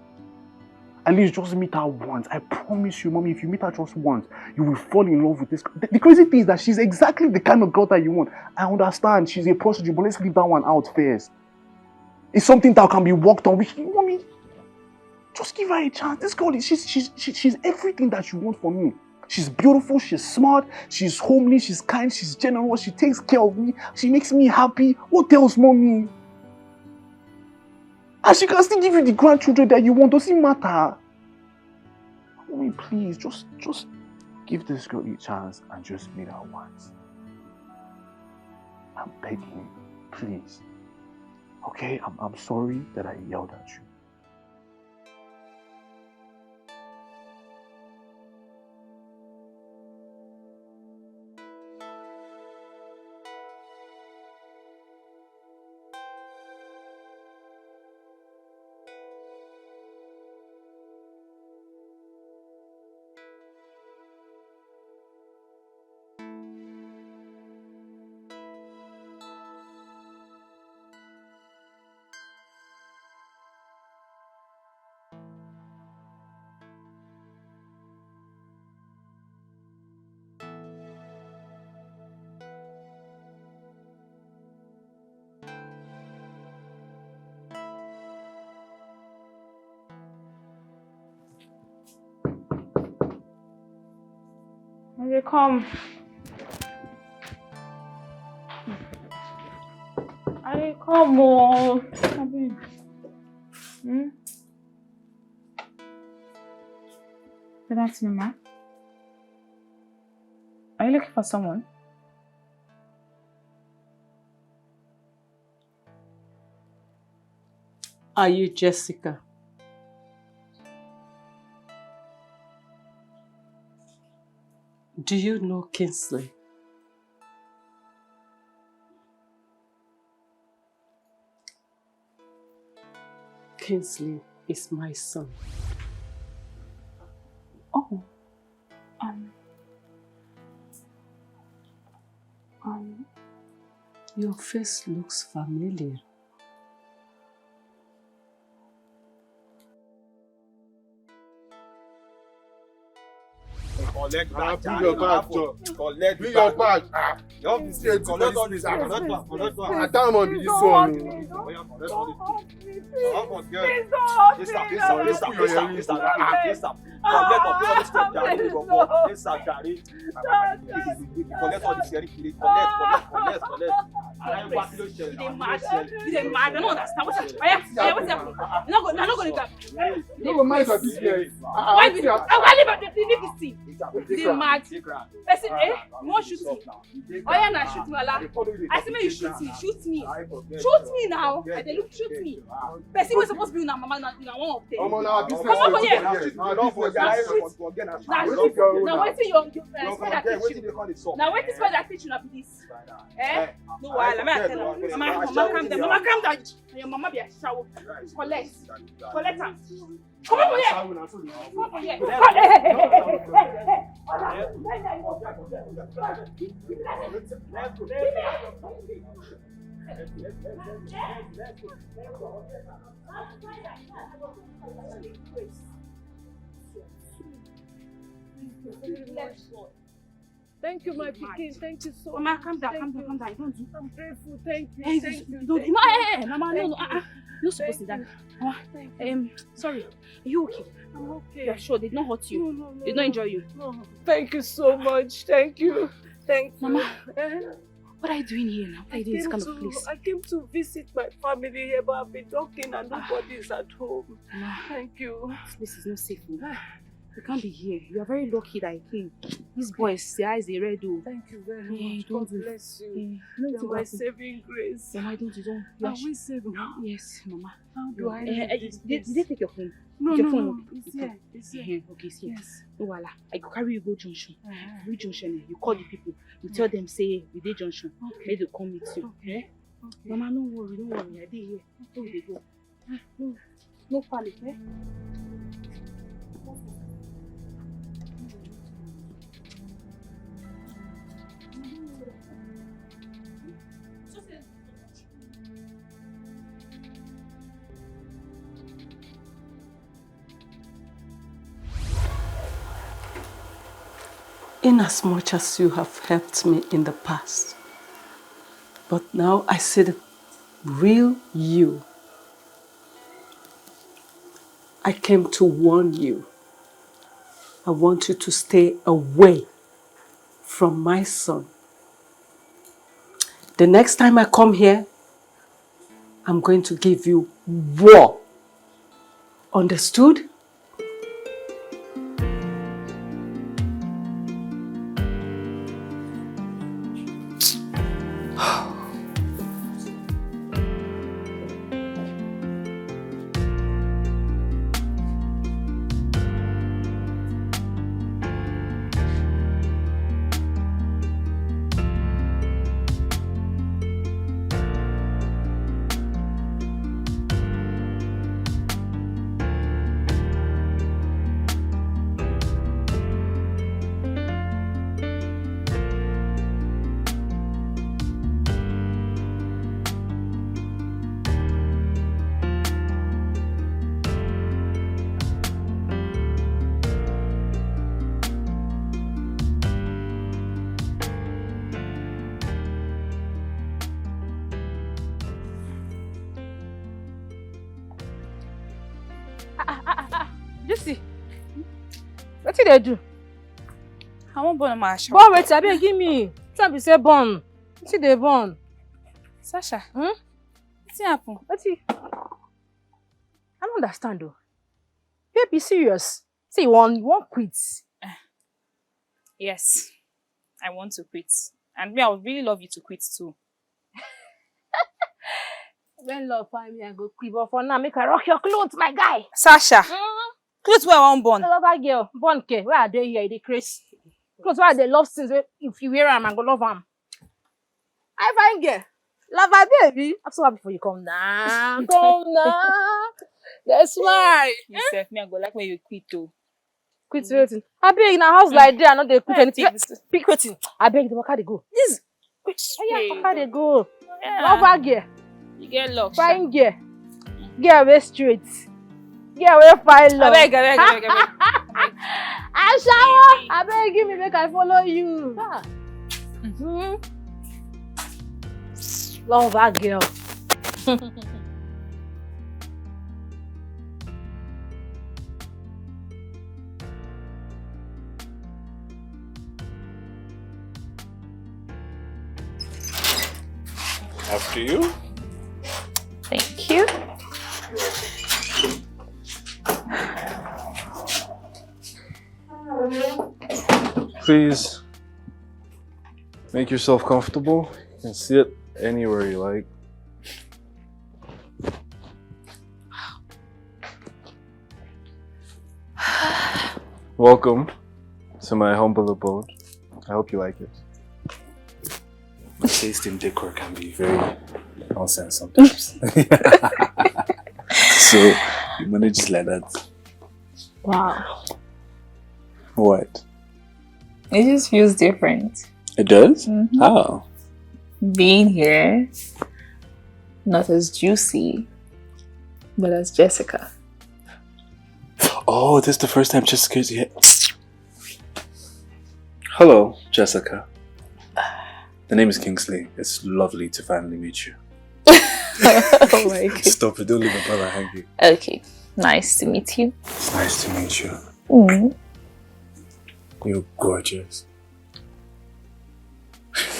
At least just meet her once. I promise you, mommy, if you meet her just once, you will fall in love with this. The, the crazy thing is that she's exactly the kind of girl that you want. I understand she's a prostitute, but let's leave that one out first. It's something that can be worked on. We, mommy, just give her a chance. This girl, is- she's she's she, she's everything that you want for me. She's beautiful, she's smart, she's homely, she's kind, she's generous, she takes care of me, she makes me happy. What else, mommy? And she can still give you the grandchildren that you want. Doesn't matter. Mommy, please, just just give this girl a chance and just meet her once. I'm begging, please. Okay, I'm, I'm sorry that I yelled at you. I dey come. I dey come o. Abeg. Hmm? Good afternoon, ma. Are you looking for someone? Are you Jessica? Do you know Kingsley? Kingsley is my son. Oh, um, um, Your face looks familiar. Collect Ah, bag, bring your bag, Joe. Collect Bring your bag. Bag. Ah, You have this thing. Collect all this. Collect one. Collect one. I don't want to be this one. Oh, yeah, collect all this. Come on, girl. Yes, sir. Yes, sir. Yes, sir. Yes, sir. Yes, sir. Yes, sir. Collect all this stuff, Jare. Yes, sir, Jare. Collect all this, Jare. Collect, collect, collect, collect. You dey mad. You dey mad. I don't understand. What? Oya, oya, wetin happen? You no go, you no go leave am. You go mind your business. Ah, Why wetin you? happen? I wan leave am. Leave this thing. You dey mad. Person, eh? You wan shoot me? Oya na shoot me, wala. I say make you shoot me. Shoot me. Shoot me now. I dey look, shoot me. Person wey suppose be una mama na, na one of them. Omo, na our business. Come over here. Na our business. Na shoot. Na wetin your, your uh, spider teach you? Na wetin spider teach una be this? Eh? No wahala. Make I tell am. Mama, mama, calm down. Mama, calm down. Your mama be ashawo. Collect. Collect am. Come over here. Come over here. Hey, hey, hey, hey, hey, hey. Thank you, my pikin. Thank you so Mama, much. calm down, Thank calm down, you. calm down. You don't do. I'm grateful. Thank you. Hey, Thank you you. don't. Thank You know, you. hey, hey, Mama, no, no, uh, uh. You're not supposed to that. Mama, Thank you. Um, sorry. Are you okay? I'm okay. You're sure they did not hurt you? No, no, no. They did not No. Injure you? No. Thank you so much. Thank you. Thank you. Mama, Eh? what are you doing here now? What are I you doing in this came kind to of place? I came to visit my family here, but I've been talking and nobody is at home. Mama, Thank you. this place is not safe. Oh. You can't be here. You are very lucky that I came. These boys, their eyes they red. Oh. Thank you very Yeah, much. don't God do- bless you. Eh, no, You're don't my worry. saving grace. Mama, don't you don't. Are Yes. We saving? Yes, Mama. How do I Eh, leave eh, this did, did place? they take your phone? No, Your no, phone? No. It's here. It's here. Eh, okay, it's here. Yes. No, wala. I go carry you go junction. Uh-huh. Reach junction, eh, you call the people. You tell them say we dey junction. Okay. Make they come meet you. Okay. Okay. Mama, no worry, no worry. I dey here. Where we dey go? No, no panic, eh? In as much as you have helped me in the past, but now I see the real you. I came to warn you. I want you to stay away from my son. The next time I come here, I'm going to give you war. Understood? Lucy, wetin dey do? I wan burn my ashawo. Born wetin? Abeg give me. Tell me say born. Wetin dey born? Sasha. Hmm? Wetin happen? Wetin? I don't understand though. Babe, be serious. Say you wan, you wan quit. Yes, I want to quit. And me, I would really love you to quit too. When love find me, I go quit. But for now, make I rock your clothes, my guy. Sasha, clothes wey I wan burn. Lover girl, born care. Where I dey here, I dey craze. Clothes wey I dey love since, wey if you wear am, I go love am. I fine girl. Lover baby. I'm so happy for you. Come now, come now. That's why. You sef, me, I go like when you quit too. Quit wetin? Abeg, na house like dey, I no dey quit Eh, anything. pick this. Pick wetin? Abeg, the waka dey go. This Oya, papa dey go. Yeah. Lover girl. You get luck, sha. Fine girl. Girl wey straight. Girl wey fine love. Abeg, abeg, abeg, abeg. Ashawo, abeg give me make I follow you. Ah. Mm-hmm. Lover girl. After you. Thank you. Please make yourself comfortable. You can sit anywhere you like. Welcome to my humble abode. I hope you like it. My taste in decor can be very nonsense sometimes. So you manage it like that. Wow. What? It just feels different. It does? Mm-hmm. How? Being here, not as juicy, but as Jessica. Oh, this is the first time Jessica's here. Hello, Jessica. The name is Kingsley. It's lovely to finally meet you. Oh my God. Stop it. Don't leave a brother hanging. Okay. Nice to meet you. It's nice to meet you. Mm. You're gorgeous.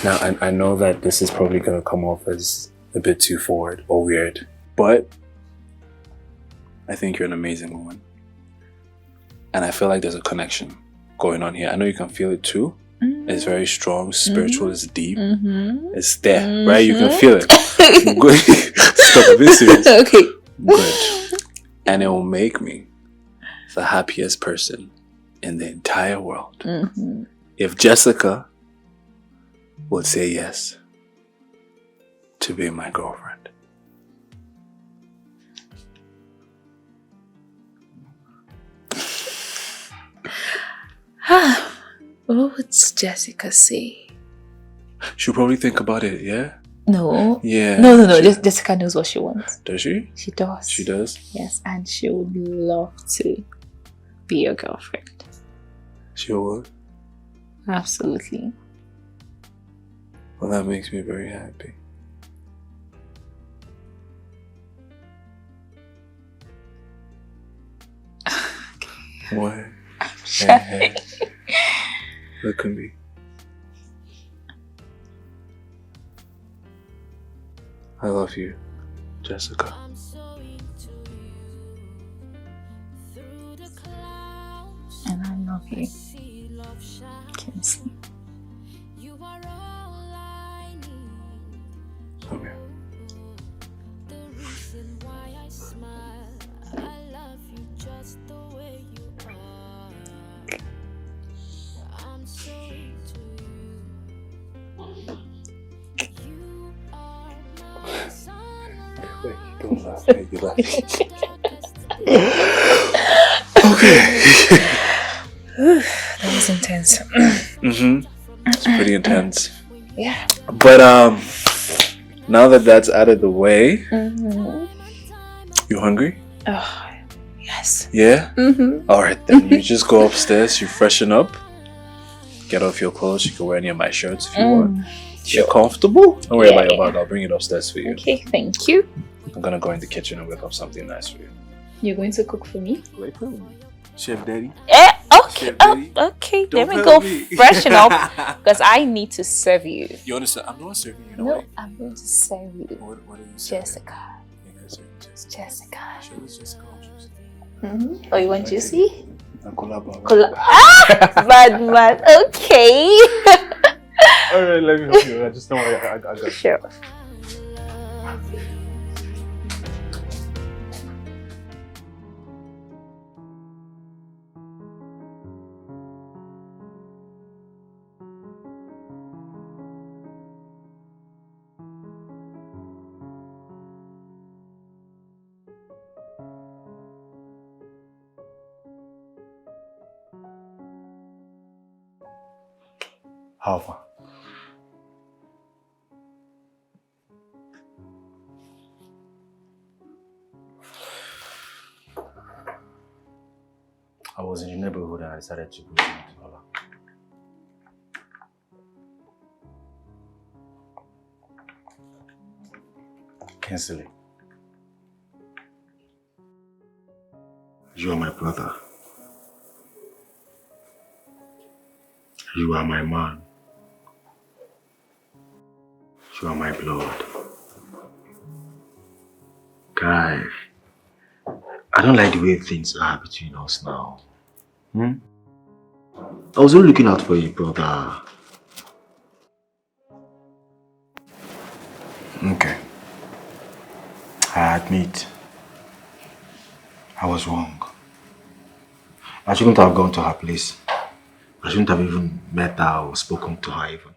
Now, I, I know that this is probably going to come off as a bit too forward or weird, but I think you're an amazing woman. And I feel like there's a connection going on here. I know you can feel it too. Mm-hmm. It's very strong, spiritual, it's deep. Mm-hmm. It's there, right? You can feel it. Stop it, be serious. Okay. Good. And it will make me the happiest person in the entire world. Mm-hmm. If Jessica would say yes to be my girlfriend. What would Jessica say? She'll probably think about it, yeah? No. Yeah. No, no, no. Jessica knows what she wants. Does she? She does. She does? Yes, and she would love to be your girlfriend. She would? Absolutely. Well, that makes me very happy. What? I'm shy. Hey, hey. Look at me. I love you, Jessica. And I love you, Kingsley. Come here. Wait, don't laugh. Why you laugh? Okay. That was intense. Mm-hmm. It's pretty intense. Yeah. But um, now that that's out of the way, mm-hmm, you hungry? Oh, yes. Yeah? Mm-hmm. All right, then you just go upstairs, you freshen up, get off your clothes. You can wear any of my shirts if you want. You're comfortable? Don't worry about your bag. I'll bring it upstairs for you. Okay, thank you. I'm gonna go in the kitchen and whip up something nice for you. You're going to cook for me? Wait, wait. Chef Daddy. Eh, okay, Chef Daddy. Okay. Let me go freshen up because I need to serve you. You understand? I'm the one serving you. No, I'm going to serve you. What, what are you serving? Jessica. You're gonna serve Jessica. Jessica. She was Jessica. Mm-hmm. Oh, you want juicy? Cola. Ah, bad man. Okay. All right, let me help you. I just know I, I, I got. Sure. How far? I was in the neighborhood and I decided to go to Ola. Kingsley, you are my brother. You are my man. You are my blood. Guy, I don't like the way things are between us now. Hmm? I was only looking out for you, brother. Okay. I admit, I was wrong. I shouldn't have gone to her place. I shouldn't have even met her or spoken to her even.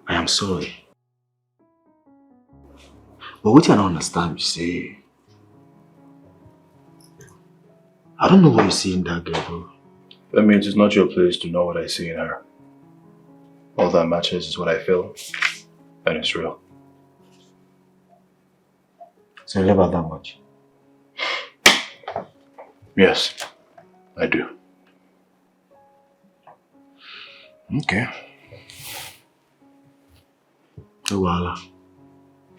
I am sorry. But wetin I don't understand be say, I don't know what you see in that girl, bro. I mean, it is not your place to know what I see in her. All that matters is what I feel, and it's real. So you love her that much? Yes, I do. Okay. No wahala.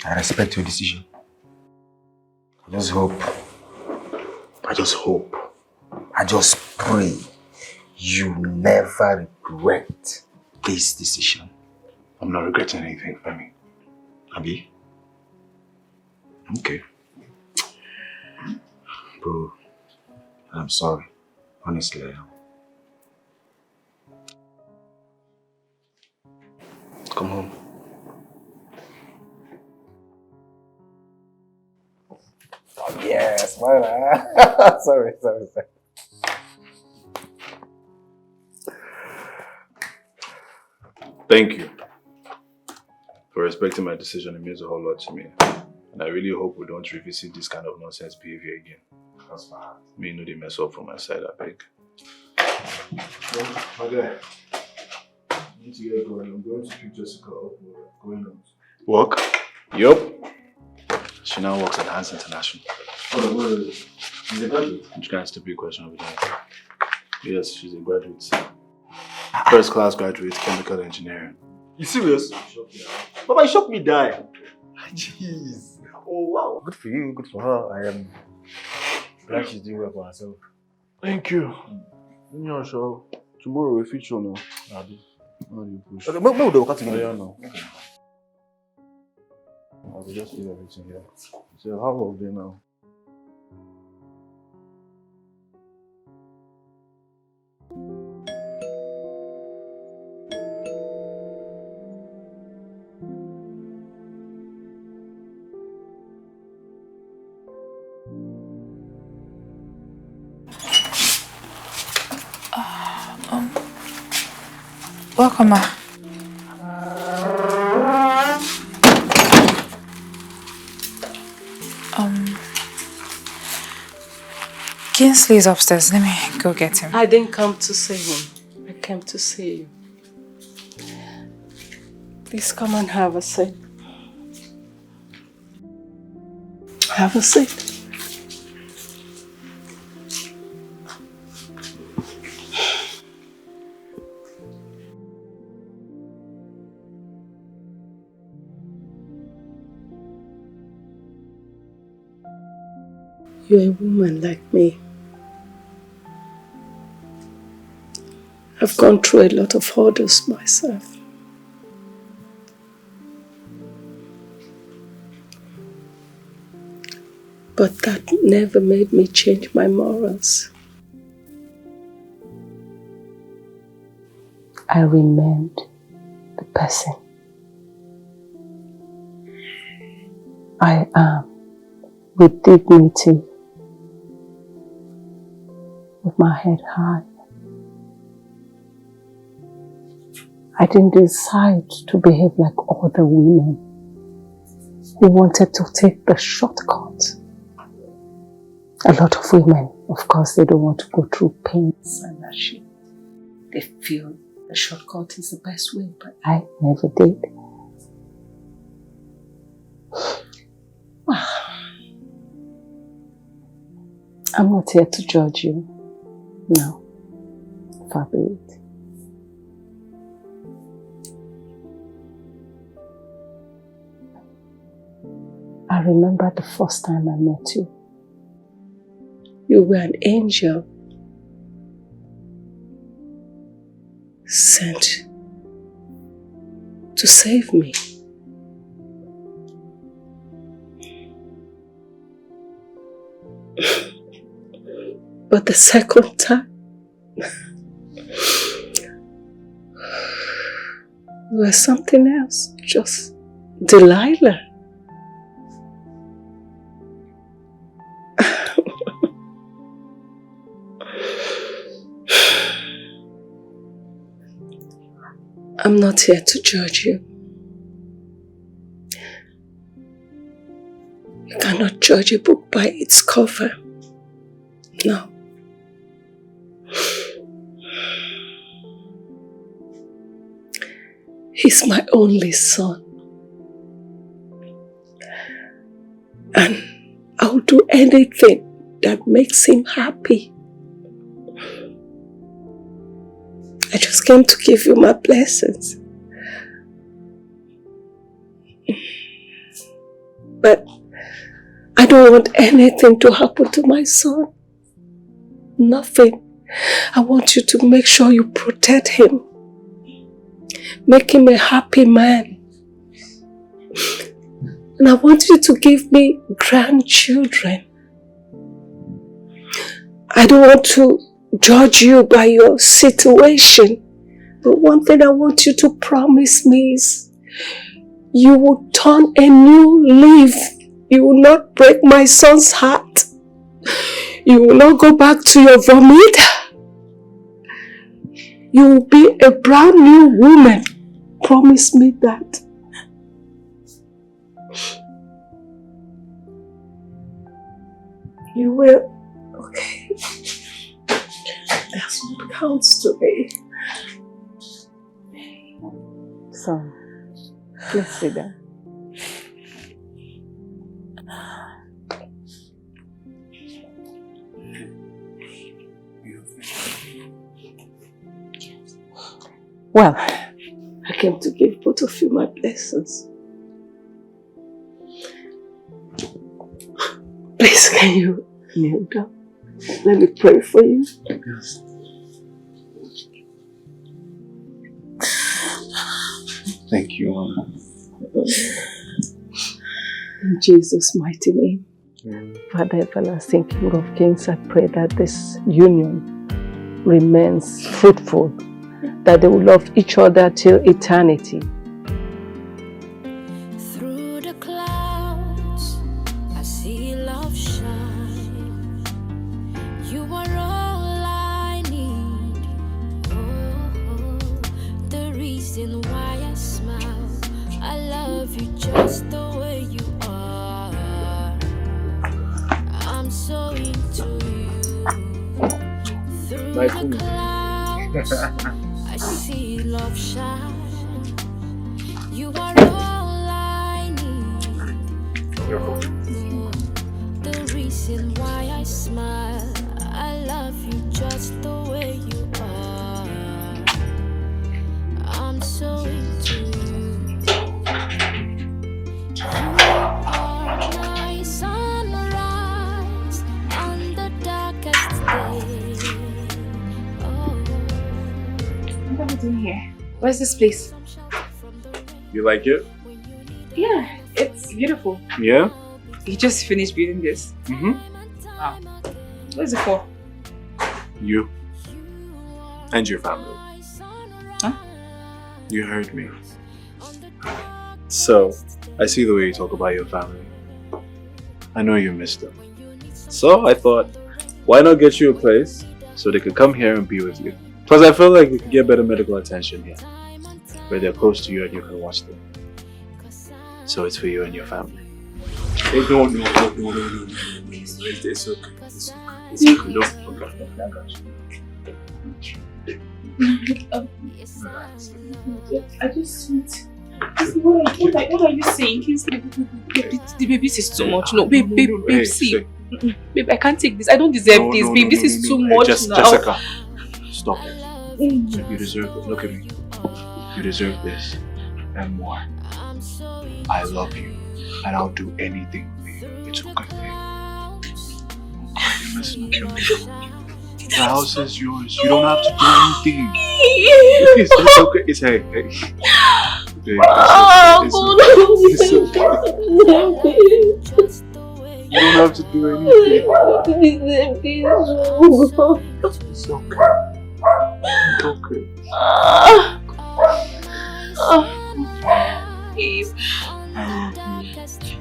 I respect your decision. I just hope, I just hope, I just pray you never regret this decision. I'm not regretting anything, Femi. Abi? Okay. Bro, I'm sorry. Honestly, I am. Come home. Oh, yes, man. Sorry, sorry, sorry. Thank you for respecting my decision. It means a whole lot to me. And I really hope we don't revisit this kind of nonsense behavior again. That's fine. Me, no dey mess up for my side, I beg. Well, my guy, I need to get going. I'm going to pick Jessica up. We're going out. Work? Yup. She now works at Hans International. Oh, wait, wait, wait. She's a graduate? Which kind of stupid question over there? Yes, she's a graduate. First class graduate, chemical engineering. You serious? Baba, you shock me die. Jeez. Oh, wow. Good for you, good for her. I am glad she's doing well for herself. Thank you. Nyosho, tomorrow we fit show now. Abi. No dey push. Okay, make, make we dey waka together. Yeah, no. I will just leave everything here. So how work dey now? Um, welcome, ma. Um, Kingsley is upstairs. Let me go get him. I didn't come to see him. I came to see you. Please come and have a seat. Have a seat. You're a woman like me. I've gone through a lot of hurdles myself. But that never made me change my morals. I remained the person I am with dignity, with my head high. I didn't decide to behave like other women who wanted to take the shortcut. A lot of women, of course, they don't want to go through pains and hardship. They feel the shortcut is the best way, but I never did. Ah. I'm not here to judge you. No. Far be it. I remember the first time I met you. You were an angel sent to save me. But the second time, you were something else, just Delilah. I'm not here to judge you. You cannot judge a book by its cover. No. He's my only son. And I'll do anything that makes him happy. I just came to give you my blessings. But I don't want anything to happen to my son. Nothing. I want you to make sure you protect him. Make him a happy man. And I want you to give me grandchildren. I don't want to judge you by your situation. But one thing I want you to promise me is you will turn a new leaf. You will not break my son's heart. You will not go back to your vomit. You will be a brand new woman. Promise me that. You will. Okay. That's what counts to me. So, please sit down. Well, I came to give both of you my blessings. Please, can you kneel down? Let me pray for you. Yes. Thank you, Mama. In Jesus' mighty name. Father everlasting, King of kings, I pray that this union remains fruitful, that they will love each other till eternity. Through the clouds, I see love shine. You are all I need. Oh, the reason why I smile. I love you just the way you are. I'm so into you. Through the clouds, I see love shine. You are all I need. The reason why I smile, I love you just the way you are. I'm so into you. You are my sunrise on the darkest day. Oh. What are we doing here? Where's this place? You like it? Yeah, it's beautiful. Yeah? You just finished building this. Mm-hmm. Wow. What's it for? You and your family. Huh? You heard me. So, I see the way you talk about your family. I know you miss them. So, I thought, why not get you a place so they could come here and be with you? Plus, I feel like you could get better medical attention here, where they're close to you and you can watch them. So it's for you and your family. Hey, no, no, no, no, no, no, no, no. It's, it's okay. It's okay. It's okay. Don't, don't, don't, don't, don't. Um, I just want. What are, what are, what are you saying? Kingsley, the, the, the, the baby is too much. No, babe, babe, babe, see. Babe, I can't take this. I don't deserve No, this, no, babe. no, This no, is no, too no. much Jess- now. Jessica, stop it. You deserve it. Look at me. You deserve this and more. I love you, and I'll do anything for you. It's okay, babe. Listen, look at me. The house is yours. You don't have to do anything. It's, it's okay. It's hey, hey. Babe, it's okay. It's okay. It's okay. You don't have to do anything. It's okay. It's okay.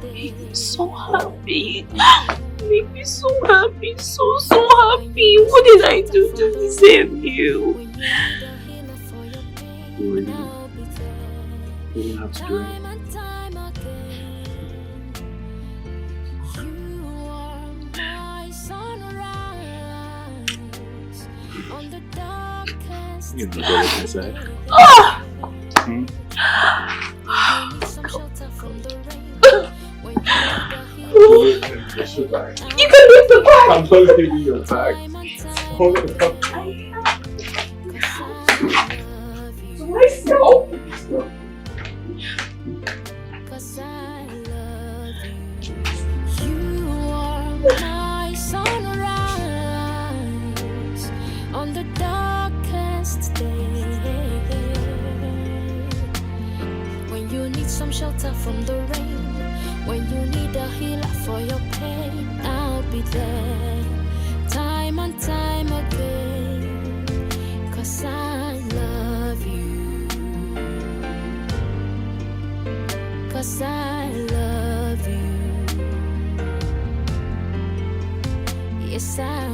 Babe, I'm so happy. Make me so happy, so, so happy. What did I do to deserve you? You really, you didn't have to do it. You know what I said? Hmm? You can lift the bag. I'm gonna give you your bag. Myself. Cause I love you. You are my sunrise on the darkest day. When you need some shelter from the rain, when you need a healer for your pain, I'll be there time and time again. Cause I love you. Cause I love you. Yes, I